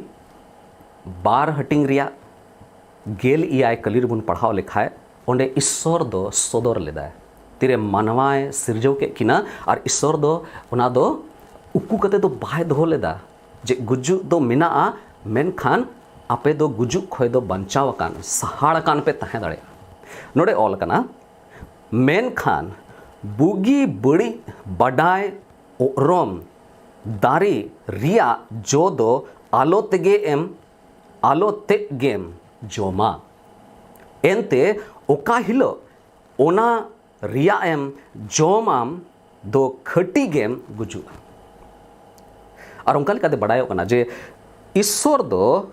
ᱵᱟᱨ ᱦᱟᱹᱴᱤᱧ ᱨᱮᱭᱟᱜ ᱜᱮᱞ ᱮᱭᱟᱭ ᱠᱟᱹᱞᱤ ᱨᱮᱵᱚᱱ ᱯᱟᱲᱦᱟᱣ ᱞᱮᱠᱷᱟᱡ, ᱚᱸᱰᱮ ᱤᱥᱥᱚᱨ ᱫᱚ ᱥᱚᱫᱚᱨ ᱞᱮᱫᱟᱭ᱾ ᱛᱤᱨᱮ ᱢᱟᱱᱣᱟᱭ ᱥᱤᱨᱡᱟᱹᱣ ᱠᱮᱫ ᱠᱤᱱᱟ, ᱟᱨ ᱤᱥᱥᱚᱨ ᱫᱚ ᱚᱱᱟ ᱫᱚ ᱩᱠᱩ ᱠᱟᱛᱮ ᱫᱚ ᱵᱟᱭ ᱫᱚᱦᱚ ᱞᱮᱫᱟ ᱡᱮ ᱜᱩᱡᱩᱜ ᱫᱚ ᱢᱮᱱᱟᱜᱼᱟ, ᱢᱮᱱᱠᱷᱟᱱ ᱟᱯᱮ ᱫᱚ ᱜᱩᱡᱩᱜ ᱠᱷᱚᱡ ᱫᱚ ᱵᱟᱧᱪᱟᱣ ᱟᱠᱟᱱ, ᱥᱟᱦᱟᱲ ᱟᱠᱟᱱ ᱯᱮ ᱛᱟᱦᱮᱸ ᱫᱟᱲᱮᱭᱟᱜᱼᱟ᱾ ᱱᱚᱰᱮ ᱚᱞ ᱟᱠᱟᱱᱟ, ᱢᱮᱱᱠᱷᱟᱱ ᱵᱩᱜᱤ ᱵᱟᱹᱲᱤᱡ ᱵᱟᱰᱟᱭ ᱚᱜᱨᱚᱢ ᱫᱟᱨᱮ ᱨᱮᱭᱟᱜ ᱡᱚ ᱫᱚ ᱟᱞᱚ ᱛᱮᱜᱮ ᱮᱢ, ᱟᱞᱚ ᱛᱮᱫ ᱜᱮᱢ ᱡᱚᱢᱟ᱾ ᱮᱱᱛᱮ ᱚᱠᱟ ᱦᱤᱞᱳᱜ ᱚᱱᱟ ᱨᱮᱭᱟᱜ ᱮᱢ ᱡᱚᱢᱟᱢ ᱫᱚ ᱠᱷᱟᱹᱴᱤ ᱜᱮᱢ ᱜᱩᱡᱩᱜᱼᱟ᱾ ᱟᱨ ᱚᱱᱠᱟ ᱞᱮᱠᱟᱛᱮ ᱵᱟᱰᱟᱭᱚᱜ ᱠᱟᱱᱟ ᱡᱮ ᱤᱥᱥᱚᱨ ᱫᱚ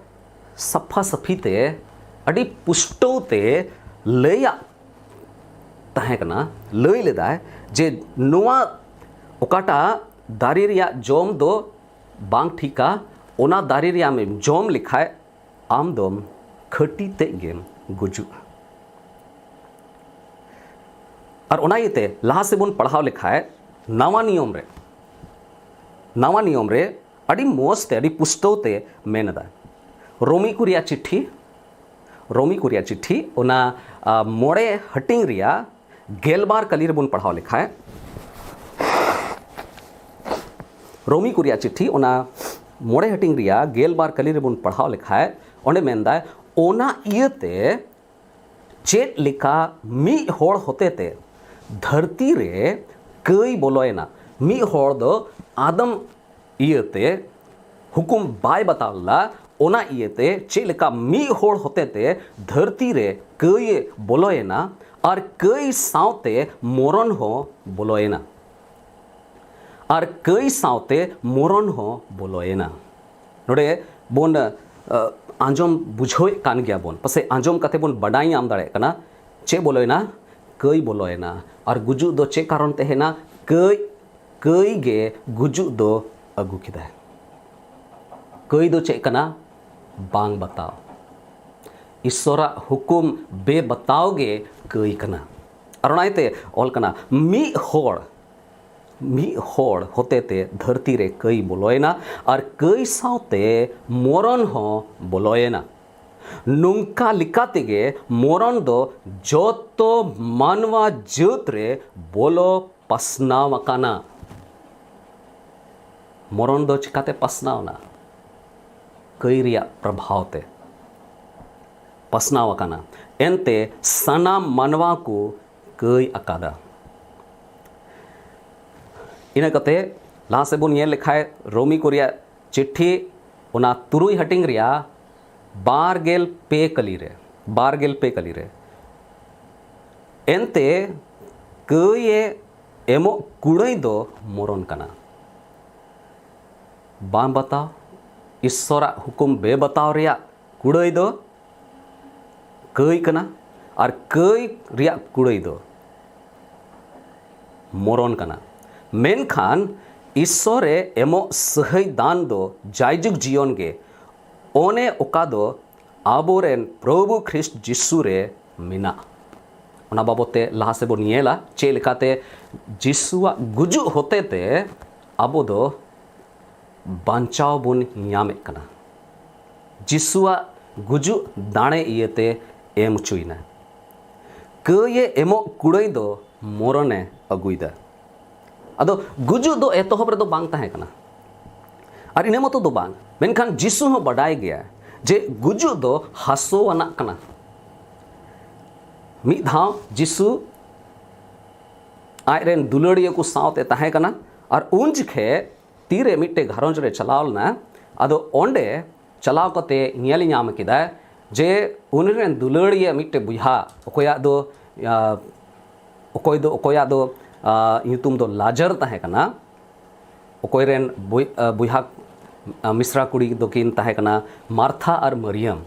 ᱥᱟᱯᱷᱟ ᱥᱟᱹᱯᱷᱤ ᱛᱮ, ᱟᱹᱰᱤ ᱯᱩᱥᱴᱟᱹᱣ ᱛᱮ ᱞᱟᱹᱭᱟᱜ ᱛᱟᱦᱮᱸ ᱠᱟᱱᱟ, ᱞᱟᱹᱭ ᱞᱮᱫᱟᱭ ᱡᱮ ᱱᱚᱣᱟ ᱚᱠᱟᱴᱟᱜ ᱫᱟᱨᱮ ᱨᱮᱭᱟᱜ ᱡᱚᱢ ᱫᱚ ᱵᱟᱝ ᱴᱷᱤᱠᱟ, ᱚᱱᱟ ᱫᱟᱨᱮ ᱨᱮᱭᱟᱜ ᱮᱢ ᱡᱚᱢ ᱞᱮᱠᱷᱟᱡ ᱟᱢ ᱫᱚᱢ ᱠᱷᱟᱹᱴᱤ ᱛᱮᱫ ᱜᱮᱢ ᱜᱩᱡᱩᱜᱼᱟ᱾ ᱟᱨ ᱚᱱᱟ ᱤᱭᱟᱹᱛᱮ ᱞᱟᱦᱟ ᱥᱮᱫ ᱵᱚᱱ ᱯᱟᱲᱦᱟᱣ ᱞᱮᱠᱷᱟᱡ, ᱱᱟᱣᱟ ᱱᱤᱭᱚᱢ ᱨᱮ, ᱱᱟᱣᱟ ᱱᱤᱭᱚᱢ ᱨᱮ ᱟᱹᱰᱤ ᱢᱚᱡᱽ ᱛᱮ, ᱟᱹᱰᱤ ᱯᱩᱥᱴᱟᱹᱣ ᱛᱮ ᱢᱮᱱ ᱮᱫᱟ᱾ ᱨᱳᱢᱤ ᱠᱚ ᱨᱮᱭᱟᱜ ᱪᱤᱴᱷᱤ, ᱨᱳᱢᱤ ᱠᱚ ᱨᱮᱭᱟᱜ ᱪᱤᱴᱷᱤ, ᱚᱱᱟ, ᱟ, ᱢᱚᱬᱮ ᱦᱟᱹᱴᱤᱧ ᱨᱮᱭᱟᱜ ᱜᱮᱞᱵᱟᱨ ᱠᱟᱹᱞᱤ ᱨᱮᱵᱚᱱ ᱯᱟᱲᱦᱟᱣ ᱞᱮᱠᱷᱟᱡ, ᱨᱳᱢᱤ ᱠᱚ ᱨᱮᱭᱟᱜ ᱪᱤᱴᱷᱤ, ᱚᱱᱟ ᱢᱚᱬᱮ ᱦᱟᱹᱴᱤᱧ ᱨᱮᱭᱟᱜ ᱜᱮᱞᱵᱟᱨ ᱠᱟᱹᱞᱤ ᱨᱮᱵᱚᱱ ᱯᱟᱲᱦᱟᱣ ᱞᱮᱠᱷᱟᱡ, ᱚᱸᱰᱮ ᱢᱮᱱᱫᱟᱭ, ᱚᱱᱟ ᱤᱭᱟᱹᱛᱮ ᱪᱮᱫ ᱞᱮᱠᱟ ᱢᱤᱫ ᱦᱚᱲ ᱦᱚᱛᱮᱛᱮ ᱫᱷᱟᱹᱨᱛᱤ ᱨᱮ ᱠᱟᱹᱭ ᱵᱚᱞᱚᱭᱮᱱᱟ᱾ ᱢᱤᱫ ᱦᱚᱲ ᱫᱚ ᱟᱫᱟᱢ ᱤᱭᱟᱹᱛᱮ ᱦᱩᱠᱩᱢ ᱵᱟᱭ ᱵᱟᱛᱟᱣ ᱞᱮᱫᱟ, ᱚᱱᱟ ᱤᱭᱟᱹᱛᱮ ᱪᱮᱫ ᱞᱮᱠᱟ ᱢᱤᱫ ᱦᱚᱲ ᱦᱚᱛᱮᱛᱮ ᱫᱷᱟᱹᱨᱛᱤ ᱨᱮ ᱠᱟᱹᱭ ᱵᱚᱞᱚᱭᱮᱱᱟ, ᱟᱨ ᱠᱟᱹᱭ ᱥᱟᱶᱛᱮ ᱢᱚᱨᱚᱱ ᱦᱚᱸ ᱵᱚᱞᱚᱭᱮᱱᱟ᱾ ᱟᱨ ᱠᱟᱹᱭ ᱥᱟᱶᱛᱮ ᱢᱚᱨᱚᱱ ᱦᱚᱸ ᱵᱚᱞᱚᱭᱮᱱᱟ᱾ ᱱᱚᱰᱮ ᱵᱚᱱ, ᱟ, ᱟᱸᱡᱚᱢ ᱵᱩᱡᱷᱟᱹᱣᱮᱫ ᱠᱟᱱ ᱜᱮᱭᱟ ᱵᱚᱱ, ᱯᱟᱥᱮᱡ ᱟᱸᱡᱚᱢ ᱠᱟᱛᱮ ᱵᱚᱱ ᱵᱟᱰᱟᱭ ᱧᱟᱢ ᱫᱟᱲᱮᱭᱟᱜ ᱠᱟᱱᱟ᱾ ᱪᱮᱫ ᱵᱚᱞᱚᱭᱮᱱᱟ? ᱠᱟᱹᱭ ᱵᱚᱞᱚᱭᱮᱱᱟ᱾ ᱟᱨ ᱜᱩᱡᱩᱜ ᱫᱚ ᱪᱮᱫ ᱠᱟᱨᱚᱱ ᱛᱮ ᱦᱮᱡ ᱮᱱᱟ? ᱠᱟᱹᱭ, ᱠᱟᱹᱭ ᱜᱮ ᱜᱩᱡᱩᱜ ᱫᱚ ᱟᱹᱜᱩ ᱠᱮᱫᱟᱭ᱾ ᱠᱟᱹᱭ ᱫᱚ ᱪᱮᱫ ᱠᱟᱱᱟ? ᱵᱟᱝ ᱵᱟᱛᱟᱣ᱾ ᱤᱥᱥᱚᱨᱟᱜ ᱦᱩᱠᱩᱢ ᱵᱮᱵᱟᱛᱟᱣ ᱜᱮ ᱠᱟᱹᱭ ᱠᱟᱱᱟ᱾ ᱟᱨ ᱚᱱᱟ ᱤᱭᱟᱹᱛᱮ ᱚᱞ ᱠᱟᱱᱟ, ᱢᱤᱫ ᱦᱚᱲ, ᱢᱤᱫ ᱦᱚᱲ ᱦᱚᱛᱮᱛᱮ ᱫᱷᱟᱹᱨᱛᱤ ᱨᱮ ᱠᱟᱹᱭ ᱵᱚᱞᱚᱭᱮᱱᱟ, ᱟᱨ ᱠᱟᱹᱭ ᱥᱟᱶᱛᱮ ᱢᱚᱨᱚᱱ ᱦᱚᱸ ᱵᱚᱞᱚᱭᱮᱱᱟ᱾ ᱱᱚᱝᱠᱟ ᱞᱮᱠᱟ ᱛᱮᱜᱮ ᱢᱚᱨᱚᱱ ᱫᱚ ᱡᱚᱛᱚ ᱢᱟᱱᱣᱟ ᱡᱟᱹᱛ ᱨᱮ ᱵᱚᱞᱚ ᱯᱟᱥᱱᱟᱣ ᱟᱠᱟᱱᱟ᱾ ᱢᱚᱨᱚᱱ ᱫᱚ ᱪᱤᱠᱟᱛᱮ ᱯᱟᱥᱱᱟᱣ ᱮᱱᱟ? ᱠᱟᱹᱭ ᱨᱮᱭᱟᱜ ᱯᱨᱚᱵᱷᱟᱣ ᱛᱮ ᱯᱟᱥᱱᱟᱣ ᱟᱠᱟᱱᱟ᱾ ᱮᱱᱛᱮ ᱥᱟᱱᱟᱢ ᱢᱟᱱᱣᱟ ᱠᱚ ᱠᱟᱹᱭ ᱟᱠᱟᱫᱟ᱾ ᱤᱱᱟᱹ ᱠᱟᱛᱮ ᱞᱟᱦᱟ ᱥᱮᱫ ᱵᱚᱱ ᱧᱮᱞ ᱞᱮᱠᱷᱟᱡ, ᱨᱳᱢᱤ ᱠᱚ ᱨᱮᱭᱟᱜ ᱪᱤᱴᱷᱤ, ᱚᱱᱟ ᱛᱩᱨᱩᱭ ᱦᱟᱹᱴᱤᱧ ᱨᱮᱭᱟᱜ ᱵᱟᱨ ᱜᱮᱞ ᱯᱮ ᱠᱟᱹᱞᱤ ᱨᱮ, ᱵᱟᱨ ᱜᱮᱞ ᱯᱮ ᱠᱟᱹᱞᱤ ᱨᱮ, ᱮᱱᱛᱮ ᱠᱟᱹᱭ ᱮ ᱮᱢᱚᱜ ᱠᱩᱲᱟᱹᱭ ᱫᱚ ᱢᱚᱨᱚᱱ ᱠᱟᱱᱟ᱾ ᱵᱟᱝ ᱵᱟᱛᱟᱣ, ᱤᱥᱥᱚᱨᱟᱜ ᱦᱩᱠᱩᱢ ᱵᱮᱵᱟᱛᱟᱣ ᱨᱮᱭᱟᱜ ᱠᱩᱲᱟᱹᱭ ᱫᱚ ᱠᱟᱹᱭ ᱠᱟᱱᱟ, ᱟᱨ ᱠᱟᱹᱭ ᱨᱮᱭᱟᱜ ᱠᱩᱲᱟᱹᱭ ᱫᱚ ᱢᱚᱨᱚᱱ ᱠᱟᱱᱟ᱾ ᱢᱮᱱᱠᱷᱟᱱ ᱤᱥᱥᱚᱨ ᱮ ᱮᱢᱚᱜ ᱥᱟᱹᱦᱟᱹᱭ ᱫᱟᱱ ᱫᱚ ᱡᱟᱭᱡᱩᱜᱽ ᱡᱤᱭᱚᱱ ᱜᱮ, ᱚᱱᱮ ᱚᱠᱟ ᱫᱚ ᱟᱵᱚᱨᱮᱱ ᱯᱨᱚᱵᱷᱩ ᱠᱷᱨᱤᱥᱴ ᱡᱤᱥᱩ ᱨᱮ ᱢᱮᱱᱟᱜᱼᱟ᱾ ᱚᱱᱟ ᱵᱟᱵᱚᱛ ᱛᱮ ᱞᱟᱦᱟ ᱥᱮᱫ ᱵᱚᱱ ᱧᱮᱞᱟ, ᱪᱮᱫ ᱞᱮᱠᱟᱛᱮ ᱡᱤᱥᱩᱣᱟᱜ ᱜᱩᱡᱩᱜ ᱦᱚᱛᱮ ᱛᱮ ᱟᱵᱚ ᱫᱚ ᱵᱟᱧᱪᱟᱣ ᱵᱚᱱ ᱧᱟᱢᱮᱫ ᱠᱟᱱᱟ᱾ ᱡᱤᱥᱩᱣᱟᱜ ᱜᱩᱡᱩᱜ ᱫᱟᱲᱮ ᱤᱭᱟᱹᱛᱮ ᱮᱢ ᱦᱚᱪᱚᱭᱮᱱᱟ᱾ ᱠᱟᱹᱭ ᱮ ᱮᱢᱚᱜ ᱠᱩᱲᱟᱹᱭ ᱫᱚ ᱢᱚᱨᱚᱱᱮ ᱟᱹᱜᱩᱭᱮᱫᱟ᱾ ᱟᱫᱚ ᱜᱩᱡᱩᱜ ᱫᱚ ᱮᱛᱚᱦᱚᱵ ᱨᱮᱫᱚ ᱵᱟᱝ ᱛᱟᱦᱮᱸ ᱠᱟᱱᱟ᱾ ᱟᱨ ᱤᱱᱟᱹ ᱢᱚᱛᱚ ᱫᱚ ᱵᱟᱝ, ᱢᱮᱱᱠᱷᱟᱱ ᱡᱤᱥᱩ ᱦᱚᱸ ᱵᱟᱰᱟᱭ ᱜᱮᱭᱟ ᱡᱮ ᱜᱩᱡᱩᱜ ᱫᱚ ᱦᱟᱹᱥᱩᱣᱟᱱᱟᱜ ᱠᱟᱱᱟ᱾ ᱢᱤᱫ ᱫᱷᱟᱣ ᱡᱤᱥᱩ ᱟᱡ ᱨᱮᱱ ᱫᱩᱞᱟᱹᱲᱤᱭᱟᱹ ᱠᱚ ᱥᱟᱶᱛᱮ ᱛᱟᱦᱮᱸ ᱠᱟᱱᱟ, ᱟᱨ ᱩᱱ ᱡᱚᱠᱷᱮᱡ ᱛᱤᱨᱮ ᱢᱤᱫᱴᱮᱡ ᱜᱷᱟᱨᱚᱸᱡᱽ ᱨᱮ ᱪᱟᱞᱟᱣ ᱞᱮᱱᱟ᱾ ᱟᱫᱚ ᱚᱸᱰᱮ ᱪᱟᱞᱟᱣ ᱠᱟᱛᱮ ᱧᱮᱞ ᱧᱟᱢ ᱠᱮᱫᱟ ᱡᱮ ᱩᱱᱤ ᱨᱮᱱ ᱫᱩᱞᱟᱹᱲᱤᱭᱟᱹ ᱢᱤᱫᱴᱮᱡ ᱵᱚᱭᱦᱟ, ᱚᱠᱚᱭᱟᱜ ᱫᱚ, ᱟ, ᱚᱠᱚᱭ ᱫᱚ, ᱚᱠᱚᱭᱟᱜ ᱫᱚ, ᱟ, ᱧᱩᱛᱩᱢ ᱫᱚ ᱞᱟᱡᱟᱨ ᱛᱟᱦᱮᱸ ᱠᱟᱱᱟ, ᱚᱠᱚᱭ ᱨᱮᱱ ᱵᱚᱭ-, ᱟ, ᱵᱚᱭᱦᱟ, ᱟ, ᱢᱤᱥᱨᱟ ᱠᱩᱲᱤ ᱫᱚᱠᱤᱱ ᱛᱟᱦᱮᱸ ᱠᱟᱱᱟ ᱢᱟᱨᱛᱷᱟ ᱟᱨ ᱢᱟᱹᱨᱤᱭᱟᱢ᱾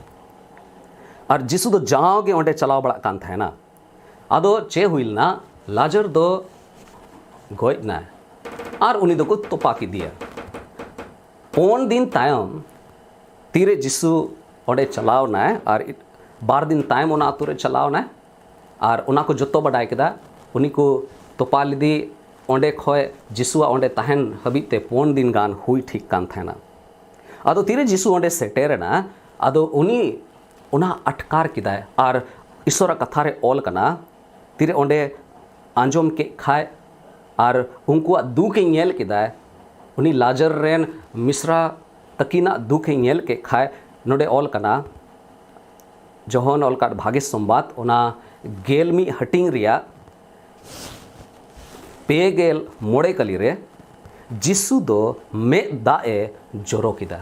ᱟᱨ ᱡᱤᱥᱩ ᱫᱚ ᱡᱟᱣ ᱜᱮ ᱚᱸᱰᱮ ᱪᱟᱞᱟᱣ ᱵᱟᱲᱟᱜ ᱠᱟᱱ ᱛᱟᱦᱮᱱᱟ᱾ ᱟᱫᱚ ᱪᱮᱫ ᱦᱩᱭ ᱞᱮᱱᱟ? ᱞᱟᱡᱟᱨ ᱫᱚ ᱜᱚᱡ ᱮᱱᱟᱭ ᱟᱨ ᱩᱱᱤ ᱫᱚᱠᱚ ᱛᱚᱯᱟ ᱠᱮᱫᱮᱭᱟ᱾ ᱯᱩᱱ ᱫᱤᱱ ᱛᱟᱭᱚᱢ ᱛᱤᱨᱮ ᱡᱤᱥᱩ ᱚᱸᱰᱮ ᱪᱟᱞᱟᱣ ᱮᱱᱟᱭ ᱟᱨ ᱵᱟᱨ ᱫᱤᱱ ᱛᱟᱭᱚᱢ ᱚᱱᱟ ᱟᱛᱳ ᱨᱮ ᱪᱟᱞᱟᱣ ᱮᱱᱟᱭ ᱟᱨ ᱚᱱᱟ ᱠᱚ ᱡᱚᱛᱚ ᱵᱟᱰᱟᱭ ᱠᱮᱫᱟ᱾ ᱩᱱᱤ ᱠᱚ ᱛᱚᱯᱟ ᱞᱮᱫᱮ᱾ ᱚᱸᱰᱮ ᱠᱷᱚᱡ ᱡᱤᱥᱩᱣᱟᱜ ᱚᱸᱰᱮ ᱛᱟᱦᱮᱱ ᱦᱟᱹᱵᱤᱡ ᱛᱮ ᱯᱩᱱ ᱫᱤᱱ ᱜᱟᱱ ᱦᱩᱭ ᱴᱷᱤᱠ ᱠᱟᱱ ᱛᱟᱦᱮᱱᱟ᱾ ᱟᱫᱚ ᱛᱤᱨᱮ ᱡᱤᱥᱩ ᱚᱸᱰᱮ ᱥᱮᱴᱮᱨ ᱮᱱᱟ, ᱟᱫᱚ ᱩᱱᱤ ᱚᱱᱟ ᱟᱴᱠᱟᱨ ᱠᱮᱫᱟᱭ᱾ ᱟᱨ ᱤᱥᱚᱨᱟᱜ ᱠᱟᱛᱷᱟ ᱨᱮ ᱚᱞ ᱠᱟᱱᱟ, ᱛᱤᱨᱮ ᱚᱸᱰᱮ ᱟᱸᱡᱚᱢ ᱠᱮᱫ ᱠᱷᱟᱡ ᱟᱨ ᱩᱱᱠᱩᱣᱟᱜ ᱫᱩᱠ ᱮ ᱧᱮᱞ ᱠᱮᱫᱟᱭ, ᱩᱱᱤ ᱞᱟᱡᱟᱨ ᱨᱮᱱ ᱢᱤᱥᱨᱟ ᱛᱟᱹᱠᱤᱱᱟᱜ ᱫᱩᱠ ᱮ ᱧᱮᱞ ᱠᱮᱫ ᱠᱷᱟᱡ, ᱱᱚᱰᱮ ᱚᱞ ᱠᱟᱱᱟ, ᱡᱚᱦᱚᱱ ᱚᱞ ᱠᱟᱫ ᱵᱷᱟᱜᱮ ᱥᱚᱢᱵᱟᱫ, ᱚᱱᱟ ᱜᱮᱞ ᱢᱤᱫ ᱦᱟᱹᱴᱤᱧ ᱨᱮᱭᱟᱜ ᱯᱮ ᱜᱮᱞ ᱢᱚᱬᱮ ᱠᱟᱹᱞᱤ ᱨᱮ ᱡᱤᱥᱩ ᱫᱚ ᱢᱮᱫ ᱫᱟᱜ ᱮ ᱡᱚᱨᱚ ᱠᱮᱫᱟ᱾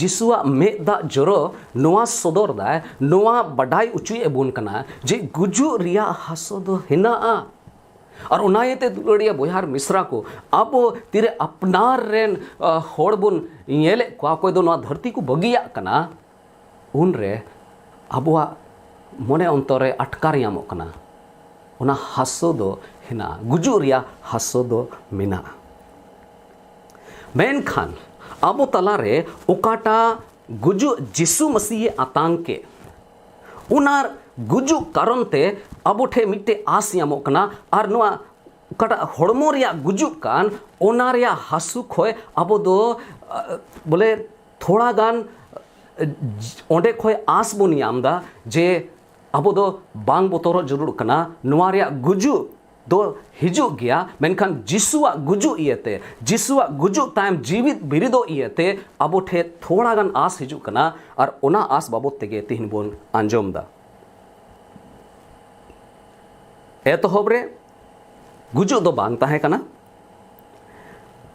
ᱡᱤᱥᱩᱣᱟᱜ ᱢᱮᱫ ᱫᱟᱜ ᱡᱚᱨᱚ ᱱᱚᱣᱟ ᱥᱚᱫᱚᱨ ᱫᱟᱭ, ᱱᱚᱣᱟ ᱵᱟᱰᱟᱭ ᱚᱪᱚᱭᱮᱫ ᱵᱚᱱ ᱠᱟᱱᱟ ᱡᱮ ᱜᱩᱡᱩᱜ ᱨᱮᱭᱟᱜ ᱦᱟᱥᱚ ᱫᱚ ᱦᱮᱱᱟᱜᱼᱟ᱾ ᱟᱨ ᱚᱱᱟ ᱤᱭᱟᱹᱛᱮ ᱫᱩᱞᱟᱹᱲᱤᱭᱟᱹ ᱵᱚᱭᱦᱟ ᱟᱨ ᱢᱤᱥᱨᱟ ᱠᱚ, ᱟᱵᱚ ᱛᱤᱨᱮ ᱟᱯᱱᱟᱨ ᱨᱮᱱ, ᱟ, ᱦᱚᱲ ᱵᱚᱱ ᱧᱮᱞᱮᱫ ᱠᱚᱣᱟ, ᱚᱠᱚᱭ ᱫᱚ ᱱᱚᱣᱟ ᱫᱷᱟᱹᱨᱛᱤ ᱠᱚ ᱵᱟᱹᱜᱤᱭᱟᱜ ᱠᱟᱱᱟ, ᱩᱱᱨᱮ ᱟᱵᱚᱣᱟᱜ ᱢᱚᱱᱮ ᱚᱱᱛᱚᱨ ᱨᱮ ᱟᱴᱠᱟᱨ ᱧᱟᱢᱚᱜ ᱠᱟᱱᱟ, ᱚᱱᱟ ᱦᱟᱥᱚ ᱫᱚ ᱦᱮᱱᱟᱜᱼᱟ, ᱜᱩᱡᱩᱜ ᱨᱮᱭᱟᱜ ᱦᱟᱥᱚ ᱫᱚ ᱢᱮᱱᱟᱜᱼᱟ᱾ ᱢᱮᱱᱠᱷᱟᱱ ᱟᱵᱚ ᱛᱟᱞᱟᱨᱮ ᱚᱠᱟᱴᱟᱜ ᱜᱩᱡᱩᱜ ᱡᱤᱥᱩ ᱢᱟᱹᱥᱤᱦᱮ ᱟᱛᱟᱝ ᱠᱮᱫ, ᱚᱱᱟ ᱜᱩᱡᱩᱜ ᱠᱟᱨᱚᱱ ᱛᱮ ᱟᱵᱚ ᱴᱷᱮᱱ ᱢᱤᱫᱴᱮᱡ ᱟᱸᱥ ᱧᱟᱢᱚᱜ ᱠᱟᱱᱟ᱾ ᱟᱨ ᱱᱚᱣᱟ ᱚᱠᱟᱴᱟᱜ ᱦᱚᱲᱢᱚ ᱨᱮᱭᱟᱜ ᱜᱩᱡᱩᱜ ᱠᱟᱱ, ᱚᱱᱟ ᱨᱮᱭᱟᱜ ᱦᱟᱹᱥᱩ ᱠᱷᱚᱡ ᱟᱵᱚ ᱫᱚ, ᱟ, ᱵᱚᱞᱮ ᱛᱷᱚᱲᱟ ᱜᱟᱱ, ᱟ, ᱚᱸᱰᱮ ᱠᱷᱚᱡ ᱟᱸᱥ ᱵᱚᱱ ᱧᱟᱢ ᱮᱫᱟ ᱡᱮ ᱟᱵᱚ ᱫᱚ ᱵᱟᱝ ᱵᱚᱛᱚᱨᱚᱜ ᱡᱟᱹᱨᱩᱲ ᱠᱟᱱᱟ᱾ ᱱᱚᱣᱟ ᱨᱮᱭᱟᱜ ᱜᱩᱡᱩᱜ ᱫᱚ ᱦᱤᱡᱩᱜ ᱜᱮᱭᱟ, ᱢᱮᱱᱠᱷᱟᱱ ᱡᱤᱥᱩᱣᱟᱜ ᱜᱩᱡᱩᱜ ᱤᱭᱟᱹᱛᱮ, ᱡᱤᱥᱩᱣᱟᱜ ᱜᱩᱡᱩᱜ ᱛᱟᱭᱚᱢ ᱡᱤᱣᱤᱫ ᱵᱤᱨᱤᱫᱚᱜ ᱤᱭᱟᱹᱛᱮ ᱟᱵᱚ ᱴᱷᱮᱱ ᱛᱷᱚᱲᱟ ᱜᱟᱱ ᱟᱸᱥ ᱦᱤᱡᱩᱜ ᱠᱟᱱᱟ᱾ ᱟᱨ ᱚᱱᱟ ᱟᱸᱥ ᱵᱟᱵᱚᱛ ᱛᱮᱜᱮ ᱛᱤᱦᱤᱧ ᱵᱚᱱ ᱟᱸᱡᱚᱢ ᱮᱫᱟ᱾ ᱮᱛᱚᱦᱚᱵ ᱨᱮ ᱜᱩᱡᱩᱜ ᱫᱚ ᱵᱟᱝ ᱛᱟᱦᱮᱸ ᱠᱟᱱᱟ,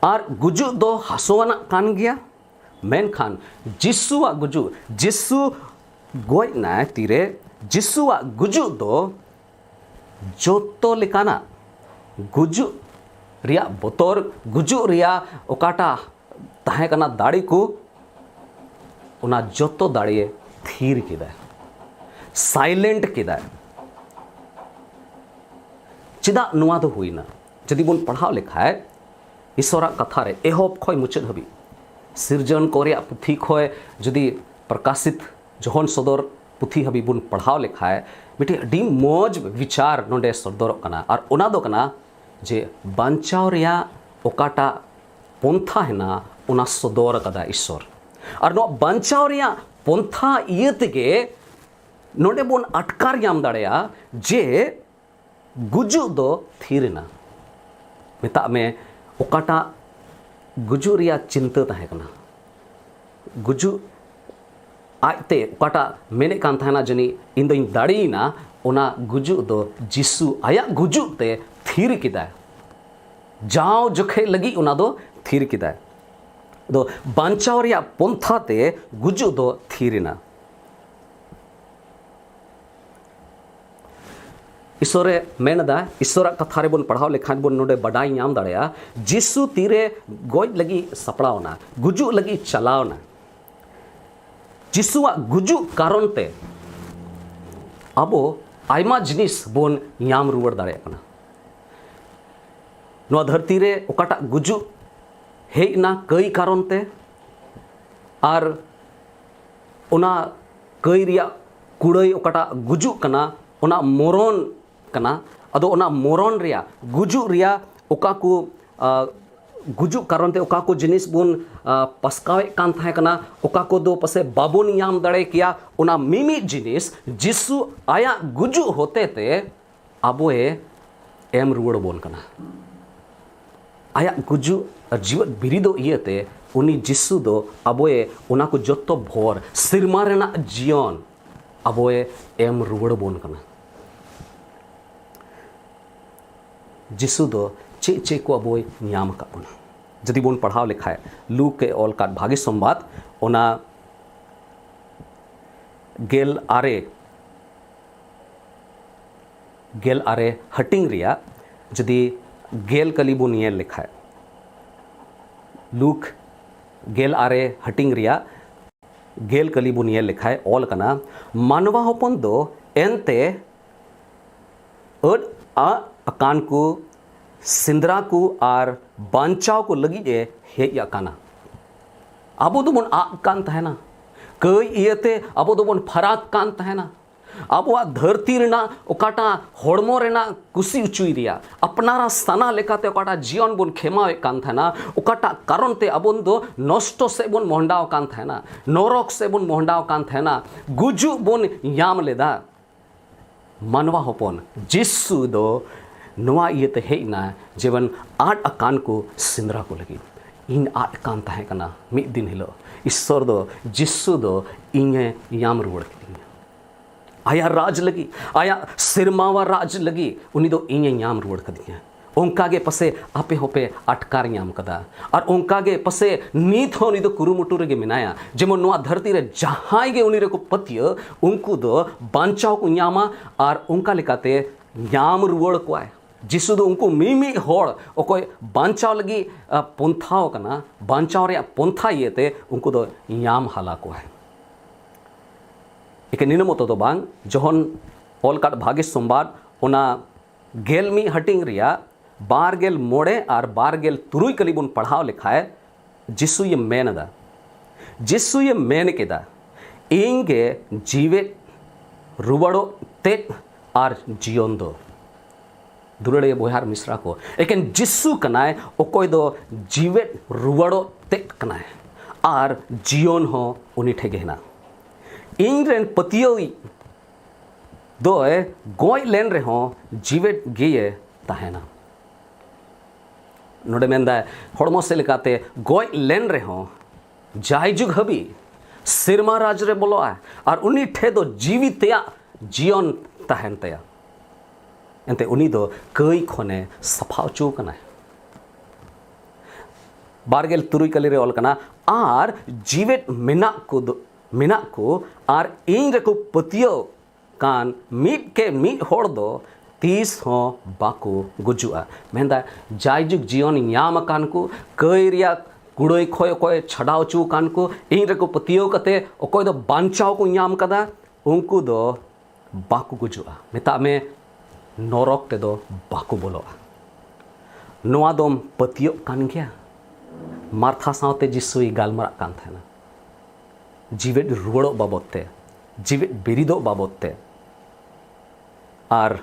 ᱟᱨ ᱜᱩᱡᱩᱜ ᱫᱚ ᱦᱟᱥᱚᱣᱟᱱᱟᱜ ᱠᱟᱱ ᱜᱮᱭᱟ᱾ ᱢᱮᱱᱠᱷᱟᱱ ᱡᱤᱥᱩᱣᱟᱜ ᱜᱩᱡᱩᱜ, ᱡᱤᱥᱩ ᱜᱚᱡ ᱱᱟᱭ ᱛᱤᱨᱮ, ᱡᱤᱥᱩᱣᱟᱜ ᱜᱩᱡᱩᱜ ᱫᱚ ᱡᱚᱛᱚ ᱞᱮᱠᱟᱱᱟᱜ ᱜᱩᱡᱩᱜ ᱨᱮᱭᱟᱜ ᱵᱚᱛᱚᱨ, ᱜᱩᱡᱩᱜ ᱨᱮᱭᱟᱜ ᱚᱠᱟᱴᱟᱜ ᱛᱟᱦᱮᱸ ᱠᱟᱱᱟ ᱫᱟᱲᱮ ᱠᱚ, ᱚᱱᱟ ᱡᱚᱛᱚ ᱫᱟᱲᱮ ᱛᱷᱤᱨ ᱠᱮᱫᱟᱭ, ᱥᱟᱭᱞᱮᱱᱴ ᱠᱮᱫᱟᱭ᱾ ᱪᱮᱫᱟᱜ ᱱᱚᱣᱟ ᱫᱚ ᱦᱩᱭᱱᱟ? ᱡᱩᱫᱤ ᱵᱚᱱ ᱯᱟᱲᱦᱟᱣ ᱞᱮᱠᱷᱟᱡ, ᱤᱥᱚᱨᱟᱜ ᱠᱟᱛᱷᱟ ᱨᱮ ᱮᱦᱚᱵ ᱠᱷᱚᱡ ᱢᱩᱪᱟᱹᱫ ᱦᱟᱹᱵᱤᱡ, ᱥᱤᱨᱡᱚᱱ ᱠᱚ ᱨᱮᱭᱟᱜ ᱯᱩᱛᱷᱤ ᱠᱷᱚᱡ ᱡᱩᱫᱤ ᱯᱨᱚᱠᱟᱥᱤᱛ ᱡᱚᱦᱚᱱ ᱥᱚᱫᱚᱨ ᱯᱩᱛᱷᱤ ᱦᱟᱹᱵᱤᱡ ᱵᱚᱱ ᱯᱟᱲᱦᱟᱣ ᱞᱮᱠᱷᱟᱡ, ᱢᱤᱫᱴᱮᱡ ᱟᱹᱰᱤ ᱢᱚᱡᱽ ᱵᱤᱪᱟᱨ ᱱᱚᱰᱮ ᱥᱚᱫᱚᱨᱚᱜ ᱠᱟᱱᱟ᱾ ᱟᱨ ᱚᱱᱟ ᱫᱚ ᱠᱟᱱᱟ ᱡᱮ ᱵᱟᱧᱪᱟᱣ ᱨᱮᱭᱟᱜ ᱚᱠᱟᱴᱟᱜ ᱯᱚᱱᱛᱷᱟ ᱦᱮᱱᱟᱜᱼᱟ, ᱚᱱᱟ ᱥᱚᱫᱚᱨ ᱟᱠᱟᱫᱟ ᱤᱥᱚᱨ᱾ ᱟᱨ ᱱᱚᱣᱟ ᱵᱟᱧᱪᱟᱣ ᱨᱮᱭᱟᱜ ᱯᱚᱱᱛᱷᱟ ᱤᱭᱟᱹ ᱛᱮᱜᱮ ᱱᱚᱰᱮ ᱵᱚᱱ ᱟᱴᱠᱟᱨ ᱧᱟᱢ ᱫᱟᱲᱮᱭᱟᱜᱼᱟ ᱡᱮ ᱜᱩᱡᱩᱜ ᱫᱚ ᱛᱷᱤᱨ ᱮᱱᱟ᱾ ᱢᱮᱛᱟᱜ ᱢᱮ, ᱚᱠᱟᱴᱟᱜ ᱜᱩᱡᱩᱜ ᱨᱮᱭᱟᱜ ᱪᱤᱱᱛᱟᱹ ᱛᱟᱦᱮᱸ ᱠᱟᱱᱟ, ᱜᱩᱡᱩᱜ ᱟᱡᱛᱮ ᱚᱠᱟᱴᱟᱜ ᱢᱮᱱᱮᱫ ᱠᱟᱱ ᱛᱟᱦᱮᱱᱟ, ᱡᱟᱹᱱᱤᱡ ᱤᱧ ᱫᱚᱧ ᱫᱟᱲᱮᱭᱮᱱᱟ, ᱚᱱᱟ ᱜᱩᱡᱩᱜ ᱫᱚ ᱡᱤᱥᱩ ᱟᱭᱟᱜ ᱜᱩᱡᱩᱜ ᱛᱮ ᱛᱷᱤᱨ ᱠᱮᱫᱟᱭ᱾ ᱡᱟᱣ ᱡᱚᱠᱷᱮᱡ ᱞᱟᱹᱜᱤᱫ ᱚᱱᱟ ᱫᱚ ᱛᱷᱤᱨ ᱠᱮᱫᱟᱭ᱾ ᱫᱚ ᱵᱟᱧᱪᱟᱣ ᱨᱮᱭᱟᱜ ᱯᱚᱱᱛᱷᱟ ᱛᱮ ᱜᱩᱡᱩᱜ ᱫᱚ ᱛᱷᱤᱨ ᱮᱱᱟ᱾ ᱤᱥᱚᱨᱮ ᱢᱮᱱ ᱮᱫᱟ, ᱤᱥᱚᱨᱟᱜ ᱠᱟᱛᱷᱟ ᱨᱮᱵᱚᱱ ᱯᱟᱲᱦᱟᱣ ᱞᱮᱠᱷᱟᱱ ᱵᱚᱱ ᱱᱚᱰᱮ ᱵᱟᱰᱟᱭ ᱧᱟᱢ ᱫᱟᱲᱮᱭᱟᱜᱼᱟ, ᱡᱤᱥᱩ ᱛᱤᱨᱮ ᱜᱚᱡ ᱞᱟᱹᱜᱤᱫ ᱥᱟᱯᱲᱟᱣ ᱮᱱᱟ, ᱜᱩᱡᱩᱜ ᱞᱟᱹᱜᱤᱫ ᱪᱟᱞᱟᱣ ᱮᱱᱟ᱾ ᱡᱤᱥᱩᱣᱟᱜ ᱜᱩᱡᱩᱜ ᱠᱟᱨᱚᱱ ᱛᱮ ᱟᱵᱚ ᱟᱭᱢᱟ ᱡᱤᱱᱤᱥ ᱵᱚᱱ ᱧᱟᱢ ᱨᱩᱣᱟᱹᱲ ᱫᱟᱲᱮᱭᱟᱜ ᱠᱟᱱᱟ᱾ ᱱᱚᱣᱟ ᱫᱷᱟᱹᱨᱛᱤ ᱨᱮ ᱚᱠᱟᱴᱟᱜ ᱜᱩᱡᱩᱜ ᱦᱮᱡ ᱮᱱᱟ ᱠᱟᱹᱭ ᱠᱟᱨᱚᱱ ᱛᱮ, ᱟᱨ ᱚᱱᱟ ᱠᱟᱹᱭ ᱨᱮᱭᱟᱜ ᱠᱩᱲᱟᱹᱭ ᱚᱠᱟᱴᱟᱜ ᱜᱩᱡᱩᱜ ᱠᱟᱱᱟ, ᱚᱱᱟ ᱢᱚᱨᱚᱱ ᱠᱟᱱᱟ᱾ ᱟᱫᱚ ᱚᱱᱟ ᱢᱚᱨᱚᱱ ᱨᱮᱭᱟᱜ, ᱜᱩᱡᱩᱜ ᱨᱮᱭᱟᱜ ᱚᱠᱟ ᱠᱚ, ᱟ, ᱜᱩᱡᱩᱜ ᱠᱟᱨᱚᱱ ᱛᱮ ᱚᱠᱟ ᱠᱚ ᱡᱤᱱᱤᱥ ᱵᱚᱱ, ᱟ, ᱯᱟᱥᱠᱟᱣᱮᱫ ᱠᱟᱱ ᱛᱟᱦᱮᱸ ᱠᱟᱱᱟ, ᱚᱠᱟ ᱠᱚᱫᱚ ᱯᱟᱥᱮᱡ ᱵᱟᱵᱚᱱ ᱧᱟᱢ ᱫᱟᱲᱮ ᱠᱮᱭᱟ, ᱚᱱᱟ ᱢᱤᱢᱤᱫ ᱡᱤᱱᱤᱥ ᱡᱤᱥᱩ ᱟᱭᱟᱜ ᱜᱩᱡᱩᱜ ᱦᱚᱛᱮ ᱛᱮ ᱟᱵᱚᱭ ᱮᱢ ᱨᱩᱣᱟᱹᱲ ᱟᱵᱚᱱ ᱠᱟᱱᱟ᱾ ᱟᱭᱟᱜ ᱜᱩᱡᱩᱜ ᱟᱨ ᱡᱤᱣᱮᱫ ᱵᱤᱨᱤᱫᱚᱜ ᱤᱭᱟᱹᱛᱮ ᱩᱱᱤ ᱡᱤᱥᱩ ᱫᱚ ᱟᱵᱚᱭ ᱚᱱᱟ ᱠᱚ ᱡᱚᱛᱚ ᱵᱷᱚᱨ, ᱥᱮᱨᱢᱟ ᱨᱮᱱᱟᱜ ᱡᱤᱭᱚᱱ ᱟᱵᱚᱭ ᱮᱢ ᱨᱩᱣᱟᱹᱲ ᱟᱵᱚᱱ ᱠᱟᱱᱟ᱾ ᱡᱤᱥᱩ ᱫᱚ ᱪᱮᱫ ᱪᱮᱫ ᱠᱚ ᱟᱵᱚᱭ ᱧᱟᱢ ᱟᱠᱟᱫ ᱵᱚᱱᱟ? ᱡᱩᱫᱤ ᱵᱚᱱ ᱯᱟᱲᱦᱟᱣ ᱞᱮᱠᱷᱟᱡ, ᱞᱩᱠ ᱮ ᱚᱞ ᱟᱠᱟᱫ ᱵᱷᱟᱹᱜᱤ ᱥᱚᱢᱵᱟᱫ, ᱚᱱᱟ ᱜᱮᱞ ᱟᱨᱮ, ᱜᱮᱞ ᱟᱨᱮ ᱦᱟᱹᱴᱤᱧ ᱨᱮᱭᱟᱜ ᱡᱩᱫᱤ ᱜᱮᱞ ᱠᱟᱹᱞᱤ ᱵᱚᱱ ᱧᱮᱞ ᱞᱮᱠᱷᱟᱡ, ᱞᱩᱠ ᱜᱮᱞ ᱟᱨᱮ ᱦᱟᱹᱴᱤᱧ ᱨᱮᱭᱟᱜ ᱜᱮᱞ ᱠᱟᱹᱞᱤ ᱵᱚᱱ ᱧᱮᱞ ᱞᱮᱠᱷᱟᱡ ᱚᱞ ᱟᱠᱟᱱᱟ, ᱢᱟᱱᱣᱟ ᱦᱚᱯᱚᱱ ᱫᱚ ᱮᱱᱛᱮ ᱟᱹᱫ ᱟᱜ ᱟᱠᱟᱱ ᱠᱚ, ᱥᱮᱸᱫᱽᱨᱟ ᱠᱚ ᱟᱨ ᱵᱟᱧᱪᱟᱣ ᱠᱚ ᱞᱟᱹᱜᱤᱫ ᱮ ᱦᱮᱡ ᱟᱠᱟᱱᱟ᱾ ᱟᱵᱚ ᱫᱚᱵᱚᱱ ᱟᱜ ᱠᱟᱱ ᱛᱟᱦᱮᱱᱟ, ᱠᱟᱹᱭ ᱤᱭᱟᱹᱛᱮ ᱟᱵᱚ ᱫᱚᱵᱚᱱ ᱯᱷᱟᱨᱟᱠ ᱠᱟᱱ ᱛᱟᱦᱮᱱᱟ᱾ ᱟᱵᱚᱣᱟᱜ ᱫᱷᱟᱹᱨᱛᱤ ᱨᱮᱱᱟᱜ ᱚᱠᱟᱴᱟᱜ ᱦᱚᱲᱢᱚ ᱨᱮᱱᱟᱜ ᱠᱩᱥᱤ ᱚᱪᱚᱭ ᱨᱮᱭᱟᱜ, ᱟᱯᱱᱟᱨᱟᱜ ᱥᱟᱱᱟ ᱞᱮᱠᱟᱛᱮ ᱚᱠᱟᱴᱟᱜ ᱡᱤᱭᱚᱱ ᱵᱚᱱ ᱠᱷᱮᱢᱟᱣᱮᱫ ᱠᱟᱱ ᱛᱟᱦᱮᱱᱟ, ᱚᱠᱟᱴᱟᱜ ᱠᱟᱨᱚᱱ ᱛᱮ ᱟᱵᱚ ᱫᱚ ᱱᱚᱥᱴᱚ ᱥᱮᱫ ᱵᱚᱱ ᱢᱚᱦᱰᱟᱣ ᱠᱟᱱ ᱛᱟᱦᱮᱱᱟ, ᱱᱚᱨᱚᱠ ᱥᱮᱫ ᱵᱚᱱ ᱢᱚᱦᱰᱟᱣ ᱠᱟᱱ ᱛᱟᱦᱮᱱᱟ, ᱜᱩᱡᱩᱜ ᱵᱚᱱ ᱧᱟᱢ ᱞᱮᱫᱟ᱾ ᱢᱟᱱᱣᱟ ᱦᱚᱯᱚᱱ ᱡᱤᱥᱩ ᱫᱚ ᱱᱚᱣᱟ ᱤᱭᱟᱹᱛᱮ ᱦᱮᱡ ᱮᱱᱟ, ᱡᱮᱢᱚᱱ ᱟᱫ ᱟᱠᱟᱱ ᱠᱚ ᱥᱮᱸᱫᱽᱨᱟ ᱠᱚ ᱞᱟᱹᱜᱤᱫ᱾ ᱤᱧ ᱟᱫ ᱠᱟᱱ ᱛᱟᱦᱮᱸ ᱠᱟᱱᱟ, ᱢᱤᱫ ᱫᱤᱱ ᱦᱤᱞᱳᱜ ᱤᱥᱥᱚᱨ ᱫᱚ, ᱡᱤᱥᱩ ᱫᱚ ᱤᱧᱮ ᱧᱟᱢ ᱨᱩᱣᱟᱹᱲ ᱠᱤᱫᱤᱧᱟ᱾ ᱟᱭᱟᱜ ᱨᱟᱡᱽ ᱞᱟᱹᱜᱤᱫ, ᱟᱭᱟᱜ ᱥᱮᱨᱢᱟᱣᱟ ᱨᱟᱡᱽ ᱞᱟᱹᱜᱤᱫ ᱩᱱᱤ ᱫᱚ ᱤᱧᱮ ᱧᱟᱢ ᱨᱩᱣᱟᱹᱲ ᱠᱟᱫᱤᱧᱟ᱾ ᱚᱱᱠᱟ ᱜᱮ ᱯᱟᱥᱮ ᱟᱯᱮ ᱦᱚᱸᱯᱮ ᱟᱴᱠᱟᱨ ᱧᱟᱢ ᱠᱟᱫᱟ, ᱟᱨ ᱚᱱᱠᱟ ᱜᱮ ᱯᱟᱥᱮ ᱱᱤᱛ ᱦᱚᱸ ᱩᱱᱤ ᱫᱚ ᱠᱩᱨᱩᱢᱩᱴᱩ ᱨᱮᱜᱮ ᱢᱮᱱᱟᱭᱟ᱾ ᱡᱮᱢᱚᱱ ᱱᱚᱣᱟ ᱫᱷᱟᱹᱨᱛᱤ ᱨᱮ ᱡᱟᱦᱟᱸᱭ ᱜᱮ ᱩᱱᱤ ᱨᱮᱠᱚ ᱯᱟᱹᱛᱭᱟᱹᱜ, ᱩᱱᱠᱩ ᱫᱚ ᱵᱟᱧᱪᱟᱣ ᱠᱚ ᱧᱟᱢᱟ ᱟᱨ ᱚᱱᱠᱟ ᱞᱮᱠᱟᱛᱮ ᱧᱟᱢ ᱨᱩᱣᱟᱹᱲ ᱠᱚᱣᱟᱭ᱾ ᱡᱤᱥᱩ ᱫᱚ ᱩᱱᱠᱩ ᱢᱤᱢᱤᱫ ᱦᱚᱲ ᱚᱠᱚᱭ ᱵᱟᱧᱪᱟᱣ ᱞᱟᱹᱜᱤᱫ, ᱟ, ᱯᱚᱱᱛᱷᱟᱣ ᱠᱟᱱᱟ, ᱵᱟᱧᱪᱟᱣ ᱨᱮᱭᱟᱜ ᱯᱚᱱᱛᱷᱟ ᱤᱭᱟᱹᱛᱮ ᱩᱱᱠᱩ ᱫᱚ ᱧᱟᱢ ᱦᱟᱞᱟ ᱠᱚᱣᱟᱭ᱾ ᱮᱠᱮᱱ ᱱᱤᱱᱟᱹ ᱢᱚᱛᱚ ᱫᱚ ᱵᱟᱝ, ᱡᱚᱦᱚᱱ ᱚᱞ ᱠᱟᱫ ᱵᱷᱟᱜᱮ ᱥᱚᱢᱵᱟᱫ, ᱚᱱᱟ ᱜᱮᱞ ᱢᱤᱫ ᱦᱟᱹᱴᱤᱧ ᱨᱮᱭᱟᱜ ᱵᱟᱨ ᱜᱮᱞ ᱢᱚᱬᱮ ᱟᱨ ᱵᱟᱨ ᱜᱮᱞ ᱛᱩᱨᱩᱭ ᱠᱟᱹᱞᱤ ᱵᱚᱱ ᱯᱟᱲᱦᱟᱣ ᱞᱮᱠᱷᱟᱡ, ᱡᱤᱥᱩᱭᱮ ᱢᱮᱱ ᱮᱫᱟ, ᱡᱤᱥᱩᱭᱮ ᱢᱮᱱ ᱠᱮᱫᱟ, "ᱤᱧ ᱜᱮ ᱡᱤᱣᱮᱫ ᱨᱩᱣᱟᱹᱲᱚᱜ ᱛᱮᱫ ᱟᱨ ᱡᱤᱭᱚᱱ ᱫᱚ᱾" ᱫᱩᱞᱟᱹᱲᱤᱭᱟᱹ ᱵᱚᱭᱦᱟ ᱟᱨ ᱢᱤᱥᱨᱟ ᱠᱚ, ᱮᱠᱮᱱ ᱡᱤᱥᱩ ᱠᱟᱱᱟᱭ ᱚᱠᱚᱭ ᱫᱚ ᱡᱤᱣᱮᱫ ᱨᱩᱣᱟᱹᱲᱚᱜ ᱛᱮᱫ ᱠᱟᱱᱟᱭ, ᱟᱨ ᱡᱤᱭᱚᱱ ᱦᱚᱸ ᱩᱱᱤ ᱴᱷᱮᱡ ᱜᱮ ᱦᱮᱱᱟᱜ᱾ ᱤᱧ ᱨᱮᱱ ᱯᱟᱹᱛᱭᱟᱹᱣᱤᱡ ᱫᱚᱭ ᱜᱚᱡ ᱞᱮᱱ ᱨᱮᱦᱚᱸ ᱡᱤᱣᱮᱫ ᱜᱮᱭᱮ ᱛᱟᱦᱮᱱᱟ᱾ ᱱᱚᱰᱮ ᱢᱮᱱᱫᱟᱭ, ᱦᱚᱲᱢᱚ ᱥᱮᱫ ᱞᱮᱠᱟᱛᱮ ᱜᱚᱡ ᱞᱮᱱ ᱨᱮᱦᱚᱸ ᱡᱟᱭᱡᱩᱜᱽ ᱦᱟᱹᱵᱤᱡ ᱥᱮᱨᱢᱟ ᱨᱟᱡᱽ ᱨᱮ ᱵᱚᱞᱚᱜᱼᱟ, ᱟᱨ ᱩᱱᱤ ᱴᱷᱮᱡ ᱫᱚ ᱡᱤᱣᱤ ᱛᱮᱭᱟᱜ ᱡᱤᱭᱚᱱ ᱛᱟᱦᱮᱱ ᱛᱟᱭᱟ᱾ ᱮᱱᱛᱮ ᱩᱱᱤ ᱫᱚ ᱠᱟᱹᱭ ᱠᱷᱚᱱᱮ ᱥᱟᱯᱷᱟ ᱚᱪᱚ ᱟᱠᱟᱱᱟᱭ᱾ ᱵᱟᱨ ᱜᱮᱞ ᱛᱩᱨᱩᱭ ᱠᱟᱹᱞᱤ ᱨᱮ ᱚᱞ ᱠᱟᱱᱟ, "ᱟᱨ ᱡᱤᱣᱮᱫ ᱢᱮᱱᱟᱜ ᱠᱚ ᱫᱚ, ᱢᱮᱱᱟᱜ ᱠᱚ ᱟᱨ ᱤᱧ ᱨᱮᱠᱚ ᱯᱟᱹᱛᱭᱟᱹᱣ ᱠᱟᱱ ᱢᱤᱫ ᱠᱮ ᱢᱤᱫ ᱦᱚᱲ ᱫᱚ ᱛᱤᱥ ᱦᱚᱸ ᱵᱟᱠᱚ ᱜᱩᱡᱩᱜᱼᱟ᱾" ᱢᱮᱱᱫᱟ, ᱡᱟᱭᱡᱩᱜᱽ ᱡᱤᱭᱚᱱ ᱧᱟᱢ ᱟᱠᱟᱱ ᱠᱚ, ᱠᱟᱹᱭ ᱨᱮᱭᱟᱜ ᱠᱩᱲᱟᱹᱭ ᱠᱷᱚᱡ ᱚᱠᱚᱭ ᱪᱷᱟᱰᱟᱣ ᱦᱚᱪᱚ ᱟᱠᱟᱱ ᱠᱚ, ᱤᱧ ᱨᱮᱠᱚ ᱯᱟᱹᱛᱭᱟᱹᱣ ᱠᱟᱛᱮ ᱚᱠᱚᱭ ᱫᱚ ᱵᱟᱧᱪᱟᱣ ᱠᱚ ᱧᱟᱢ ᱠᱟᱫᱟ, ᱩᱱᱠᱩ ᱫᱚ ᱵᱟᱠᱚ ᱜᱩᱡᱩᱜᱼᱟ᱾ ᱢᱮᱛᱟᱜ ᱢᱮ, ᱱᱚᱨᱚᱠ ᱛᱮᱫᱚ ᱵᱟᱠᱚ ᱵᱚᱞᱚᱜᱼᱟ᱾ ᱱᱚᱣᱟ ᱫᱚᱢ ᱯᱟᱹᱛᱭᱟᱹᱜ ᱠᱟᱱ ᱜᱮᱭᱟ? ᱢᱟᱨᱛᱷᱟ ᱥᱟᱶᱛᱮ ᱡᱤᱥᱩᱭ ᱜᱟᱞᱢᱟᱨᱟᱜ ᱠᱟᱱ ᱛᱟᱦᱮᱱᱟ ᱡᱤᱣᱮᱫ ᱨᱩᱣᱟᱹᱲᱚᱜ ᱵᱟᱵᱚᱫ ᱛᱮ, ᱡᱤᱣᱮᱫ ᱵᱤᱨᱤᱫᱚᱜ ᱵᱟᱵᱚᱫ ᱛᱮ᱾ ᱟᱨ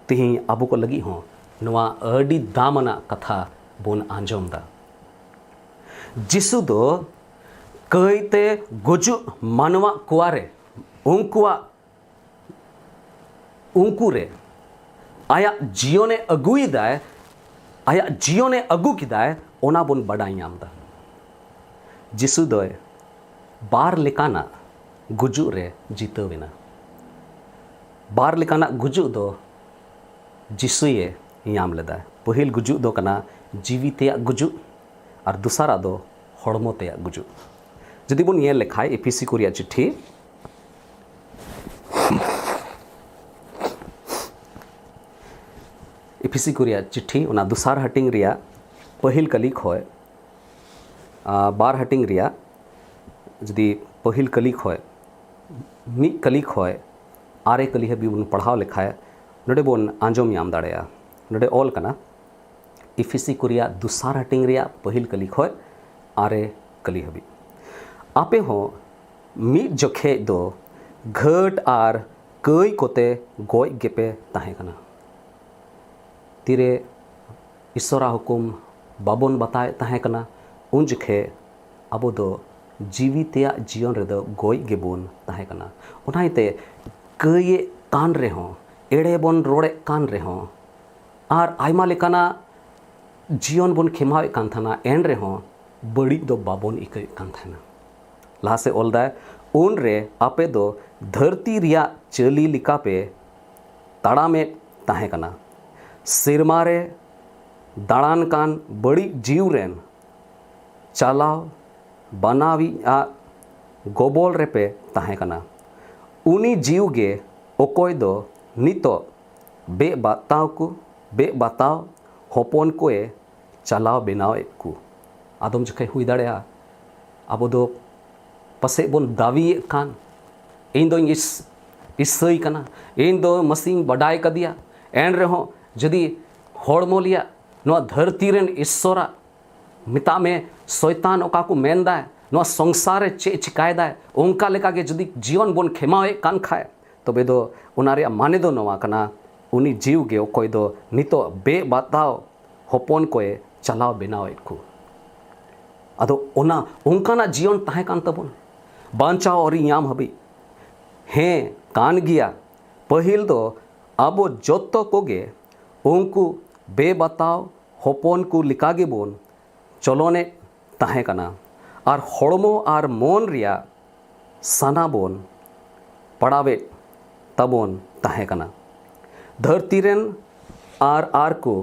ᱛᱤᱦᱤᱧ ᱟᱵᱚ ᱠᱚ ᱞᱟᱹᱜᱤᱫ ᱦᱚᱸ ᱱᱚᱣᱟ ᱟᱹᱰᱤ ᱫᱟᱢ ᱟᱱᱟᱜ ᱠᱟᱛᱷᱟ ᱵᱚᱱ ᱟᱸᱡᱚᱢ ᱫᱟ᱾ ᱡᱤᱥᱩ ᱫᱚ ᱠᱟᱹᱭᱛᱮ ᱜᱩᱡᱩᱜ ᱢᱟᱱᱣᱟ ᱠᱚᱣᱟ ᱨᱮ, ᱩᱱᱠᱩᱣᱟᱜ, ᱩᱱᱠᱩ ᱨᱮ ᱟᱭᱟᱜ ᱡᱤᱭᱚᱱᱮ ᱟᱹᱜᱩᱭᱮᱫᱟᱭ, ᱟᱭᱟᱜ ᱡᱤᱭᱚᱱᱮ ᱟᱹᱜᱩ ᱠᱮᱫᱟᱭ, ᱚᱱᱟ ᱵᱚᱱ ᱵᱟᱰᱟᱭ ᱧᱟᱢ ᱫᱟ᱾ ᱡᱤᱥᱩ ᱫᱚᱭ ᱵᱟᱨ ᱞᱮᱠᱟᱱᱟᱜ ᱜᱩᱡᱩᱜ ᱨᱮ ᱡᱤᱛᱟᱹᱣ ᱮᱱᱟ᱾ ᱵᱟᱨ ᱞᱮᱠᱟᱱᱟᱜ ᱜᱩᱡᱩᱜ ᱫᱚ ᱡᱤᱥᱩᱭᱮ ᱧᱟᱢ ᱞᱮᱫᱟ᱾ ᱯᱟᱹᱦᱤᱞ ᱜᱩᱡᱩᱜ ᱫᱚ ᱠᱟᱱᱟ ᱡᱤᱣᱤ ᱛᱮᱭᱟᱜ ᱜᱩᱡᱩᱜ, ᱟᱨ ᱫᱚᱥᱟᱨᱟᱜ ᱫᱚ ᱦᱚᱲᱢᱚ ᱛᱮᱭᱟᱜ ᱜᱩᱡᱩᱜ᱾ ᱡᱩᱫᱤ ᱵᱚᱱ ᱧᱮᱞ ᱞᱮᱠᱷᱟᱡ ᱮᱯᱷᱤᱥᱤ ᱠᱚ ᱨᱮᱭᱟᱜ ᱪᱤᱴᱷᱤ, ᱮᱯᱷᱤᱥᱤ ᱠᱚ ᱨᱮᱭᱟᱜ ᱪᱤᱴᱷᱤ, ᱚᱱᱟ ᱫᱚᱥᱟᱨ ᱦᱟᱹᱴᱤᱧ ᱨᱮᱭᱟᱜ ᱯᱟᱹᱦᱤᱞ ᱠᱟᱹᱞᱤ ᱠᱷᱚᱡ, ᱟᱨ ᱵᱟᱨ ᱦᱟᱹᱴᱤᱧ ᱨᱮᱭᱟᱜ ᱡᱩᱫᱤ ᱯᱟᱹᱦᱤᱞ ᱠᱟᱹᱞᱤ ᱠᱷᱚᱡ, ᱢᱤᱫ ᱠᱟᱹᱞᱤ ᱠᱷᱚᱡ ᱟᱨᱮ ᱠᱟᱹᱞᱤ ᱦᱟᱹᱵᱤᱡ ᱵᱚᱱ ᱯᱟᱲᱦᱟᱣ ᱞᱮᱠᱷᱟᱡ, ᱱᱚᱰᱮ ᱵᱚᱱ ᱟᱸᱡᱚᱢ ᱧᱟᱢ ᱫᱟᱲᱮᱭᱟᱜᱼᱟ᱾ ᱱᱚᱰᱮ ᱚᱞ ᱠᱟᱱᱟ, ᱮᱯᱷᱤᱥᱤ ᱠᱚ ᱨᱮᱭᱟᱜ ᱫᱚᱥᱟᱨ ᱦᱟᱹᱴᱤᱧ ᱨᱮᱭᱟᱜ ᱯᱟᱹᱦᱤᱞ ᱠᱟᱹᱞᱤ ᱠᱷᱚᱡ ᱟᱨᱮ ᱠᱟᱹᱞᱤ ᱦᱟᱹᱵᱤᱡ, ᱟᱯᱮ ᱦᱚᱸ ᱢᱤᱫ ᱡᱚᱠᱷᱮᱡ ᱫᱚ ᱜᱷᱟᱹᱴ ᱟᱨ ᱠᱟᱹᱭ ᱠᱚᱛᱮ ᱜᱚᱡ ᱜᱮᱯᱮ ᱛᱟᱦᱮᱸ ᱠᱟᱱᱟ᱾ ᱛᱤᱨᱮ ᱤᱥᱚᱨᱟᱜ ᱦᱩᱠᱩᱢ ᱵᱟᱵᱚᱱ ᱵᱟᱛᱟᱣᱮᱫ ᱛᱟᱦᱮᱸ ᱠᱟᱱᱟ, ᱩᱱ ᱡᱚᱠᱷᱮᱡ ᱟᱵᱚ ᱫᱚ ᱡᱤᱣᱤ ᱛᱮᱭᱟᱜ ᱡᱤᱭᱚᱱ ᱨᱮᱫᱚ ᱜᱚᱡ ᱜᱮᱵᱚᱱ ᱛᱟᱦᱮᱸ ᱠᱟᱱᱟ᱾ ᱚᱱᱟ ᱤᱭᱟᱹᱛᱮ ᱠᱟᱹᱭᱮᱫ ᱠᱟᱱ ᱨᱮᱦᱚᱸ, ᱮᱲᱮ ᱵᱚᱱ ᱨᱚᱲᱮᱫ ᱠᱟᱱ ᱨᱮᱦᱚᱸ, ᱟᱨ ᱟᱭᱢᱟ ᱞᱮᱠᱟᱱᱟᱜ ᱡᱤᱭᱚᱱ ᱵᱚᱱ ᱠᱷᱮᱢᱟᱣᱮᱫ ᱠᱟᱱ ᱛᱟᱦᱮᱱᱟ, ᱮᱱ ᱨᱮᱦᱚᱸ ᱵᱟᱹᱲᱤᱡ ᱫᱚ ᱵᱟᱵᱚᱱ ᱤᱠᱟᱹᱭᱮᱫ ᱠᱟᱱ ᱛᱟᱦᱮᱱᱟ᱾ ᱞᱟᱦᱟ ᱥᱮᱫ ᱚᱞ ᱫᱟᱭ, ᱩᱱᱨᱮ ᱟᱯᱮ ᱫᱚ ᱫᱷᱟᱹᱨᱛᱤ ᱨᱮᱭᱟᱜ ᱪᱟᱹᱞᱤ ᱞᱮᱠᱟᱯᱮ ᱛᱟᱲᱟᱢᱮᱫ ᱛᱟᱦᱮᱸ ᱠᱟᱱᱟ᱾ ᱥᱮᱨᱢᱟ ᱨᱮ ᱫᱟᱬᱟᱱ ᱠᱟᱱ ᱵᱟᱹᱲᱤᱡ ᱡᱤᱣᱤ ᱨᱮᱱ ᱪᱟᱞᱟᱣ ᱵᱟᱱᱟᱣᱤᱡ ᱟᱜ ᱜᱚᱵᱚᱞ ᱨᱮᱯᱮ ᱛᱟᱦᱮᱸ ᱠᱟᱱᱟ᱾ ᱩᱱᱤ ᱡᱤᱣᱤ ᱜᱮ ᱚᱠᱚᱭ ᱫᱚ ᱱᱤᱛᱚᱜ ᱵᱮᱜ ᱵᱟᱛᱟᱣ ᱠᱚ, ᱵᱮᱜ ᱵᱟᱛᱟᱣ ᱦᱚᱯᱚᱱ ᱠᱚᱭᱮ ᱪᱟᱞᱟᱣ ᱵᱮᱱᱟᱣᱮᱫ ᱠᱚ᱾ ᱟᱫᱚᱢ ᱡᱚᱠᱷᱮᱡ ᱦᱩᱭ ᱫᱟᱲᱮᱭᱟᱜᱼᱟ, ᱟᱵᱚ ᱫᱚ ᱯᱟᱥᱮᱡ ᱵᱚᱱ ᱫᱟᱹᱵᱤᱭᱮᱫ ᱠᱟᱱ, ᱤᱧ ᱫᱚᱧ ᱤᱥ-, ᱤᱥᱟᱹᱭ ᱠᱟᱱᱟ, ᱤᱧ ᱫᱚ ᱢᱟᱥᱤᱧ ᱵᱟᱰᱟᱭ ᱠᱟᱫᱮᱭᱟ, ᱮᱱ ᱨᱮᱦᱚᱸ ᱡᱩᱫᱤ ᱦᱚᱲᱢᱚ ᱞᱮᱭᱟᱜ ᱱᱚᱣᱟ ᱫᱷᱟᱹᱨᱛᱤ ᱨᱮᱱ ᱤᱥᱥᱚᱨᱟᱜ, ᱢᱮᱛᱟᱜ ᱢᱮ, ᱥᱚᱭᱛᱟᱱ ᱚᱠᱟ ᱠᱚ ᱢᱮᱱᱫᱟᱭ, ᱱᱚᱣᱟ ᱥᱚᱝᱥᱟᱨ ᱨᱮ ᱪᱮᱫ ᱪᱤᱠᱟᱭᱫᱟᱭ, ᱚᱱᱠᱟ ᱞᱮᱠᱟᱜᱮ ᱡᱩᱫᱤ ᱡᱤᱭᱚᱱ ᱵᱚᱱ ᱠᱷᱮᱢᱟᱣᱮᱫ ᱠᱟᱱ ᱠᱷᱟᱡ, ᱛᱚᱵᱮ ᱫᱚ ᱚᱱᱟ ᱨᱮᱭᱟᱜ ᱢᱟᱱᱮ ᱫᱚ ᱱᱚᱣᱟ ᱠᱟᱱᱟ, ᱩᱱᱤ ᱡᱤᱣᱤ ᱜᱮ ᱚᱠᱚᱭ ᱫᱚ ᱱᱤᱛᱚᱜ ᱵᱮᱵᱟᱛᱟᱣ ᱦᱚᱯᱚᱱ ᱠᱚᱭ ᱪᱟᱞᱟᱣ ᱵᱮᱱᱟᱣᱮᱫ ᱠᱚ᱾ ᱟᱫᱚ ᱚᱱᱟ ᱚᱱᱠᱟᱱᱟᱜ ᱡᱤᱭᱚᱱ ᱛᱟᱦᱮᱸ ᱠᱟᱱ ᱛᱟᱵᱚᱱᱟ᱾ ᱵᱟᱧᱪᱟᱣ ᱟᱹᱣᱨᱤ ᱧᱟᱢ ᱦᱟᱹᱵᱤᱡ᱾ ᱦᱮᱸ, ᱠᱟᱱ ᱜᱮᱭᱟ᱾ ᱯᱟᱹᱦᱤᱞ ᱫᱚ ᱟᱵᱚ ᱡᱚᱛᱚ ᱠᱚᱜᱮ ᱩᱱᱠᱩ ᱵᱮᱵᱟᱛᱟᱣ ᱦᱚᱯᱚᱱ ᱠᱚ ᱞᱮᱠᱟ ᱜᱮᱵᱚᱱ ᱪᱚᱞᱚᱱᱮᱫ ᱛᱟᱦᱮᱸ ᱠᱟᱱᱟ ᱟᱨ ᱦᱚᱲᱢᱚ ᱟᱨ ᱢᱚᱱ ᱨᱮᱭᱟᱜ ᱥᱟᱱᱟ ᱵᱚᱱ ᱯᱟᱲᱟᱣᱮᱫ ᱛᱟᱵᱚᱱ ᱛᱟᱦᱮᱸ ᱠᱟᱱᱟ᱾ ᱫᱷᱟᱹᱨᱛᱤ ᱨᱮᱱ ᱟᱨ ᱟᱨ ᱠᱚ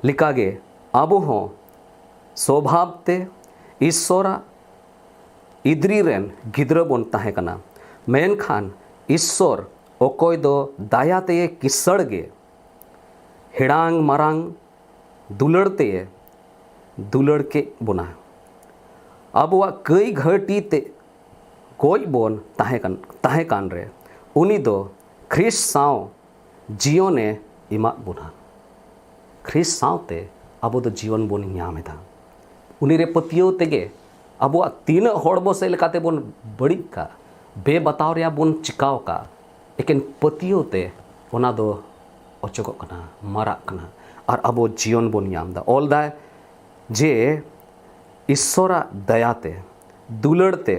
ᱞᱮᱠᱟᱜᱮ ᱟᱵᱚ ᱦᱚᱸ ᱥᱚᱵᱷᱟᱵ ᱛᱮ ᱤᱥᱥᱚᱨᱟᱜ ᱤᱫᱨᱤ ᱨᱮᱱ ᱜᱤᱫᱽᱨᱟᱹ ᱵᱚᱱ ᱛᱟᱦᱮᱸ ᱠᱟᱱᱟ᱾ ᱢᱮᱱᱠᱷᱟᱱ ᱤᱥᱥᱚᱨ ᱚᱠᱚᱭ ᱫᱚ ᱫᱟᱭᱟ ᱛᱮᱭᱮ ᱠᱤᱥᱟᱹᱬ ᱜᱮ ᱦᱮᱲᱟᱝ ᱢᱟᱨᱟᱝ ᱫᱩᱞᱟᱹᱲ ᱛᱮᱭᱮ ᱫᱩᱞᱟᱹᱲ ᱠᱮᱫ ᱵᱚᱱᱟ᱾ ᱟᱵᱚᱣᱟᱜ ᱠᱟᱹᱭ ᱜᱷᱟᱹᱴᱤ ᱛᱮ ᱜᱚᱡ ᱵᱚᱱ ᱛᱟᱦᱮᱸ ᱠᱟᱱ ᱛᱟᱦᱮᱸ ᱠᱟᱱ ᱨᱮ ᱩᱱᱤ ᱫᱚ ᱠᱷᱨᱤᱥ ᱥᱟᱶ ᱡᱤᱭᱚᱱᱮ ᱮᱢᱟᱫ ᱵᱚᱱᱟ᱾ ᱠᱷᱨᱤᱥ ᱥᱟᱶᱛᱮ ᱟᱵᱚ ᱫᱚ ᱡᱤᱭᱚᱱ ᱵᱚᱱ ᱧᱟᱢ ᱮᱫᱟ᱾ ᱩᱱᱤ ᱨᱮ ᱯᱟᱹᱛᱭᱟᱹᱣ ᱛᱮᱜᱮ ᱟᱵᱚᱣᱟᱜ ᱛᱤᱱᱟᱹᱜ ᱦᱚᱲᱢᱚ ᱥᱮᱫ ᱞᱮᱠᱟᱛᱮ ᱵᱚᱱ ᱵᱟᱹᱲᱤᱡ ᱠᱟᱜ, ᱵᱮᱵᱟᱛᱟᱣ ᱨᱮᱭᱟᱜ ᱵᱚᱱ ᱪᱤᱠᱟᱣ ᱠᱟᱜ, ᱮᱠᱮᱱ ᱯᱟᱹᱛᱭᱟᱹᱣ ᱛᱮ ᱚᱱᱟ ᱫᱚ ᱚᱪᱚᱜᱚᱜ ᱠᱟᱱᱟ, ᱢᱟᱨᱟᱜ ᱠᱟᱱᱟ ᱟᱨ ᱟᱵᱚ ᱡᱤᱭᱚᱱ ᱵᱚᱱ ᱧᱟᱢ ᱮᱫᱟ᱾ ᱚᱞ ᱫᱟᱭ ᱡᱮ ᱤᱥᱥᱚᱨᱟᱜ ᱫᱟᱭᱟᱛᱮ, ᱫᱩᱞᱟᱹᱲ ᱛᱮ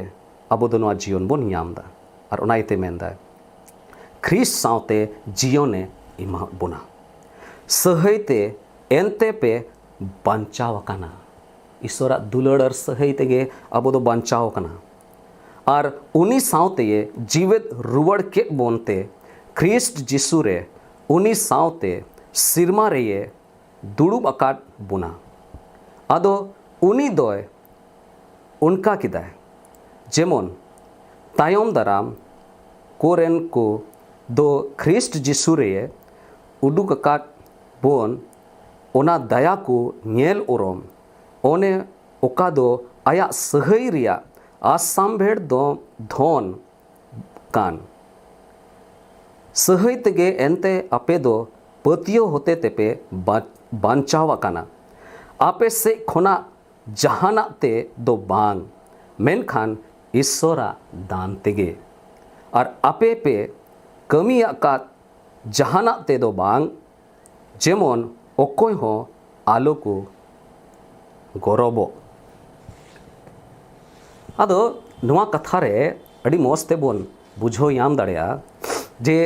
ᱟᱵᱚ ᱫᱚ ᱱᱚᱣᱟ ᱡᱤᱭᱚᱱ ᱵᱚᱱ ᱧᱟᱢ ᱮᱫᱟ᱾ ᱟᱨ ᱚᱱᱟ ᱤᱭᱟᱹᱛᱮ ᱢᱮᱱᱫᱟᱭ, ᱠᱷᱨᱤᱥ ᱥᱟᱶᱛᱮ ᱡᱤᱭᱚᱱᱮ ᱮᱢᱟᱫ ᱵᱚᱱᱟ᱾ ᱥᱟᱹᱦᱟᱹᱭ ᱛᱮ ᱮᱱᱛᱮ ᱯᱮ ᱵᱟᱧᱪᱟᱣ ᱟᱠᱟᱱᱟ᱾ ᱤᱥᱥᱚᱨᱟᱜ ᱫᱩᱞᱟᱹᱲ ᱟᱨ ᱥᱟᱹᱦᱟᱹᱭ ᱛᱮᱜᱮ ᱟᱵᱚ ᱫᱚ ᱵᱟᱧᱪᱟᱣ ᱟᱠᱟᱱᱟ᱾ ᱟᱨ ᱩᱱᱤ ᱥᱟᱶᱛᱮᱭᱮ ᱡᱤᱣᱮᱫ ᱨᱩᱣᱟᱹᱲ ᱠᱮᱫ ᱵᱚᱱ ᱛᱮ ᱠᱷᱨᱤᱥᱴ ᱡᱤᱥᱩ ᱨᱮ ᱩᱱᱤ ᱥᱟᱶᱛᱮ ᱥᱤᱨᱢᱟ ᱨᱮᱭᱮ ᱫᱩᱲᱩᱵ ᱟᱠᱟᱫ ᱵᱚᱱᱟ᱾ ᱟᱫᱚ ᱩᱱᱤ ᱫᱚᱭ ᱚᱱᱠᱟ ᱠᱮᱫᱟᱭ, ᱡᱮᱢᱚᱱ ᱛᱟᱭᱚᱢ ᱫᱟᱨᱟᱢ ᱠᱚᱨᱮᱱ ᱠᱚ ᱫᱚ ᱠᱷᱨᱤᱥᱴ ᱡᱤᱥᱩ ᱨᱮ ᱩᱰᱩᱠ ᱟᱠᱟᱫ ᱵᱚᱱ, ᱚᱱᱟ ᱫᱟᱭᱟ ᱠᱚ ᱧᱮᱞ ᱩᱨᱩᱢ, ᱚᱱᱮ ᱚᱠᱟ ᱫᱚ ᱟᱭᱟᱜ ᱥᱟᱹᱦᱟᱹᱭ ᱨᱮᱭᱟᱜ ᱟᱥᱟᱢᱵᱷᱮᱲ ᱫᱚ ᱫᱷᱚᱱ ᱠᱟᱱ᱾ ᱥᱟᱹᱦᱟᱹᱭ ᱛᱮᱜᱮ ᱮᱱᱛᱮ ᱟᱯᱮ ᱫᱚ ᱯᱟᱹᱛᱭᱟᱹᱣ ᱦᱚᱛᱮ ᱛᱮᱯᱮ ᱵᱟ-, ᱵᱟᱧᱪᱟᱣ ᱟᱠᱟᱱᱟ, ᱟᱯᱮ ᱥᱮᱫ ᱠᱷᱚᱱᱟᱜ ᱡᱟᱦᱟᱱᱟᱜ ᱛᱮ ᱫᱚ ᱵᱟᱝ, ᱢᱮᱱᱠᱷᱟᱱ ᱤᱥᱥᱚᱨᱟᱜ ᱫᱟᱱ ᱛᱮᱜᱮ᱾ ᱟᱨ ᱟᱯᱮ ᱯᱮ ᱠᱟᱹᱢᱤ ᱟᱠᱟᱫ ᱡᱟᱦᱟᱱᱟᱜ ᱛᱮᱫᱚ ᱵᱟᱝ, ᱡᱮᱢᱚᱱ ᱚᱠᱚᱭ ᱦᱚᱸ ᱟᱞᱚ ᱠᱚ ᱜᱚᱨᱚᱵᱚᱜ᱾ ᱟᱫᱚ ᱱᱚᱣᱟ ᱠᱟᱛᱷᱟ ᱨᱮ ᱟᱹᱰᱤ ᱢᱚᱡᱽ ᱛᱮᱵᱚᱱ ᱵᱩᱡᱷᱟᱹᱣ ᱧᱟᱢ ᱫᱟᱲᱮᱭᱟᱜᱼᱟ ᱡᱮ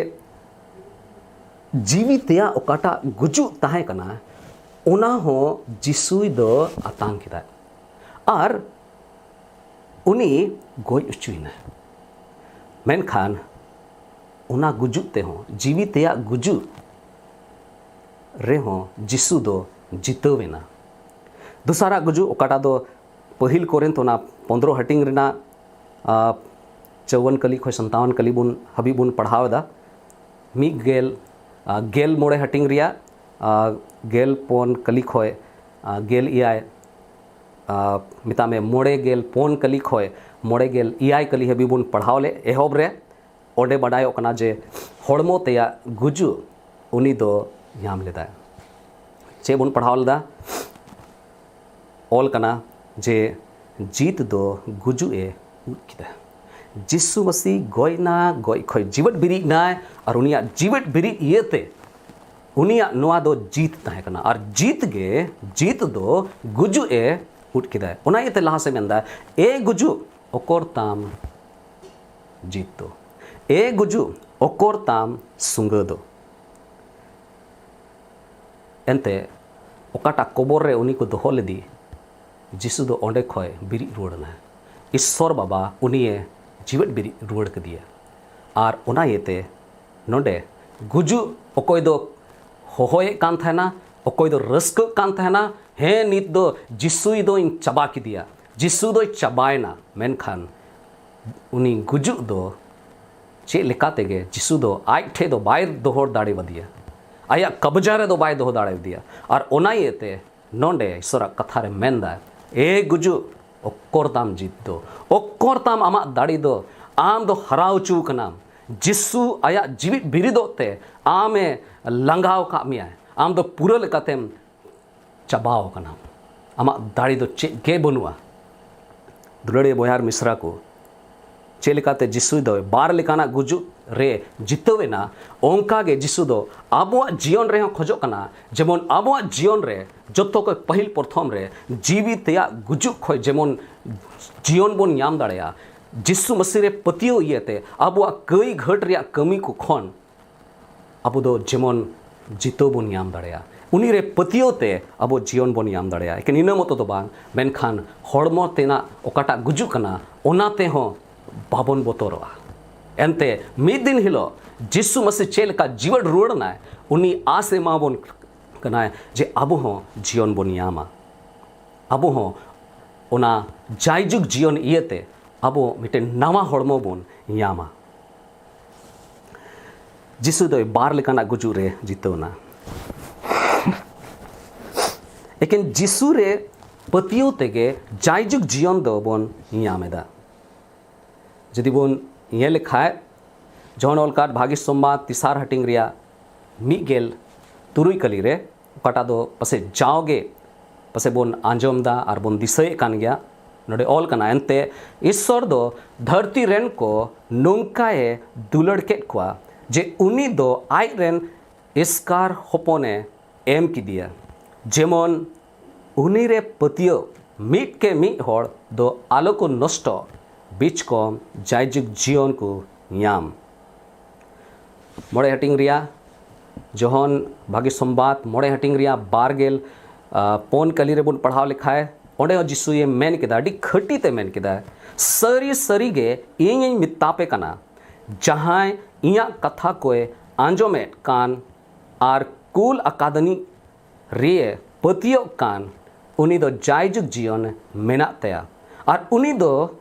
ᱡᱤᱣᱤ ᱛᱮᱭᱟᱜ ᱚᱠᱟᱴᱟᱜ ᱜᱩᱡᱩᱜ ᱛᱟᱦᱮᱸ ᱠᱟᱱᱟ, ᱚᱱᱟ ᱦᱚᱸ ᱡᱤᱥᱩᱭ ᱫᱚ ᱟᱛᱟᱝ ᱠᱮᱫᱟᱭ ᱟᱨ ᱩᱱᱤ ᱜᱚᱡ ᱦᱚᱪᱚᱭᱮᱱᱟ᱾ ᱢᱮᱱᱠᱷᱟᱱ ᱚᱱᱟ ᱜᱩᱡᱩᱜ ᱛᱮᱦᱚᱸ, ᱡᱤᱣᱤ ᱛᱮᱭᱟᱜ ᱜᱩᱡᱩᱜ ᱨᱮᱦᱚᱸ ᱡᱤᱥᱩ ᱫᱚ ᱡᱤᱛᱟᱹᱣ ᱮᱱᱟ᱾ ᱫᱚᱥᱟᱨᱟᱜ ᱜᱩᱡᱩᱜ, ᱚᱠᱟᱴᱟᱜ ᱫᱚ ᱯᱟᱹᱦᱤᱞ ᱠᱚᱨᱤᱱᱛ ᱚᱱᱟ ᱯᱚᱱᱫᱽᱨᱚ ᱦᱟᱹᱴᱤᱧ ᱨᱮᱱᱟᱜ, ᱟ, ᱪᱟᱣᱟᱱ ᱠᱟᱹᱞᱤ ᱠᱷᱚᱱ ᱥᱟᱱᱛᱟᱣᱟᱱ ᱠᱟᱹᱞᱤ ᱵᱚᱱ, ᱦᱟᱹᱵᱤᱡ ᱵᱚᱱ ᱯᱟᱲᱦᱟᱣ ᱮᱫᱟ᱾ ᱢᱤᱫ ᱜᱮᱞ, ᱟ, ᱜᱮᱞ ᱢᱚᱬᱮ ᱦᱟᱹᱴᱤᱧ ᱨᱮᱭᱟᱜ, ᱟ, ᱜᱮᱞ ᱯᱩᱱ ᱠᱟᱹᱞᱤ ᱠᱷᱚᱱ, ᱟ, ᱜᱮᱞ ᱮᱭᱟᱭ, ᱟ, ᱢᱮᱛᱟᱜ ᱢᱮ, ᱢᱚᱬᱮ ᱜᱮᱞ ᱯᱩᱱ ᱠᱟᱹᱞᱤ ᱠᱷᱚᱱ ᱢᱚᱬᱮ ᱜᱮᱞ ᱮᱭᱟᱭ ᱠᱟᱹᱞᱤ ᱦᱟᱹᱵᱤᱡ ᱵᱚᱱ ᱯᱟᱲᱦᱟᱣ ᱞᱮᱫ ᱮᱦᱚᱵ ᱨᱮ᱾ ᱚᱸᱰᱮ ᱵᱟᱰᱟᱭᱚᱜ ᱠᱟᱱᱟ ᱡᱮ ᱦᱚᱲᱢᱚ ᱛᱮᱭᱟᱜ ᱜᱩᱡᱩᱜ ᱩᱱᱤ ᱫᱚ ᱧᱟᱢ ᱞᱮᱫᱟᱭ᱾ ᱪᱮᱫ ᱵᱚᱱ ᱯᱟᱲᱦᱟᱣ ᱞᱮᱫᱟ? ᱚᱞ ᱠᱟᱱᱟ ᱡᱮ ᱡᱤᱛ ᱫᱚ ᱜᱩᱡᱩᱜ ᱮ ᱩᱫ ᱠᱮᱫᱟ᱾ ᱡᱤᱥᱩ ᱢᱟᱹᱥᱤ ᱜᱚᱡ ᱱᱟ, ᱜᱚᱡ ᱠᱷᱚᱱ ᱡᱤᱣᱮᱫ ᱵᱮᱨᱮᱫ ᱱᱟᱭ, ᱟᱨ ᱩᱱᱤᱭᱟᱜ ᱡᱤᱣᱮᱫ ᱵᱮᱨᱮᱫ ᱤᱭᱟᱹᱛᱮ ᱩᱱᱤᱭᱟᱜ ᱱᱚᱣᱟ ᱫᱚ ᱡᱤᱛ ᱛᱟᱦᱮᱸ ᱠᱟᱱᱟ, ᱟᱨ ᱡᱤᱛ ᱜᱮ, ᱡᱤᱛ ᱫᱚ ᱜᱩᱡᱩᱜ ᱮ ᱩᱫ ᱠᱮᱫᱟᱭ᱾ ᱚᱱᱟ ᱤᱭᱟᱹᱛᱮ ᱞᱟᱦᱟ ᱥᱮᱫ ᱢᱮᱱᱫᱟ, "ᱮ ᱜᱩᱡᱩᱜ, ᱚᱠᱚᱨ ᱛᱟᱢ ᱡᱤᱛ ᱫᱚ? ᱮ ᱜᱩᱡᱩᱜ, ᱚᱠᱚᱨ ᱛᱟᱢ ᱥᱩᱸᱜᱟᱹ ᱫᱚ?" ᱮᱱᱛᱮ ᱚᱠᱟᱴᱟᱜ ᱠᱚᱵᱚᱨ ᱨᱮ ᱩᱱᱤ ᱠᱚ ᱫᱚᱦᱚ ᱞᱮᱫᱮ, ᱡᱤᱥᱩ ᱫᱚ ᱚᱸᱰᱮ ᱠᱷᱚᱱ ᱵᱮᱨᱮᱫ ᱨᱩᱣᱟᱹᱲ ᱮᱱᱟᱭ᱾ ᱤᱥᱥᱚᱨ ᱵᱟᱵᱟ ᱩᱱᱤᱭᱮ ᱡᱤᱣᱮᱫ ᱵᱮᱨᱮᱫ ᱨᱩᱣᱟᱹᱲ ᱠᱮᱫᱮᱭᱟ᱾ ᱟᱨ ᱚᱱᱟ ᱤᱭᱟᱹᱛᱮ ᱱᱚᱰᱮ ᱜᱩᱡᱩᱜ ᱚᱠᱚᱭ ᱫᱚ ᱦᱚᱦᱚᱭᱮᱫ ᱠᱟᱱ ᱛᱟᱦᱮᱱᱟ, ᱚᱠᱚᱭ ᱫᱚ ᱨᱟᱹᱥᱠᱟᱹᱜ ᱠᱟᱱ ᱛᱟᱦᱮᱱᱟ, "ᱦᱮᱸ, ᱱᱤᱛ ᱫᱚ ᱡᱤᱥᱩᱭ ᱫᱚᱧ ᱪᱟᱵᱟ ᱠᱮᱫᱮᱭᱟ, ᱡᱤᱥᱩ ᱫᱚᱭ ᱪᱟᱵᱟᱭᱮᱱᱟ", ᱢᱮᱱᱠᱷᱟᱱ ᱩᱱᱤ ᱜᱩᱡᱩᱜ ᱫᱚ ᱪᱮᱫ ᱞᱮᱠᱟ ᱛᱮᱜᱮ ᱡᱤᱥᱩ ᱫᱚ ᱟᱡ ᱴᱷᱮᱡ ᱫᱚ ᱵᱟᱭ ᱫᱚᱦᱚ ᱫᱟᱲᱮᱭᱟᱫᱮᱭᱟ, ᱟᱭᱟᱜ ᱠᱟᱵᱽᱡᱟ ᱨᱮᱫᱚ ᱵᱟᱭ ᱫᱚᱦᱚ ᱫᱟᱲᱮᱭᱟᱫᱮᱭᱟ᱾ ᱟᱨ ᱚᱱᱟ ᱤᱭᱟᱹᱛᱮ ᱱᱚᱰᱮ ᱤᱥᱚᱨᱟᱜ ᱠᱟᱛᱷᱟ ᱨᱮ ᱢᱮᱱᱫᱟᱭ, "ᱮ ᱜᱩᱡᱩᱜ, ᱚᱠᱚᱨ ᱛᱟᱢ ᱡᱤᱛ ᱫᱚ? ᱚᱠᱚᱨ ᱛᱟᱢ ᱟᱢᱟᱜ ᱫᱟᱲᱮ ᱫᱚ? ᱟᱢ ᱫᱚ ᱦᱟᱨᱟᱣ ᱦᱚᱪᱚ ᱠᱟᱱᱟᱢ᱾ ᱡᱤᱥᱩ ᱟᱭᱟᱜ ᱡᱤᱣᱤᱫ ᱵᱤᱨᱤᱫᱚᱜ ᱛᱮ ᱟᱢᱮ ᱞᱟᱸᱜᱟᱣ ᱟᱠᱟᱫ ᱢᱮᱭᱟᱭ᱾ ᱟᱢ ᱫᱚ ᱯᱩᱨᱟᱹ ᱞᱮᱠᱟᱛᱮᱢ ᱪᱟᱵᱟᱣ ᱟᱠᱟᱱᱟ᱾ ᱟᱢᱟᱜ ᱫᱟᱲᱮ ᱫᱚ ᱪᱮᱫ ᱜᱮ ᱵᱟᱹᱱᱩᱜᱼᱟ᱾" ᱫᱩᱞᱟᱹᱲᱤᱭᱟᱹ ᱵᱚᱭᱦᱟ ᱟᱨ ᱢᱤᱥᱨᱟ ᱠᱚ, ᱪᱮᱫ ᱞᱮᱠᱟᱛᱮ ᱡᱤᱥᱩ ᱫᱚ ᱵᱟᱨ ᱞᱮᱠᱟᱱᱟᱜ ᱜᱩᱡᱩᱜ ᱨᱮ ᱡᱤᱛᱟᱹᱣ ᱮᱱᱟ, ᱚᱱᱠᱟ ᱜᱮ ᱡᱤᱥᱩ ᱫᱚ ᱟᱵᱚᱣᱟᱜ ᱡᱤᱭᱚᱱ ᱨᱮᱦᱚᱸ ᱠᱷᱚᱡᱚᱜ ᱠᱟᱱᱟ, ᱡᱮᱢᱚᱱ ᱟᱵᱚᱣᱟᱜ ᱡᱤᱭᱚᱱ ᱨᱮ ᱡᱚᱛᱚ ᱠᱷᱚᱱ ᱯᱟᱹᱦᱤᱞ ᱯᱨᱚᱛᱷᱚᱢ ᱨᱮ ᱡᱤᱣᱤ ᱛᱮᱭᱟᱜ ᱜᱩᱡᱩᱜ ᱠᱷᱚᱱ ᱡᱮᱢᱚᱱ ᱡᱤᱭᱚᱱ ᱵᱚᱱ ᱧᱟᱢ ᱫᱟᱲᱮᱭᱟᱜᱼᱟ, ᱡᱤᱥᱩ ᱢᱟᱹᱥᱤ ᱨᱮ ᱯᱟᱹᱛᱭᱟᱹᱣ ᱤᱭᱟᱹᱛᱮ ᱟᱵᱚᱣᱟᱜ ᱠᱟᱹᱭ ᱜᱷᱟᱹᱴ ᱨᱮᱭᱟᱜ ᱠᱟᱹᱢᱤ ᱠᱚ ᱠᱷᱚᱱ ᱟᱵᱚ ᱫᱚ ᱡᱮᱢᱚᱱ ᱡᱤᱛᱟᱹᱣ ᱵᱚᱱ ᱧᱟᱢ ᱫᱟᱲᱮᱭᱟᱜᱼᱟ, ᱩᱱᱤ ᱨᱮ ᱯᱟᱹᱛᱭᱟᱹᱣ ᱛᱮ ᱟᱵᱚ ᱡᱤᱭᱚᱱ ᱵᱚᱱ ᱧᱟᱢ ᱫᱟᱲᱮᱭᱟᱜᱼᱟ᱾ ᱮᱠᱮᱱ ᱤᱱᱟᱹ ᱢᱚᱛᱚ ᱫᱚ ᱵᱟᱝ, ᱢᱮᱱᱠᱷᱟᱱ ᱦᱚᱲᱢᱚ ᱛᱮᱱᱟᱜ ᱚᱠᱟᱴᱟᱜ ᱜᱩᱡᱩᱜ ᱠᱟᱱᱟ, ᱚᱱᱟ ᱛᱮᱦᱚᱸ ᱵᱟᱵᱚᱱ ᱵᱚᱛᱚᱨᱚᱜᱼᱟ᱾ ᱮᱱᱛᱮ ᱢᱤᱫ ᱫᱤᱱ ᱦᱤᱞᱳᱜ ᱡᱤᱥᱩ ᱢᱟᱹᱥᱤ ᱪᱮᱫ ᱞᱮᱠᱟ ᱡᱤᱣᱮᱫ ᱨᱩᱣᱟᱹᱲ ᱮᱱᱟᱭ, ᱩᱱᱤ ᱟᱥ ᱮᱢᱟᱵᱚᱱ ᱠᱟᱱᱟᱭ ᱡᱮ ᱟᱵᱚ ᱦᱚᱸ ᱡᱤᱭᱚᱱ ᱵᱚᱱ ᱧᱟᱢᱟ, ᱟᱵᱚ ᱦᱚᱸ ᱚᱱᱟ ᱡᱟᱭᱡᱩᱜᱽ ᱡᱤᱭᱚᱱ ᱤᱭᱟᱹᱛᱮ ᱟᱵᱚ ᱢᱤᱫᱴᱮᱱ ᱱᱟᱣᱟ ᱦᱚᱲᱢᱚ ᱵᱚᱱ ᱧᱟᱢᱟ᱾ ᱡᱤᱥᱩ ᱫᱚᱭ ᱵᱟᱨ ᱞᱮᱠᱟᱱᱟᱜ ᱜᱩᱡᱩᱜ ᱨᱮ ᱡᱤᱛᱟᱹᱣ ᱮᱱᱟ᱾ ᱮᱠᱮᱱ ᱡᱤᱥᱩ ᱨᱮ ᱯᱟᱹᱛᱭᱟᱹᱣ ᱛᱮᱜᱮ ᱡᱟᱭᱡᱩᱜᱽ ᱡᱤᱭᱚᱱ ᱫᱚᱵᱚᱱ ᱧᱟᱢ ᱮᱫᱟ᱾ ᱡᱩᱫᱤ ᱵᱚᱱ ᱧᱮᱞ ᱞᱮᱠᱷᱟᱡ, ᱡᱚᱦᱚᱱ ᱚᱞ ᱠᱟᱨᱰ ᱵᱷᱟᱹᱜᱤ ᱥᱚᱢᱵᱟᱫ ᱛᱮᱥᱟᱨ ᱦᱟᱹᱴᱤᱧ ᱨᱮᱭᱟᱜ ᱢᱤᱫ ᱜᱮᱞ ᱛᱩᱨᱩᱭ ᱠᱟᱹᱞᱤ ᱨᱮ, ᱚᱠᱟᱴᱟᱜ ᱫᱚ ᱯᱟᱥᱮᱡ ᱡᱟᱣᱜᱮ ᱯᱟᱥᱮᱡ ᱵᱚᱱ ᱟᱸᱡᱚᱢ ᱮᱫᱟ ᱟᱨ ᱵᱚᱱ ᱫᱤᱥᱟᱹᱭᱮᱫ ᱠᱟᱱ ᱜᱮᱭᱟ᱾ ᱱᱚᱰᱮ ᱚᱞ ᱠᱟᱱᱟ, ᱮᱱᱛᱮ ᱤᱥᱥᱚᱨ ᱫᱚ ᱫᱷᱟᱹᱨᱛᱤ ᱨᱮᱱ ᱠᱚ ᱱᱚᱝᱠᱟᱭ ᱫᱩᱞᱟᱹᱲ ᱠᱮᱫ ᱠᱚᱣᱟ ᱡᱮ ᱩᱱᱤ ᱫᱚ ᱟᱡ ᱨᱮᱱ ᱮᱥᱠᱟᱨ ᱦᱚᱯᱚᱱᱮ ᱮᱢ ᱠᱮᱫᱮᱭᱟ, ᱡᱮᱢᱚᱱ ᱩᱱᱤ ᱨᱮ ᱯᱟᱹᱛᱭᱟᱹᱣ ᱢᱤᱫ ᱠᱮ ᱢᱤᱫ ᱦᱚᱲ ᱫᱚ ᱟᱞᱚ ᱠᱚ ᱱᱚᱥᱴᱚᱜ, ᱵᱤᱪᱠᱚᱢ ᱡᱟᱭᱡᱩᱜᱽ ᱡᱤᱭᱚᱱ ᱠᱚ ᱧᱟᱢ᱾ ᱢᱚᱬᱮ ᱦᱟᱹᱴᱤᱧ ᱨᱮᱭᱟᱜ, ᱡᱚᱦᱚᱱ ᱵᱷᱟᱹᱜᱤ ᱥᱚᱢᱵᱟᱫ ᱢᱚᱬᱮ ᱦᱟᱹᱴᱤᱧ ᱨᱮᱭᱟᱜ ᱵᱟᱨ ᱜᱮᱞ, ᱟ, ᱯᱩᱱ ᱠᱟᱹᱞᱤ ᱨᱮᱵᱚᱱ ᱯᱟᱲᱦᱟᱣ ᱞᱮᱠᱷᱟᱡ, ᱚᱸᱰᱮ ᱦᱚᱸ ᱡᱤᱥᱩᱭᱮ ᱢᱮᱱ ᱠᱮᱫᱟ, ᱟᱹᱰᱤ ᱠᱷᱟᱹᱴᱤ ᱛᱮ ᱢᱮᱱ ᱠᱮᱫᱟ, "ᱥᱟᱹᱨᱤ ᱥᱟᱹᱨᱤ ᱜᱮ ᱤᱧᱤᱧ ᱢᱮᱛᱟ ᱯᱮ ᱠᱟᱱᱟ, ᱡᱟᱦᱟᱸᱭ ᱤᱧᱟᱹᱜ ᱠᱟᱛᱷᱟ ᱠᱚᱭ ᱟᱸᱡᱚᱢᱮᱫ ᱠᱟᱱ ᱟᱨ ᱠᱩᱞ ᱟᱠᱟᱫᱤᱧ ᱨᱮ ᱯᱟᱹᱛᱭᱟᱹᱜ ᱠᱟᱱ, ᱩᱱᱤ ᱫᱚ ᱡᱟᱭᱡᱩᱜᱽ ᱡᱤᱭᱚᱱ ᱢᱮᱱᱟᱜ ᱛᱟᱭᱟ ᱟᱨ ᱩᱱᱤ ᱫᱚ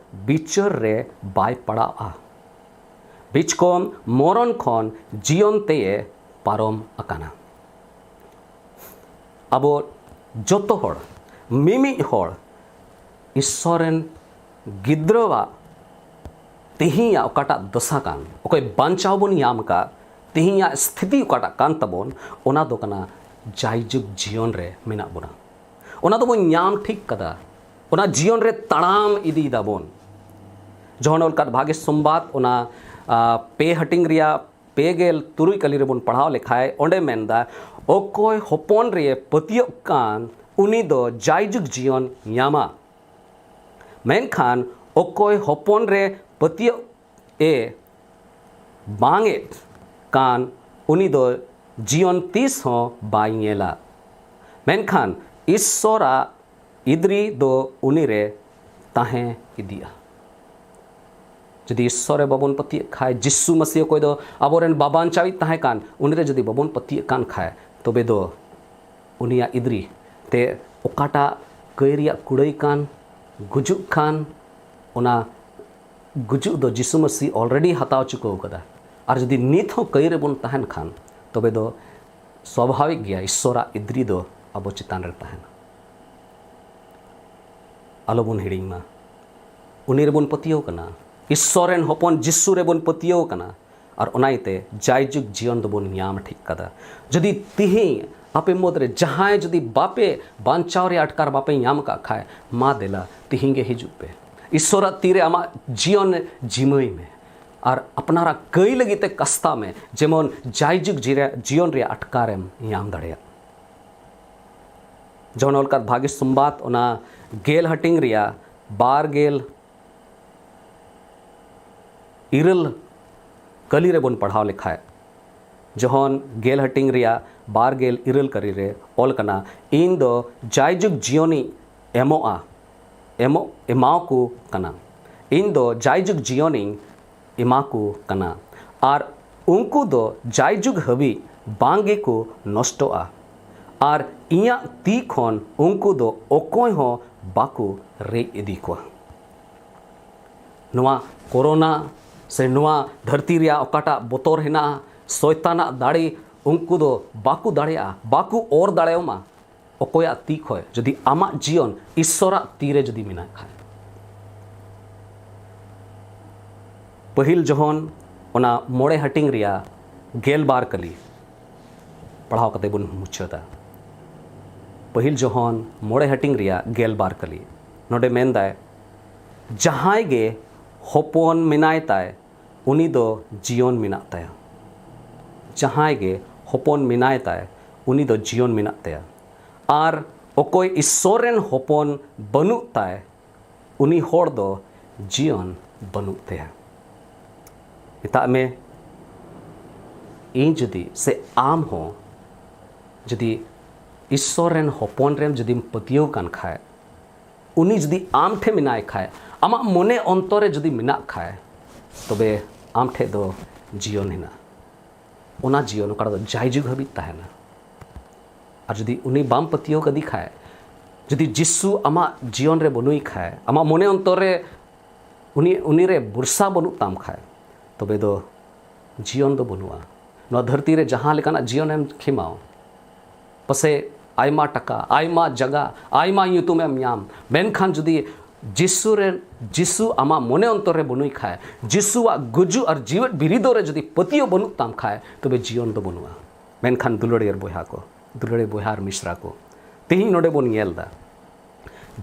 ᱵᱤᱪᱟᱹᱨ ᱨᱮ ᱵᱟᱭ ᱯᱟᱲᱟᱜᱼᱟ, ᱵᱤᱪᱠᱚᱢ ᱢᱚᱨᱚᱱ ᱠᱷᱚᱱ ᱡᱤᱭᱚᱱ ᱛᱮᱭᱮ ᱯᱟᱨᱚᱢ ᱟᱠᱟᱱᱟ᱾" ᱟᱵᱚ ᱡᱚᱛᱚ ᱦᱚᱲ, ᱢᱤᱢᱤᱫ ᱦᱚᱲ ᱤᱥᱥᱚᱨ ᱨᱮᱱ ᱜᱤᱫᱽᱨᱟᱹᱣᱟᱜ ᱛᱮᱦᱮᱧᱟᱜ ᱚᱠᱟᱴᱟᱜ ᱫᱚᱥᱟ ᱠᱟᱱ, ᱚᱠᱚᱭ ᱵᱟᱧᱪᱟᱣ ᱵᱚᱱ ᱧᱟᱢ ᱟᱠᱟᱫ, ᱛᱮᱦᱮᱧᱟᱜ ᱥᱛᱷᱤᱛᱤ ᱚᱠᱟᱴᱟᱜ ᱠᱟᱱ ᱛᱟᱵᱚᱱ, ᱚᱱᱟ ᱫᱚ ᱠᱟᱱᱟ ᱡᱟᱭᱡᱩᱜᱽ ᱡᱤᱭᱚᱱ ᱨᱮ ᱢᱮᱱᱟᱜ ᱵᱚᱱᱟ᱾ ᱚᱱᱟ ᱫᱚᱵᱚᱱ ᱧᱟᱢ ᱴᱷᱤᱠ ᱠᱟᱫᱟ, ᱚᱱᱟ ᱡᱤᱭᱚᱱ ᱨᱮ ᱛᱟᱲᱟᱢ ᱤᱫᱤᱭ ᱫᱟᱵᱚᱱ᱾ ᱡᱚᱦᱚᱱ ᱚᱞ ᱠᱟᱫ ᱵᱷᱟᱜᱮ ᱥᱚᱢᱵᱟᱫ, ᱚᱱᱟ ᱟ, ᱯᱮ ᱦᱟᱹᱴᱤᱧ ᱨᱮᱭᱟᱜ ᱯᱮ ᱜᱮᱞ ᱛᱩᱨᱩᱭ ᱠᱟᱹᱞᱤ ᱨᱮᱵᱚᱱ ᱯᱟᱲᱦᱟᱣ ᱞᱮᱠᱷᱟᱡ, ᱚᱸᱰᱮ ᱢᱮᱱᱫᱟ, ᱚᱠᱚᱭ ᱦᱚᱯᱚᱱ ᱨᱮ ᱯᱟᱹᱛᱭᱟᱹᱜ ᱠᱟᱱ, ᱩᱱᱤ ᱫᱚ ᱡᱟᱭᱡᱩᱜᱽ ᱡᱤᱭᱚᱱ ᱧᱟᱢᱟ᱾ ᱢᱮᱱᱠᱷᱟᱱ ᱚᱠᱚᱭ ᱦᱚᱯᱚᱱ ᱨᱮ ᱯᱟᱹᱛᱭᱟᱹᱜ ᱮ ᱵᱟᱝ ᱮᱫ ᱠᱟᱱ, ᱩᱱᱤ ᱫᱚ ᱡᱤᱭᱚᱱ ᱛᱤᱥ ᱦᱚᱸ ᱵᱟᱭ ᱧᱮᱞᱟ᱾ ᱢᱮᱱᱠᱷᱟᱱ ᱤᱥᱥᱚᱨᱟᱜ ᱤᱫᱨᱤ ᱫᱚ ᱩᱱᱤ ᱨᱮ ᱛᱟᱦᱮᱸ ᱤᱫᱤᱜᱼᱟ᱾ ᱡᱩᱫᱤ ᱤᱥᱥᱚᱨ ᱨᱮ ᱵᱟᱵᱚᱱ ᱯᱟᱹᱛᱭᱟᱹᱜ ᱠᱷᱟᱡ, ᱡᱤᱥᱩ ᱢᱟᱹᱥᱤ ᱚᱠᱚᱭ ᱫᱚ ᱟᱵᱚᱨᱮᱱ ᱵᱟᱵᱟᱧᱪᱟᱣᱤᱡ ᱛᱟᱦᱮᱸ ᱠᱟᱱ, ᱩᱱᱤ ᱨᱮ ᱡᱩᱫᱤ ᱵᱟᱵᱚᱱ ᱯᱟᱹᱛᱭᱟᱹᱜ ᱠᱟᱱ ᱠᱷᱟᱡ, ᱛᱚᱵᱮ ᱫᱚ ᱩᱱᱤᱭᱟᱜ ᱤᱫᱨᱤ ᱛᱮ ᱚᱠᱟᱴᱟᱜ ᱠᱟᱹᱭ ᱨᱮᱭᱟᱜ ᱠᱩᱲᱟᱹᱭ ᱠᱟᱱ, ᱜᱩᱡᱩᱜ ᱠᱟᱱ, ᱚᱱᱟ ᱜᱩᱡᱩᱜ ᱫᱚ ᱡᱤᱥᱩ ᱢᱟᱹᱥᱤ already ᱦᱟᱛᱟᱣ ᱪᱩᱠᱟᱹᱣ ᱠᱟᱫᱟ᱾ ᱟᱨ ᱡᱩᱫᱤ ᱱᱤᱛ ᱦᱚᱸ ᱠᱟᱹᱭ ᱨᱮᱵᱚᱱ ᱛᱟᱦᱮᱱ ᱠᱷᱟᱱ, ᱛᱚᱵᱮ ᱫᱚ ᱥᱣᱟᱵᱷᱟᱵᱤᱠ ᱜᱮᱭᱟ ᱤᱥᱥᱚᱨᱟᱜ ᱤᱫᱨᱤ ᱫᱚ ᱟᱵᱚ ᱪᱮᱛᱟᱱ ᱨᱮ ᱛᱟᱦᱮᱱᱟ᱾ ᱟᱞᱚᱵᱚᱱ ᱦᱤᱲᱤᱧ ᱢᱟ, ᱩᱱᱤ ᱨᱮᱵᱚᱱ ᱯᱟᱹᱛᱭᱟᱹᱣ ᱠᱟᱱᱟ, ᱤᱥᱥᱚᱨ ᱨᱮᱱ ᱦᱚᱯᱚᱱ ᱡᱤᱥᱩ ᱨᱮᱵᱚᱱ ᱯᱟᱹᱛᱭᱟᱹᱣ ᱠᱟᱱᱟ, ᱟᱨ ᱚᱱᱟ ᱤᱭᱟᱹᱛᱮ ᱡᱟᱭᱡᱩᱜᱽ ᱡᱤᱭᱚᱱ ᱫᱚᱵᱚᱱ ᱧᱟᱢ ᱴᱷᱤᱠ ᱠᱟᱫᱟ᱾ ᱡᱩᱫᱤ ᱛᱤᱦᱤᱧ ᱟᱯᱮ ᱢᱩᱫᱽᱨᱮ ᱡᱟᱦᱟᱸᱭ ᱡᱩᱫᱤ ᱵᱟᱯᱮ ᱵᱟᱧᱪᱟᱣ ᱨᱮᱭᱟᱜ ᱟᱴᱠᱟᱨ ᱵᱟᱯᱮ ᱧᱟᱢ ᱠᱟᱜ ᱠᱷᱟᱡ, ᱢᱟ ᱫᱮᱞᱟ ᱛᱤᱦᱤᱧ ᱜᱮ ᱦᱤᱡᱩᱜ ᱯᱮ, ᱤᱥᱥᱚᱨᱟᱜ ᱛᱤᱨᱮ ᱟᱢᱟᱜ ᱡᱤᱭᱚᱱ ᱡᱤᱢᱟᱹᱭ ᱢᱮ ᱟᱨ ᱟᱯᱱᱟᱨᱟᱜ ᱠᱟᱹᱭ ᱞᱟᱹᱜᱤᱫ ᱛᱮ ᱠᱟᱥᱛᱟ ᱢᱮ, ᱡᱮᱢᱚᱱ ᱡᱟᱭᱡᱩᱜᱽ ᱡᱤᱨᱟ-, ᱡᱤᱭᱚᱱ ᱨᱮᱭᱟᱜ ᱟᱴᱠᱟᱨᱮᱢ ᱧᱟᱢ ᱫᱟᱲᱮᱭᱟᱜ᱾ ᱡᱚᱦᱚᱱ ᱚᱞ ᱠᱟᱫ ᱵᱷᱟᱜᱮ ᱥᱚᱢᱵᱟᱫ, ᱚᱱᱟ ᱜᱮᱞ ᱦᱟᱹᱴᱤᱧ ᱨᱮᱭᱟᱜ ᱵᱟᱨ ᱜᱮᱞ ᱤᱨᱟᱹᱞ ᱠᱟᱹᱞᱤ ᱨᱮᱵᱚᱱ ᱯᱟᱲᱦᱟᱣ ᱞᱮᱠᱷᱟᱡ, ᱡᱚᱦᱚᱱ ᱜᱮᱞ ᱦᱟᱹᱴᱤᱧ ᱨᱮᱭᱟᱜ ᱵᱟᱨ ᱜᱮᱞ ᱤᱨᱟᱹᱞ ᱠᱟᱹᱞᱤ ᱨᱮ ᱚᱞ ᱠᱟᱱᱟ, "ᱤᱧ ᱫᱚ ᱡᱟᱭᱡᱩᱜᱽ ᱡᱤᱭᱚᱱᱤᱧ ᱮᱢᱚᱜᱼᱟ, ᱮᱢᱚᱜ, ᱮᱢᱟᱣᱟᱠᱚ ᱠᱟᱱᱟ᱾ ᱤᱧ ᱫᱚ ᱡᱟᱭᱡᱩᱜᱽ ᱡᱤᱭᱚᱱᱤᱧ ᱮᱢᱟ ᱠᱚ ᱠᱟᱱᱟ, ᱟᱨ ᱩᱱᱠᱩ ᱫᱚ ᱡᱟᱭᱡᱩᱜᱽ ᱦᱟᱹᱵᱤᱡ ᱵᱟᱝ ᱜᱮᱠᱚ ᱱᱚᱥᱴᱚᱜᱼᱟ, ᱟᱨ ᱤᱧᱟᱹᱜ ᱛᱤ ᱠᱷᱚᱱ ᱩᱱᱠᱩ ᱫᱚ ᱚᱠᱚᱭ ᱦᱚᱸ ᱵᱟᱠᱚ ᱨᱮᱡ ᱤᱫᱤ ᱠᱚᱣᱟ᱾" ᱱᱚᱣᱟ ᱠᱳᱨᱳᱱᱟ ᱥᱮ ᱱᱚᱣᱟ ᱫᱷᱟᱹᱨᱛᱤ ᱨᱮᱭᱟᱜ ᱚᱠᱟᱴᱟᱜ ᱵᱚᱛᱚᱨ ᱦᱮᱱᱟᱜᱼᱟ, ᱥᱚᱭᱛᱟᱱᱟᱜ ᱫᱟᱲᱮ, ᱩᱱᱠᱩ ᱫᱚ ᱵᱟᱠᱚ ᱫᱟᱲᱮᱭᱟᱜᱼᱟ, ᱵᱟᱠᱚ ᱚᱨ ᱫᱟᱲᱮᱭᱟᱢᱟ᱾ ᱚᱠᱚᱭᱟᱜ ᱛᱤ ᱠᱷᱚᱡ? ᱡᱩᱫᱤ ᱟᱢᱟᱜ ᱡᱤᱭᱚᱱ ᱤᱥᱥᱚᱨᱟᱜ ᱛᱤ ᱨᱮ ᱡᱩᱫᱤ ᱢᱮᱱᱟᱜ ᱠᱷᱟᱡ᱾ ᱯᱟᱹᱦᱤᱞ ᱡᱚᱦᱚᱱ ᱚᱱᱟ ᱢᱚᱬᱮ ᱦᱟᱹᱴᱤᱧ ᱨᱮᱭᱟᱜ ᱜᱮᱞ ᱵᱟᱨ ᱠᱟᱹᱞᱤ ᱯᱟᱲᱦᱟᱣ ᱠᱟᱛᱮ ᱵᱚᱱ ᱢᱩᱪᱟᱹᱫᱟ᱾ ᱯᱟᱹᱦᱤᱞ ᱡᱚᱦᱚᱱ ᱢᱚᱬᱮ ᱦᱟᱹᱴᱤᱧ ᱨᱮᱭᱟᱜ ᱜᱮᱞ ᱵᱟᱨ ᱠᱟᱹᱞᱤ᱾ ᱱᱚᱰᱮ ᱢᱮᱱᱫᱟᱭ, ᱡᱟᱦᱟᱸᱭ ᱜᱮ ᱦᱚᱯᱚᱱ ᱢᱮᱱᱟᱭ ᱛᱟᱭ, ᱩᱱᱤ ᱫᱚ ᱡᱤᱭᱚᱱ ᱢᱮᱱᱟᱜ ᱛᱟᱭᱟ᱾ ᱡᱟᱦᱟᱸᱭ ᱜᱮ ᱦᱚᱯᱚᱱ ᱢᱮᱱᱟᱭ ᱛᱟᱭ, ᱩᱱᱤ ᱫᱚ ᱡᱤᱭᱚᱱ ᱢᱮᱱᱟᱜ ᱛᱟᱭᱟ᱾ ᱟᱨ ᱚᱠᱚᱭ ᱤᱥᱥᱚᱨ ᱨᱮᱱ ᱦᱚᱯᱚᱱ ᱵᱟᱹᱱᱩᱜ ᱛᱟᱭ, ᱩᱱᱤ ᱦᱚᱲ ᱫᱚ ᱡᱤᱭᱚᱱ ᱵᱟᱹᱱᱩᱜ ᱛᱟᱭᱟ᱾ ᱢᱮᱛᱟᱜ ᱢᱮ, ᱤᱧ ᱡᱩᱫᱤ ᱥᱮ ᱟᱢ ᱦᱚᱸ ᱡᱩᱫᱤ ᱤᱥᱥᱚᱨ ᱨᱮᱱ ᱦᱚᱯᱚᱱ ᱨᱮᱢ ᱡᱩᱫᱤᱢ ᱯᱟᱹᱛᱭᱟᱹᱣ ᱠᱟᱱ ᱠᱷᱟᱡ, ᱩᱱᱤ ᱡᱩᱫᱤ ᱟᱢ ᱴᱷᱮᱱ ᱢᱮᱱᱟᱭ ᱠᱷᱟᱡ, ᱟᱢᱟᱜ ᱢᱚᱱᱮ ᱚᱱᱛᱚᱨ ᱨᱮ ᱡᱩᱫᱤ ᱢᱮᱱᱟᱜ ᱠᱷᱟᱡ, ᱛᱚᱵᱮ ᱟᱢ ᱴᱷᱮᱡ ᱫᱚ ᱡᱤᱭᱚᱱ ᱦᱮᱱᱟᱜᱼᱟ᱾ ᱚᱱᱟ ᱡᱤᱭᱚᱱ ᱚᱠᱟ ᱫᱚ ᱡᱟᱭᱡᱩᱜᱽ ᱦᱟᱹᱵᱤᱡ ᱛᱟᱦᱮᱱᱟ᱾ ᱟᱨ ᱡᱩᱫᱤ ᱩᱱᱤ ᱵᱟᱢ ᱯᱟᱹᱛᱭᱟᱹᱣ ᱠᱟᱫᱮ ᱠᱷᱟᱡ, ᱡᱩᱫᱤ ᱡᱤᱥᱩ ᱟᱢᱟᱜ ᱡᱤᱭᱚᱱ ᱨᱮ ᱵᱟᱹᱱᱩᱭ ᱠᱷᱟᱡ, ᱟᱢᱟᱜ ᱢᱚᱱᱮ ᱚᱱᱛᱚᱨ ᱨᱮ ᱩᱱᱤ, ᱩᱱᱤ ᱨᱮ ᱵᱷᱚᱨᱥᱟ ᱵᱟᱹᱱᱩᱜ ᱛᱟᱢ ᱠᱷᱟᱡ, ᱛᱚᱵᱮ ᱫᱚ ᱡᱤᱭᱚᱱ ᱫᱚ ᱵᱟᱹᱱᱩᱜᱼᱟ᱾ ᱱᱚᱣᱟ ᱫᱷᱟᱹᱨᱛᱤ ᱨᱮ ᱡᱟᱦᱟᱸ ᱞᱮᱠᱟᱱᱟᱜ ᱡᱤᱭᱚᱱᱮᱢ ᱠᱷᱮᱢᱟᱣ, ᱯᱟᱥᱮᱡ ᱟᱭᱢᱟ ᱴᱟᱠᱟ, ᱟᱭᱢᱟ ᱡᱟᱭᱜᱟ, ᱟᱭᱢᱟ ᱧᱩᱛᱩᱢᱮᱢ ᱧᱟᱢ, ᱢᱮᱱᱠᱷᱟᱱ ᱡᱩᱫᱤ ᱡᱤᱥᱩ ᱨᱮ, ᱡᱤᱥᱩ ᱟᱢᱟᱜ ᱢᱚᱱᱮ ᱚᱱᱛᱚᱨ ᱨᱮ ᱵᱟᱹᱱᱩᱭ ᱠᱷᱟᱡ, ᱡᱤᱥᱩᱣᱟᱜ ᱜᱩᱡᱩᱜ ᱟᱨ ᱡᱤᱣᱮᱫ ᱵᱤᱨᱤᱫᱚ ᱨᱮ ᱡᱩᱫᱤ ᱯᱟᱹᱛᱭᱟᱹᱣ ᱵᱟᱹᱱᱩᱜ ᱛᱟᱢ ᱠᱷᱟᱡ, ᱛᱚᱵᱮ ᱡᱤᱭᱚᱱ ᱫᱚ ᱵᱟᱹᱱᱩᱜᱼᱟ᱾ ᱢᱮᱱᱠᱷᱟᱱ ᱫᱩᱞᱟᱹᱲᱤᱭᱟᱹ ᱵᱚᱭᱦᱟ ᱠᱚ, ᱫᱩᱞᱟᱹᱲᱤᱭᱟᱹ ᱵᱚᱭᱦᱟ ᱟᱨ ᱢᱤᱥᱨᱟ ᱠᱚ, ᱛᱮᱦᱮᱧ ᱱᱚᱰᱮ ᱵᱚᱱ ᱧᱮᱞ ᱮᱫᱟ,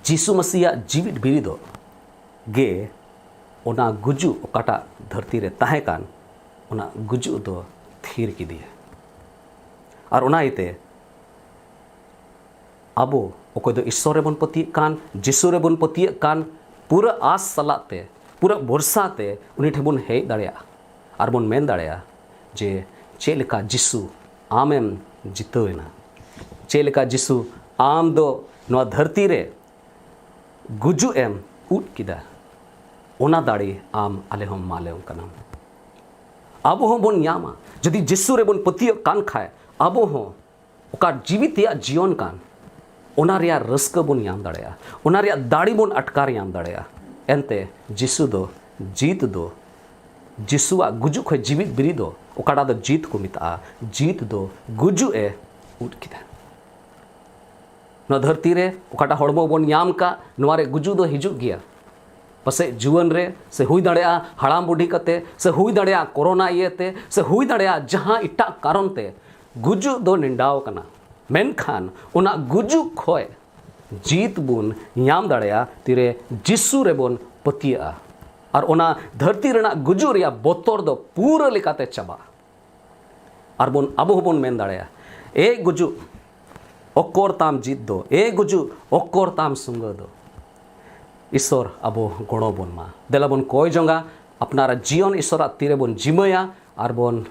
ᱡᱤᱥᱩ ᱢᱟᱹᱥᱤᱭᱟᱜ ᱡᱤᱣᱮᱫ ᱵᱤᱨᱤᱫᱚ ᱜᱮ ᱚᱱᱟ ᱜᱩᱡᱩᱜ ᱚᱠᱟᱴᱟᱜ ᱫᱷᱟᱹᱨᱛᱤ ᱨᱮ ᱛᱟᱦᱮᱸ ᱠᱟᱱ, ᱚᱱᱟ ᱜᱩᱡᱩᱜ ᱫᱚ ᱛᱷᱤᱨ ᱠᱮᱫᱮᱭᱟ᱾ ᱟᱨ ᱚᱱᱟ ᱤᱭᱟᱹᱛᱮ ᱟᱵᱚ ᱚᱠᱚᱭ ᱫᱚ ᱤᱥᱥᱚᱨ ᱨᱮᱵᱚᱱ ᱯᱟᱹᱛᱭᱟᱹᱜ ᱠᱟᱱ, ᱡᱤᱥᱩ ᱨᱮᱵᱚᱱ ᱯᱟᱹᱛᱭᱟᱹᱜ ᱠᱟᱱ, ᱯᱩᱨᱟᱹ ᱟᱥ ᱥᱟᱞᱟᱜ ᱛᱮ, ᱯᱩᱨᱟᱹ ᱵᱷᱚᱨᱥᱟ ᱛᱮ ᱩᱱᱤ ᱴᱷᱮᱱ ᱵᱚᱱ ᱦᱮᱡ ᱫᱟᱲᱮᱭᱟᱜᱼᱟ ᱟᱨ ᱵᱚᱱ ᱢᱮᱱ ᱫᱟᱲᱮᱭᱟᱜᱼᱟ ᱡᱮ, ᱪᱮᱫ ᱞᱮᱠᱟ ᱡᱤᱥᱩ ᱟᱢᱮᱢ ᱡᱤᱛᱟᱹᱣ ᱮᱱᱟ, ᱪᱮᱫ ᱞᱮᱠᱟ ᱡᱤᱥᱩ ᱟᱢ ᱫᱚ ᱱᱚᱣᱟ ᱫᱷᱟᱹᱨᱛᱤ ᱨᱮ ᱜᱩᱡᱩᱜ ᱮᱢ ᱩᱫ ᱠᱮᱫᱟ, ᱚᱱᱟ ᱫᱟᱲᱮ ᱟᱢ ᱟᱞᱮ ᱦᱚᱸ ᱮᱢᱟᱞᱮ ᱠᱟᱱᱟᱢ᱾ ᱟᱵᱚ ᱦᱚᱸᱵᱚᱱ ᱧᱟᱢᱟ᱾ ᱡᱩᱫᱤ ᱡᱤᱥᱩ ᱨᱮᱵᱚᱱ ᱯᱟᱹᱛᱭᱟᱹᱜ ᱠᱟᱱ ᱠᱷᱟᱡ, ᱟᱵᱚ ᱦᱚᱸ ᱚᱠᱟ ᱡᱤᱣᱤ ᱛᱮᱭᱟᱜ ᱡᱤᱭᱚᱱ ᱠᱟᱱ, ᱚᱱᱟ ᱨᱮᱭᱟᱜ ᱨᱟᱹᱥᱠᱟᱹ ᱵᱚᱱ ᱧᱟᱢ ᱫᱟᱲᱮᱭᱟᱜᱼᱟ, ᱚᱱᱟ ᱨᱮᱭᱟᱜ ᱫᱟᱲᱮ ᱵᱚᱱ ᱟᱴᱠᱟᱨ ᱧᱟᱢ ᱫᱟᱲᱮᱭᱟᱜᱼᱟ᱾ ᱮᱱᱛᱮ ᱡᱤᱥᱩ ᱫᱚ ᱡᱤᱛ ᱫᱚ, ᱡᱤᱥᱩᱣᱟᱜ ᱜᱩᱡᱩᱜ ᱠᱷᱚᱱ ᱡᱤᱣᱤᱫ ᱵᱤᱨᱤᱫ ᱫᱚ, ᱚᱠᱟᱴᱟᱜ ᱫᱚ ᱡᱤᱛ ᱠᱚ ᱢᱮᱛᱟᱜᱼᱟ, ᱡᱤᱛ ᱫᱚ ᱜᱩᱡᱩᱜ ᱮ ᱩᱫ ᱠᱮᱫᱟ᱾ ᱱᱚᱣᱟ ᱫᱷᱟᱹᱨᱛᱤ ᱨᱮ ᱚᱠᱟᱴᱟᱜ ᱦᱚᱲᱢᱚ ᱵᱚᱱ ᱧᱟᱢ ᱠᱟᱜ, ᱱᱚᱣᱟ ᱨᱮ ᱜᱩᱡᱩᱜ ᱫᱚ ᱦᱤᱡᱩᱜ ᱜᱮᱭᱟ᱾ ᱯᱟᱥᱮᱡ ᱡᱩᱣᱟᱹᱱ ᱨᱮ, ᱥᱮ ᱦᱩᱭ ᱫᱟᱲᱮᱭᱟᱜᱼᱟ ᱦᱟᱲᱟᱢ ᱵᱩᱰᱷᱤ ᱠᱟᱛᱮ, ᱥᱮ ᱦᱩᱭ ᱫᱟᱲᱮᱭᱟᱜᱼᱟ ᱠᱳᱨᱳᱱᱟ ᱤᱭᱟᱹᱛᱮ, ᱥᱮ ᱦᱩᱭ ᱫᱟᱲᱮᱭᱟᱜᱼᱟ ᱡᱟᱦᱟᱸ ᱮᱴᱟᱜ ᱠᱟᱨᱚᱱ ᱛᱮ ᱜᱩᱡᱩᱜ ᱫᱚ ᱱᱮᱰᱟᱣ ᱠᱟᱱᱟ᱾ ᱢᱮᱱᱠᱷᱟᱱ ᱚᱱᱟ ᱜᱩᱡᱩᱜ ᱠᱷᱚᱡ ᱡᱤᱛ ᱵᱚᱱ ᱧᱟᱢ ᱫᱟᱲᱮᱭᱟᱜᱼᱟ ᱛᱤᱨᱮ ᱡᱤᱥᱩ ᱨᱮᱵᱚᱱ ᱯᱟᱹᱛᱭᱟᱹᱜᱼᱟ᱾ ᱟᱨ ᱚᱱᱟ ᱫᱷᱟᱹᱨᱛᱤ ᱨᱮᱱᱟᱜ ᱜᱩᱡᱩᱜ ᱨᱮᱭᱟᱜ ᱵᱚᱛᱚᱨ ᱫᱚ ᱯᱩᱨᱟᱹ ᱞᱮᱠᱟᱛᱮ ᱪᱟᱵᱟᱜᱼᱟ᱾ ᱟᱨ ᱵᱚᱱ, ᱟᱵᱚ ᱦᱚᱸᱵᱚᱱ ᱢᱮᱱ ᱫᱟᱲᱮᱭᱟᱜᱼᱟ, "ᱮ ᱜᱩᱡᱩᱜ, ᱚᱠᱚᱨ ᱛᱟᱢ ᱡᱤᱛ ᱫᱚ? ᱮ ᱜᱩᱡᱩᱜ, ᱚᱠᱚᱨ ᱛᱟᱢ ᱥᱩᱸᱜᱟᱹ ᱫᱚ?" ᱤᱥᱚᱨ ᱟᱵᱚ ᱜᱚᱲᱚ ᱵᱚᱱ ᱢᱟ᱾ ᱫᱮᱞᱟ ᱵᱚᱱ ᱠᱚᱭ ᱡᱚᱝᱟ, ᱟᱯᱱᱟᱨᱟᱜ ᱡᱤᱭᱚᱱ ᱤᱥᱚᱨᱟᱜ ᱛᱤᱨᱮ ᱵᱚᱱ ᱡᱤᱢᱟᱹᱭᱟ ᱟᱨ ᱵᱚᱱ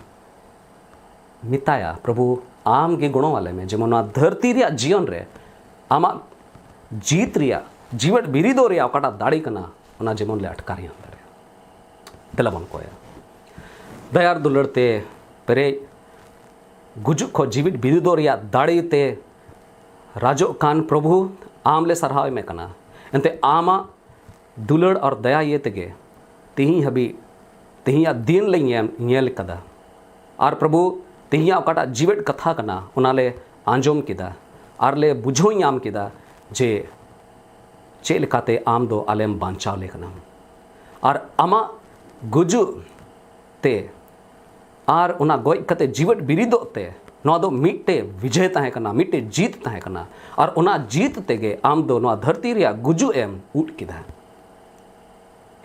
ᱢᱮᱛᱟᱭᱟ, "ᱯᱨᱚᱵᱷᱩ, ᱟᱢ ᱜᱮ ᱜᱚᱲᱚ ᱟᱞᱮ ᱢᱮ, ᱡᱮᱢᱚᱱ ᱱᱚᱣᱟ ᱫᱷᱟᱹᱨᱛᱤ ᱨᱮᱭᱟᱜ ᱡᱤᱭᱚᱱ ᱨᱮ ᱟᱢᱟᱜ ᱡᱤᱛ ᱨᱮᱭᱟᱜ, ᱡᱤᱣᱮᱫ ᱵᱤᱨᱤᱫᱚᱜ ᱨᱮᱭᱟᱜ ᱚᱠᱟᱴᱟᱜ ᱫᱟᱲᱮ ᱠᱟᱱᱟ, ᱚᱱᱟ ᱡᱮᱢᱚᱱ ᱞᱮ ᱟᱴᱠᱟᱨ ᱧᱟᱢ ᱫᱟᱲᱮᱭᱟᱜᱼᱟ᱾" ᱫᱮᱞᱟ ᱵᱚᱱ ᱠᱚᱭᱟ᱾ ᱫᱟᱭᱟ ᱟᱨ ᱫᱩᱞᱟᱹᱲ ᱛᱮ ᱯᱮᱨᱮᱡ, ᱜᱩᱡᱩᱜ ᱠᱷᱚᱱ ᱡᱤᱣᱮᱫ ᱵᱤᱨᱤᱫᱚᱜ ᱨᱮᱭᱟᱜ ᱫᱟᱲᱮ ᱛᱮ ᱨᱟᱡᱚᱜ ᱠᱟᱱ ᱯᱨᱚᱵᱷᱩ, ᱟᱢ ᱞᱮ ᱥᱟᱨᱦᱟᱣ ᱮᱢᱮ ᱠᱟᱱᱟ᱾ ᱮᱱᱛᱮ ᱟᱢᱟᱜ ᱫᱩᱞᱟᱹᱲ ᱟᱨ ᱫᱟᱭᱟ ᱤᱭᱟᱹ ᱛᱮᱜᱮ ᱛᱮᱦᱮᱧ ᱦᱟᱹᱵᱤᱡ, ᱛᱮᱦᱮᱧᱟᱜ ᱫᱤᱱ ᱞᱮ ᱧᱮᱞ, ᱧᱮᱞ ᱠᱟᱫᱟ᱾ ᱟᱨ ᱯᱨᱚᱵᱷᱩ, ᱛᱮᱦᱮᱧᱟᱜ ᱚᱠᱟᱴᱟᱜ ᱡᱤᱣᱮᱫ ᱠᱟᱛᱷᱟ ᱠᱟᱱᱟ, ᱚᱱᱟ ᱞᱮ ᱟᱸᱡᱚᱢ ᱠᱮᱫᱟ ᱟᱨ ᱞᱮ ᱵᱩᱡᱷᱟᱹᱣ ᱧᱟᱢ ᱠᱮᱫᱟ ᱡᱮ ᱪᱮᱫ ᱞᱮᱠᱟᱛᱮ ᱟᱢ ᱫᱚ ᱟᱞᱮᱢ ᱵᱟᱧᱪᱟᱣ ᱞᱮ ᱠᱟᱱᱟ᱾ ᱟᱨ ᱟᱢᱟᱜ ᱜᱩᱡᱩᱜ ᱛᱮ ᱟᱨ ᱚᱱᱟ ᱜᱚᱡ ᱠᱟᱛᱮ ᱡᱤᱣᱮᱫ ᱵᱤᱨᱤᱫᱚᱜ ᱛᱮ ᱱᱚᱣᱟ ᱫᱚ ᱢᱤᱫᱴᱮᱡ ᱵᱤᱡᱚᱭ ᱛᱟᱦᱮᱸ ᱠᱟᱱᱟ, ᱢᱤᱫᱴᱮᱡ ᱡᱤᱛ ᱛᱟᱦᱮᱸ ᱠᱟᱱᱟ᱾ ᱟᱨ ᱚᱱᱟ ᱡᱤᱛ ᱛᱮᱜᱮ ᱟᱢ ᱫᱚ ᱱᱚᱣᱟ ᱫᱷᱟᱹᱨᱛᱤ ᱨᱮᱭᱟᱜ ᱜᱩᱡᱩᱜ ᱮᱢ ᱩᱫ ᱠᱮᱫᱟ᱾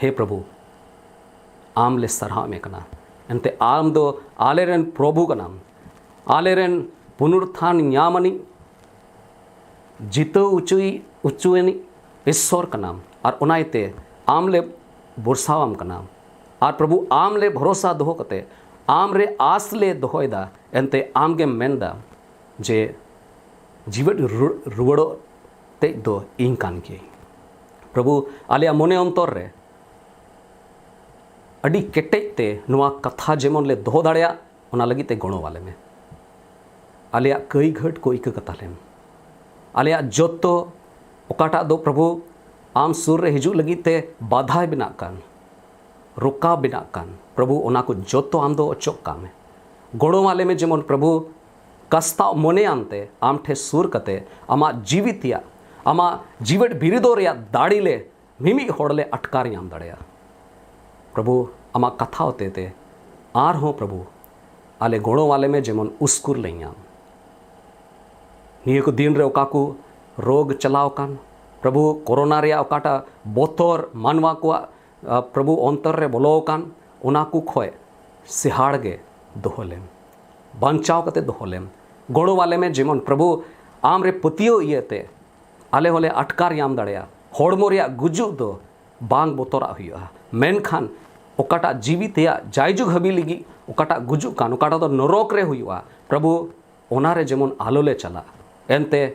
ᱦᱮ ᱯᱨᱚᱵᱷᱩ, ᱟᱢ ᱞᱮ ᱥᱟᱨᱦᱟᱣ ᱮᱢᱮ ᱠᱟᱱᱟ᱾ ᱮᱱᱛᱮ ᱟᱢ ᱫᱚ ᱟᱞᱮᱨᱮᱱ ᱯᱨᱚᱵᱷᱩ ᱠᱟᱱᱟᱢ, ᱟᱞᱮᱨᱮᱱ ᱯᱩᱱᱩᱨᱛᱷᱟᱱ ᱧᱟᱢ ᱟᱹᱱᱤᱡ, ᱡᱤᱛᱟᱹᱣ ᱩᱪᱩᱭ, ᱩᱪᱩᱭᱟᱹᱱᱤᱡ ᱤᱥᱥᱚᱨ ᱠᱟᱱᱟᱢ᱾ ᱟᱨ ᱚᱱᱟ ᱤᱭᱟᱹᱛᱮ ᱟᱢ ᱞᱮ ᱵᱷᱚᱨᱥᱟᱣᱟᱢ ᱠᱟᱱᱟ᱾ ᱟᱨ ᱯᱨᱚᱵᱷᱩ, ᱟᱢ ᱞᱮ ᱵᱷᱚᱨᱚᱥᱟ ᱫᱚᱦᱚ ᱠᱟᱛᱮ ᱟᱢ ᱨᱮ ᱟᱥ ᱞᱮ ᱫᱚᱦᱚᱭᱮᱫᱟ᱾ ᱮᱱᱛᱮ ᱟᱢ ᱜᱮᱢ ᱢᱮᱱᱫᱟ ᱡᱮ ᱡᱤᱣᱮᱫ ᱨᱩ-, ᱨᱩᱣᱟᱹᱲᱚᱜ ᱛᱮᱡ ᱫᱚ ᱤᱧ ᱠᱟᱱ ᱜᱤᱭᱟᱹᱧ᱾ ᱯᱨᱚᱵᱷᱩ, ᱟᱞᱮᱭᱟᱜ ᱢᱚᱱᱮ ᱚᱱᱛᱚᱨ ᱨᱮ ᱟᱹᱰᱤ ᱠᱮᱴᱮᱡ ᱛᱮ ᱱᱚᱣᱟ ᱠᱟᱛᱷᱟ ᱡᱮᱢᱚᱱ ᱞᱮ ᱫᱚᱦᱚ ᱫᱟᱲᱮᱭᱟᱜ, ᱚᱱᱟ ᱞᱟᱹᱜᱤᱫ ᱛᱮ ᱜᱚᱲᱚ ᱟᱞᱮ ᱢᱮ᱾ ᱟᱞᱮᱭᱟᱜ ᱠᱟᱹᱭ ᱜᱷᱟᱹᱴ ᱠᱚ ᱤᱠᱟᱹ ᱠᱟᱛᱟ ᱞᱮᱢ᱾ ᱟᱞᱮᱭᱟᱜ ᱡᱚᱛᱚ ᱚᱠᱟᱴᱟᱜ ᱫᱚ ᱯᱨᱚᱵᱷᱩ ᱟᱢ ᱥᱩᱨ ᱨᱮ ᱦᱤᱡᱩᱜ ᱞᱟᱹᱜᱤᱫ ᱛᱮ ᱵᱟᱫᱷᱟᱭ ᱵᱮᱱᱟᱜ ᱠᱟᱱ, ᱨᱚᱠᱟᱣ ᱵᱮᱱᱟᱜ ᱠᱟᱱ, ᱯᱨᱚᱵᱷᱩ ᱚᱱᱟ ᱠᱚ ᱡᱚᱛᱚ ᱟᱢ ᱫᱚ ᱚᱪᱚᱜ ᱠᱟᱜ ᱢᱮ᱾ ᱜᱚᱲᱚ ᱟᱞᱮ ᱢᱮ ᱡᱮᱢᱚᱱ ᱯᱨᱚᱵᱷᱩ ᱠᱟᱥᱛᱟᱣ ᱢᱚᱱᱮᱭᱟᱱ ᱛᱮ ᱟᱢ ᱴᱷᱮᱱ ᱥᱩᱨ ᱠᱟᱛᱮ ᱟᱢᱟᱜ ᱡᱤᱣᱤ ᱛᱮᱭᱟᱜ, ᱟᱢᱟᱜ ᱡᱤᱣᱮᱫ ᱵᱤᱨᱤᱫᱚᱜ ᱨᱮᱭᱟᱜ ᱫᱟᱲᱮ ᱞᱮ ᱢᱤᱢᱤᱫ ᱦᱚᱲ ᱞᱮ ᱟᱴᱠᱟᱨ ᱧᱟᱢ ᱫᱟᱲᱮᱭᱟᱜᱼᱟ᱾ ᱯᱨᱚᱵᱷᱩ, ᱟᱢᱟᱜ ᱠᱟᱛᱷᱟ ᱦᱚᱛᱮ ᱛᱮ ᱟᱨᱦᱚᱸ ᱯᱨᱚᱵᱷᱩ ᱟᱞᱮ ᱜᱚᱲᱚ ᱟᱞᱮ ᱢᱮ, ᱡᱮᱢᱚᱱ ᱩᱥᱠᱩᱨ ᱞᱮ ᱧᱟᱢ᱾ ᱱᱤᱭᱟᱹ ᱠᱚ ᱫᱤᱱ ᱨᱮ ᱚᱠᱟ ᱠᱚ ᱨᱳᱜᱽ ᱪᱟᱞᱟᱣ ᱟᱠᱟᱱ, ᱯᱨᱚᱵᱷᱩ, ᱠᱳᱨᱳᱱᱟ ᱨᱮᱭᱟᱜ ᱚᱠᱟᱴᱟᱜ ᱵᱚᱛᱚᱨ ᱢᱟᱱᱣᱟ ᱠᱚᱣᱟᱜ ᱟ, ᱯᱨᱚᱵᱷᱩ ᱚᱱᱛᱚᱨ ᱨᱮ ᱵᱚᱞᱚ ᱟᱠᱟᱱ, ᱚᱱᱟ ᱠᱚ ᱠᱷᱚᱡ ᱥᱤᱦᱟᱲ ᱜᱮ ᱫᱚᱦᱚ ᱞᱮᱢ, ᱵᱟᱧᱪᱟᱣ ᱠᱟᱛᱮ ᱫᱚᱦᱚ ᱞᱮᱢ᱾ ᱜᱚᱲᱚ ᱟᱞᱮ ᱢᱮ, ᱡᱮᱢᱚᱱ ᱯᱨᱚᱵᱷᱩ ᱟᱢ ᱨᱮ ᱯᱟᱹᱛᱭᱟᱹᱣ ᱤᱭᱟᱹᱛᱮ ᱟᱞᱮ ᱦᱚᱸᱞᱮ ᱟᱴᱠᱟᱨ ᱧᱟᱢ ᱫᱟᱲᱮᱭᱟᱜᱼᱟ᱾ ᱦᱚᱲᱢᱚ ᱨᱮᱭᱟᱜ ᱜᱩᱡᱩᱜ ᱫᱚ ᱵᱟᱝ ᱵᱚᱛᱚᱨᱟᱜ ᱦᱩᱭᱩᱜᱼᱟ, ᱢᱮᱱᱠᱷᱟᱱ ᱚᱠᱟᱴᱟᱜ ᱡᱤᱣᱤ ᱛᱮᱭᱟᱜ ᱡᱟᱭᱡᱩᱜᱽ ᱦᱟᱹᱵᱤᱡ ᱞᱟᱹᱜᱤᱫ ᱚᱠᱟᱴᱟᱜ ᱜᱩᱡᱩᱜ ᱠᱟᱱ, ᱚᱠᱟᱴᱟᱜ ᱫᱚ ᱱᱚᱨᱚᱠ ᱨᱮ ᱦᱩᱭᱩᱜᱼᱟ, ᱯᱨᱚᱵᱷᱩ, ᱚᱱᱟ ᱨᱮ ᱡᱮᱢᱚᱱ ᱟᱞᱚ ᱞᱮ ᱪᱟᱞᱟᱜ᱾ ᱮᱱᱛᱮ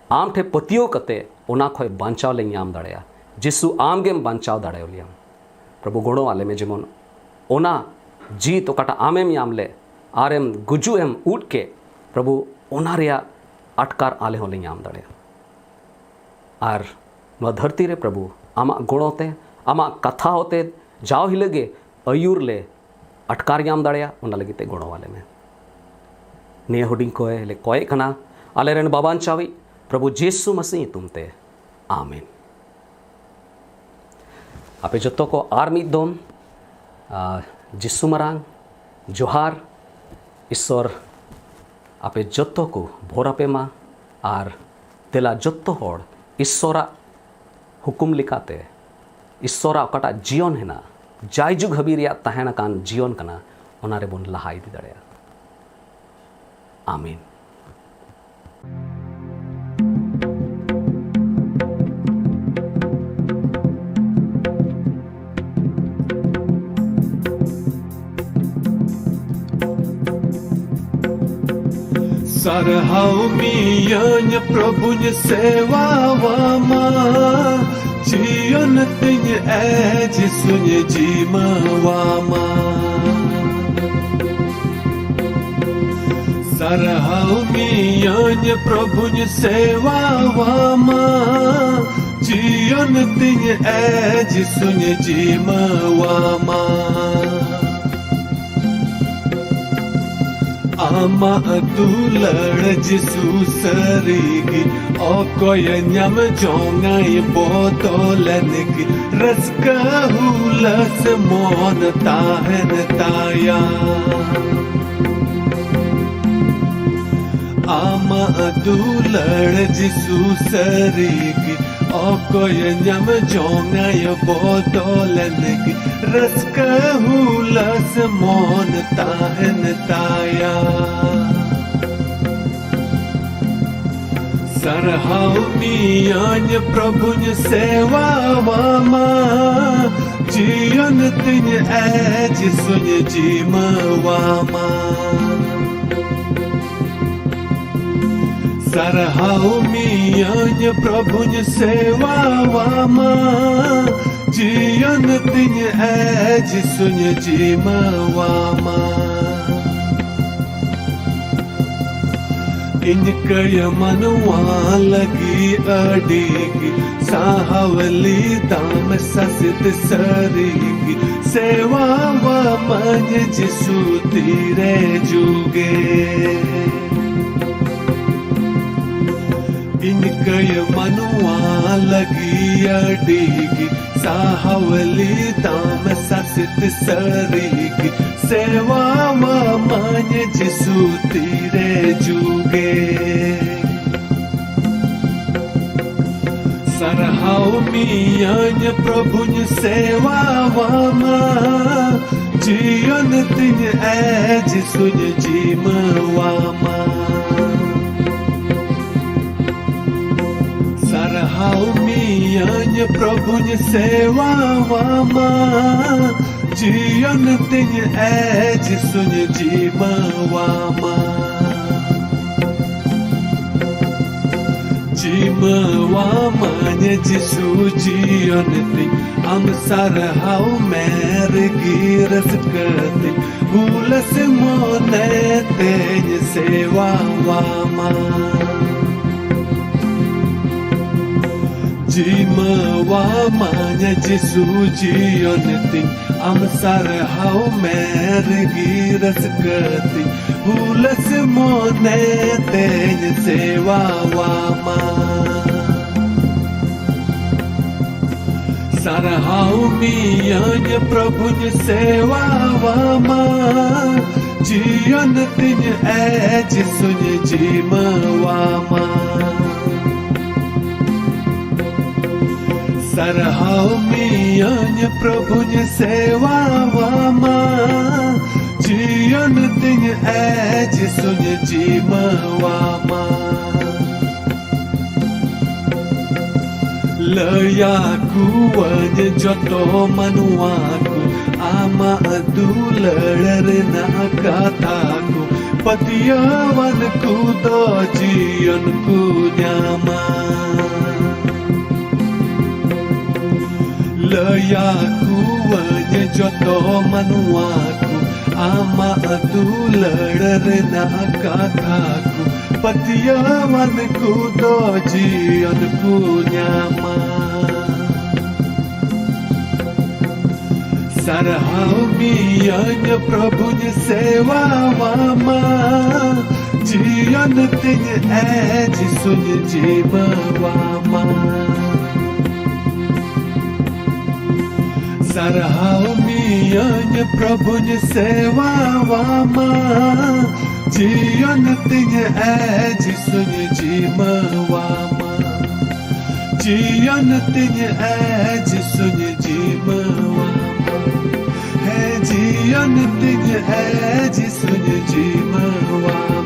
ᱟᱢ ᱴᱷᱮᱱ ᱯᱟᱹᱛᱭᱟᱹᱣ ᱠᱟᱛᱮ ᱚᱱᱟ ᱠᱷᱚᱱ ᱵᱟᱧᱪᱟᱣ ᱞᱮ ᱧᱟᱢ ᱫᱟᱲᱮᱭᱟᱜᱼᱟ᱾ ᱡᱤᱥᱩ, ᱟᱢ ᱜᱮᱢ ᱵᱟᱧᱪᱟᱣ ᱫᱟᱲᱮᱭᱟᱞᱮᱭᱟᱢ᱾ ᱯᱨᱚᱵᱷᱩ, ᱜᱚᱲᱚ ᱟᱞᱮ ᱢᱮ, ᱡᱮᱢᱚᱱ ᱚᱱᱟ ᱡᱤᱛ ᱚᱠᱟᱴᱟᱜ ᱟᱢᱮᱢ ᱧᱟᱢ ᱞᱮᱫ ᱟᱨᱮᱢ ᱜᱩᱡᱩᱜ ᱮᱢ ᱩᱫ ᱠᱮᱫ, ᱯᱨᱚᱵᱷᱩ, ᱚᱱᱟ ᱨᱮᱭᱟᱜ ᱟᱴᱠᱟᱨ ᱟᱞᱮ ᱦᱚᱸᱞᱮ ᱧᱟᱢ ᱫᱟᱲᱮᱭᱟᱜᱼᱟ᱾ ᱟᱨ ᱱᱚᱣᱟ ᱫᱷᱟᱹᱨᱛᱤ ᱨᱮ, ᱯᱨᱚᱵᱷᱩ, ᱟᱢᱟᱜ ᱜᱚᱲᱚ ᱛᱮ, ᱟᱢᱟᱜ ᱠᱟᱛᱷᱟ ᱦᱚᱛᱮ ᱡᱟᱣ ᱦᱤᱞᱳᱜ ᱜᱮ ᱟᱹᱭᱩᱨ ᱞᱮ ᱟᱴᱠᱟᱨ ᱧᱟᱢ ᱫᱟᱲᱮᱭᱟᱜ, ᱚᱱᱟ ᱞᱟᱹᱜᱤᱫ ᱛᱮ ᱜᱚᱲᱚ ᱟᱞᱮ ᱢᱮ᱾ ᱱᱤᱭᱟᱹ ᱦᱩᱰᱤᱧ ᱠᱚᱭ ᱞᱮ ᱠᱚᱭᱮᱜ ᱠᱟᱱᱟ ᱟᱞᱮ ᱨᱮᱱ ᱵᱟᱵᱟᱧᱪᱟᱣᱤᱡ ᱯᱨᱚᱵᱷᱩ ᱡᱤᱥᱩ ᱢᱟᱥᱤ ᱧᱩᱛᱩᱢ ᱛᱮ, ᱟᱢᱮᱱ᱾ ᱟᱯᱮ ᱡᱚᱛᱚ ᱠᱚ ᱟᱨ ᱢᱤᱫ ᱫᱚᱢ, ᱟ, ᱡᱤᱥᱩ ᱢᱟᱨᱟᱝ ᱡᱚᱦᱟᱨ᱾ ᱤᱥᱥᱚᱨ ᱟᱯᱮ ᱡᱚᱛᱚ ᱠᱚ ᱵᱷᱳᱨ ᱟᱯᱮ ᱢᱟ, ᱟᱨ ᱫᱮᱞᱟ ᱡᱚᱛᱚ ᱦᱚᱲ ᱤᱥᱥᱚᱨᱟᱜ ᱦᱩᱠᱩᱢ ᱞᱮᱠᱟᱛᱮ, ᱤᱥᱥᱚᱨᱟᱜ ᱚᱠᱟᱴᱟᱜ ᱡᱤᱭᱚᱱ ᱦᱮᱱᱟᱜ, ᱡᱟᱭᱡᱩᱜᱽ ᱦᱟᱹᱵᱤᱡ ᱨᱮᱭᱟᱜ ᱛᱟᱦᱮᱱ ᱟᱠᱟᱱ ᱡᱤᱭᱚᱱ ᱠᱟᱱᱟ, ᱚᱱᱟ ᱨᱮᱵᱚᱱ ᱞᱟᱦᱟ ᱤᱫᱤ ᱫᱟᱲᱮᱭᱟᱜᱼᱟ᱾ ᱟᱢᱮᱱ᱾ ᱥᱟᱨᱦᱟᱣ ᱢᱤᱭᱟᱹᱧ ᱯᱨᱚᱵᱷᱩᱧ ᱥᱮᱣᱟᱣᱟᱢᱟ, ᱡᱤᱭᱚᱱ ᱛᱤᱧ ᱮ ᱡᱤᱥᱩᱧ ᱡᱤᱢᱟᱹᱣᱟᱢᱟ᱾ ᱥᱟᱨᱦᱟᱣ ᱢᱤᱭᱟᱹᱧ ᱯᱨᱚᱵᱷᱩᱧ ᱥᱮᱣᱟᱣᱟᱢᱟ, ᱡᱤᱭᱚᱱ ᱛᱤᱧ ᱮ ᱡᱤᱥᱩᱧ ᱡᱤᱢᱟᱹᱣᱟᱢᱟ᱾ ᱟᱢᱟᱜ ᱫᱩᱞᱟᱹᱲ ᱡᱤᱥᱩ ᱥᱟᱹᱨᱤᱜᱮ ᱚᱠᱚᱭ ᱧᱟᱢ ᱡᱚᱝᱟᱭ ᱵᱚᱫᱚᱞᱮᱱ ᱜᱮ ᱨᱟᱹᱥᱠᱟᱹ ᱦᱩᱞᱟᱹᱥ ᱢᱚᱱ ᱛᱟᱦᱮᱱ ᱛᱟᱭᱟ᱾ ᱟᱢᱟᱜ ᱫᱩᱞᱟᱹᱲ ᱡᱤᱥᱩ ᱥᱟᱹᱨᱤᱜᱮ ᱚᱠᱚᱭ ᱧᱟᱢ ᱡᱚᱝᱟᱭ ᱵᱚᱫᱚᱞᱮᱱ ᱜᱮ, ᱨᱟᱹᱥᱠᱟᱹ ᱦᱩᱞᱟᱹᱥ ᱢᱚᱱ ᱛᱟᱦᱮᱱ ᱛᱟᱭᱟ᱾ ᱥᱟᱨᱦᱟᱣ ᱢᱤᱭᱟᱹᱧ ᱯᱨᱚᱵᱷᱩᱧ ᱥᱮᱣᱟᱣᱟᱢᱟ, ᱡᱤᱭᱚᱱ ᱛᱤᱧ ᱮ ᱡᱤᱥᱩᱧ ᱡᱤᱢᱟᱹᱣᱟᱢᱟ᱾ ᱥᱟᱨᱦᱟᱣ ᱢᱤᱭᱟᱹᱧ ᱯᱨᱚᱵᱷᱩᱧ ᱥᱮᱣᱟᱣᱟᱢᱟ, ᱡᱤᱭᱚᱱ ᱛᱤᱧ ᱮ ᱡᱤᱥᱩᱧ ᱡᱤᱢᱟᱹᱣᱟᱢᱟ᱾ ᱤᱧ ᱠᱟᱹᱭ ᱢᱟᱱᱣᱟ ᱞᱟᱹᱜᱤᱫ ᱟᱹᱰᱤ ᱜᱮ ᱥᱟᱦᱟᱣ ᱞᱤᱫᱟᱢ ᱥᱟᱥᱮᱛ ᱥᱟᱹᱨᱤ ᱜᱮ, ᱥᱮᱣᱟᱣᱟᱢᱟᱹᱧ ᱡᱤᱥᱩ ᱛᱤᱨᱮ ᱡᱩᱜᱮ᱾ ᱤᱧ ᱠᱟᱹᱭ ᱢᱟᱱᱣᱟ ᱞᱟᱹᱜᱤᱫ ᱟᱹᱰᱤ ᱜᱮ ᱥᱟᱦᱟᱣ ᱞᱤᱫᱟᱢ ᱥᱟᱥᱮᱛ ᱥᱟᱹᱨᱤ ᱜᱮ, ᱥᱮᱣᱟᱣᱟᱢᱟᱹᱧ ᱡᱤᱥᱩ ᱛᱤᱨᱮ ᱡᱩᱜᱮ᱾ ᱥᱟᱨᱦᱟᱣ ᱢᱤᱭᱟᱹᱧ ᱯᱨᱚᱵᱷᱩᱧ ᱥᱮᱣᱟᱣᱟᱢᱟ, ᱡᱤᱭᱚᱱ ᱛᱤᱧ ᱮ ᱡᱤᱥᱩᱧ ᱡᱤᱢᱟᱹᱣᱟᱢᱟ᱾ ᱥᱟᱨᱦᱟᱣ ᱢᱤᱭᱟᱹᱧ ᱯᱨᱚᱵᱷᱩᱧ ᱥᱮᱣᱟᱣᱟᱢᱟ, ᱡᱤᱭᱚᱱ ᱛᱤᱧ ᱮ ᱡᱤᱥᱩᱧ ᱡᱤᱢᱟᱹᱣᱟᱢᱟ᱾ ᱡᱤᱢᱟᱹᱣᱟᱢᱟᱹᱧ ᱡᱤᱥᱩ ᱡᱤᱭᱚᱱ ᱛᱤᱧ, ᱟᱢ ᱥᱟᱨᱦᱟᱣ ᱢᱮ ᱨᱮᱜᱮ ᱨᱟᱹᱥᱠᱟᱹ ᱛᱤᱧ, ᱦᱩᱞᱟᱹᱥ ᱢᱚᱱᱮ ᱛᱮᱧ ᱥᱮᱣᱟᱣᱟᱢᱟ᱾ ᱡᱤᱢᱟᱹᱣᱟᱢᱟᱹᱧ ᱡᱤᱥᱩ ᱡᱤᱭᱚᱱ ᱛᱤᱧ, ᱟᱢ ᱥᱟᱨᱦᱟᱣ ᱢᱮ ᱨᱮᱜᱮ ᱨᱟᱹᱥᱠᱟᱹ ᱛᱤᱧ, ᱦᱩᱞᱟᱹᱥ ᱢᱚᱱᱮ ᱛᱮᱧ ᱥᱮᱣᱟᱣᱟᱢᱟ᱾ ᱥᱟᱨᱦᱟᱣ ᱢᱤᱭᱟᱹᱧ ᱯᱨᱚᱵᱷᱩᱧ ᱥᱮᱣᱟᱣᱟᱢᱟ, ᱡᱤᱭᱚᱱ ᱛᱤᱧ ᱮ ᱡᱤᱥᱩᱧ ᱡᱤᱢᱟᱹᱣᱟᱢᱟ᱾ ᱥᱟᱨᱦᱟᱣ ᱢᱤᱭᱟᱹᱧ ᱯᱨᱚᱵᱷᱩᱧ ᱥᱮᱣᱟᱣᱟᱢᱟ, ᱡᱤᱭᱚᱱ ᱛᱤᱧ ᱮ ᱡᱤᱥᱩᱧ ᱡᱤᱢᱟᱹᱣᱟᱢᱟ᱾ ᱞᱟᱹᱭᱟᱠᱚᱣᱟᱹᱧ ᱡᱚᱛᱚ ᱢᱟᱱᱣᱟ ᱠᱚ, ᱟᱢᱟᱜ ᱫᱩᱞᱟᱹᱲ ᱨᱮᱱᱟᱜ ᱠᱟᱛᱷᱟ ᱠᱚ, ᱯᱟᱹᱛᱭᱟᱹᱣᱟᱱ ᱠᱚ ᱫᱚ ᱡᱤᱭᱚᱱ ᱠᱚ ᱧᱟᱢᱟ᱾ ᱞᱟᱹᱭᱟᱠᱚᱣᱟᱹᱧ ᱡᱚᱛᱚ ᱢᱟᱱᱣᱟ ᱠᱚ, ᱟᱢᱟᱜ ᱫᱩᱞᱟᱹᱲ ᱨᱮᱱᱟᱜ ᱠᱟᱛᱷᱟ ᱠᱚ, ᱯᱟᱹᱛᱭᱟᱹᱣᱟᱱ ᱠᱚ ᱫᱚ ᱡᱤᱭᱚᱱ ᱠᱚ ᱧᱟᱢᱟ᱾ ᱥᱟᱨᱦᱟᱣ ᱢᱤᱭᱟᱹᱧ ᱯᱨᱚᱵᱷᱩᱧ ᱥᱮᱣᱟᱣᱟᱢᱟ, ᱡᱤᱭᱚᱱ ᱛᱤᱧ ᱮ ᱡᱤᱥᱩᱧ ᱡᱤᱢᱟᱹᱣᱟᱢᱟ᱾ ᱥᱟᱨᱦᱟᱣ ᱢᱤᱭᱟᱹᱧ ᱯᱨᱚᱵᱷᱩᱧ ᱥᱮᱣᱟᱣᱟᱢᱟ, ᱡᱤᱭᱚᱱ ᱛᱤᱧ ᱮ ᱡᱤᱥᱩᱧ ᱡᱤᱢᱟᱹᱣᱟᱢᱟ᱾ ᱡᱤᱭᱚᱱ ᱛᱤᱧ ᱮ ᱡᱤᱥᱩᱧ ᱡᱤᱢᱟᱹᱣᱟᱢᱟ᱾ ᱦᱮᱸ, ᱡᱤᱭᱚᱱ ᱛᱤᱧ ᱮ ᱡᱤᱥᱩᱧ ᱡᱤᱢᱟᱹᱣᱟᱢᱟ᱾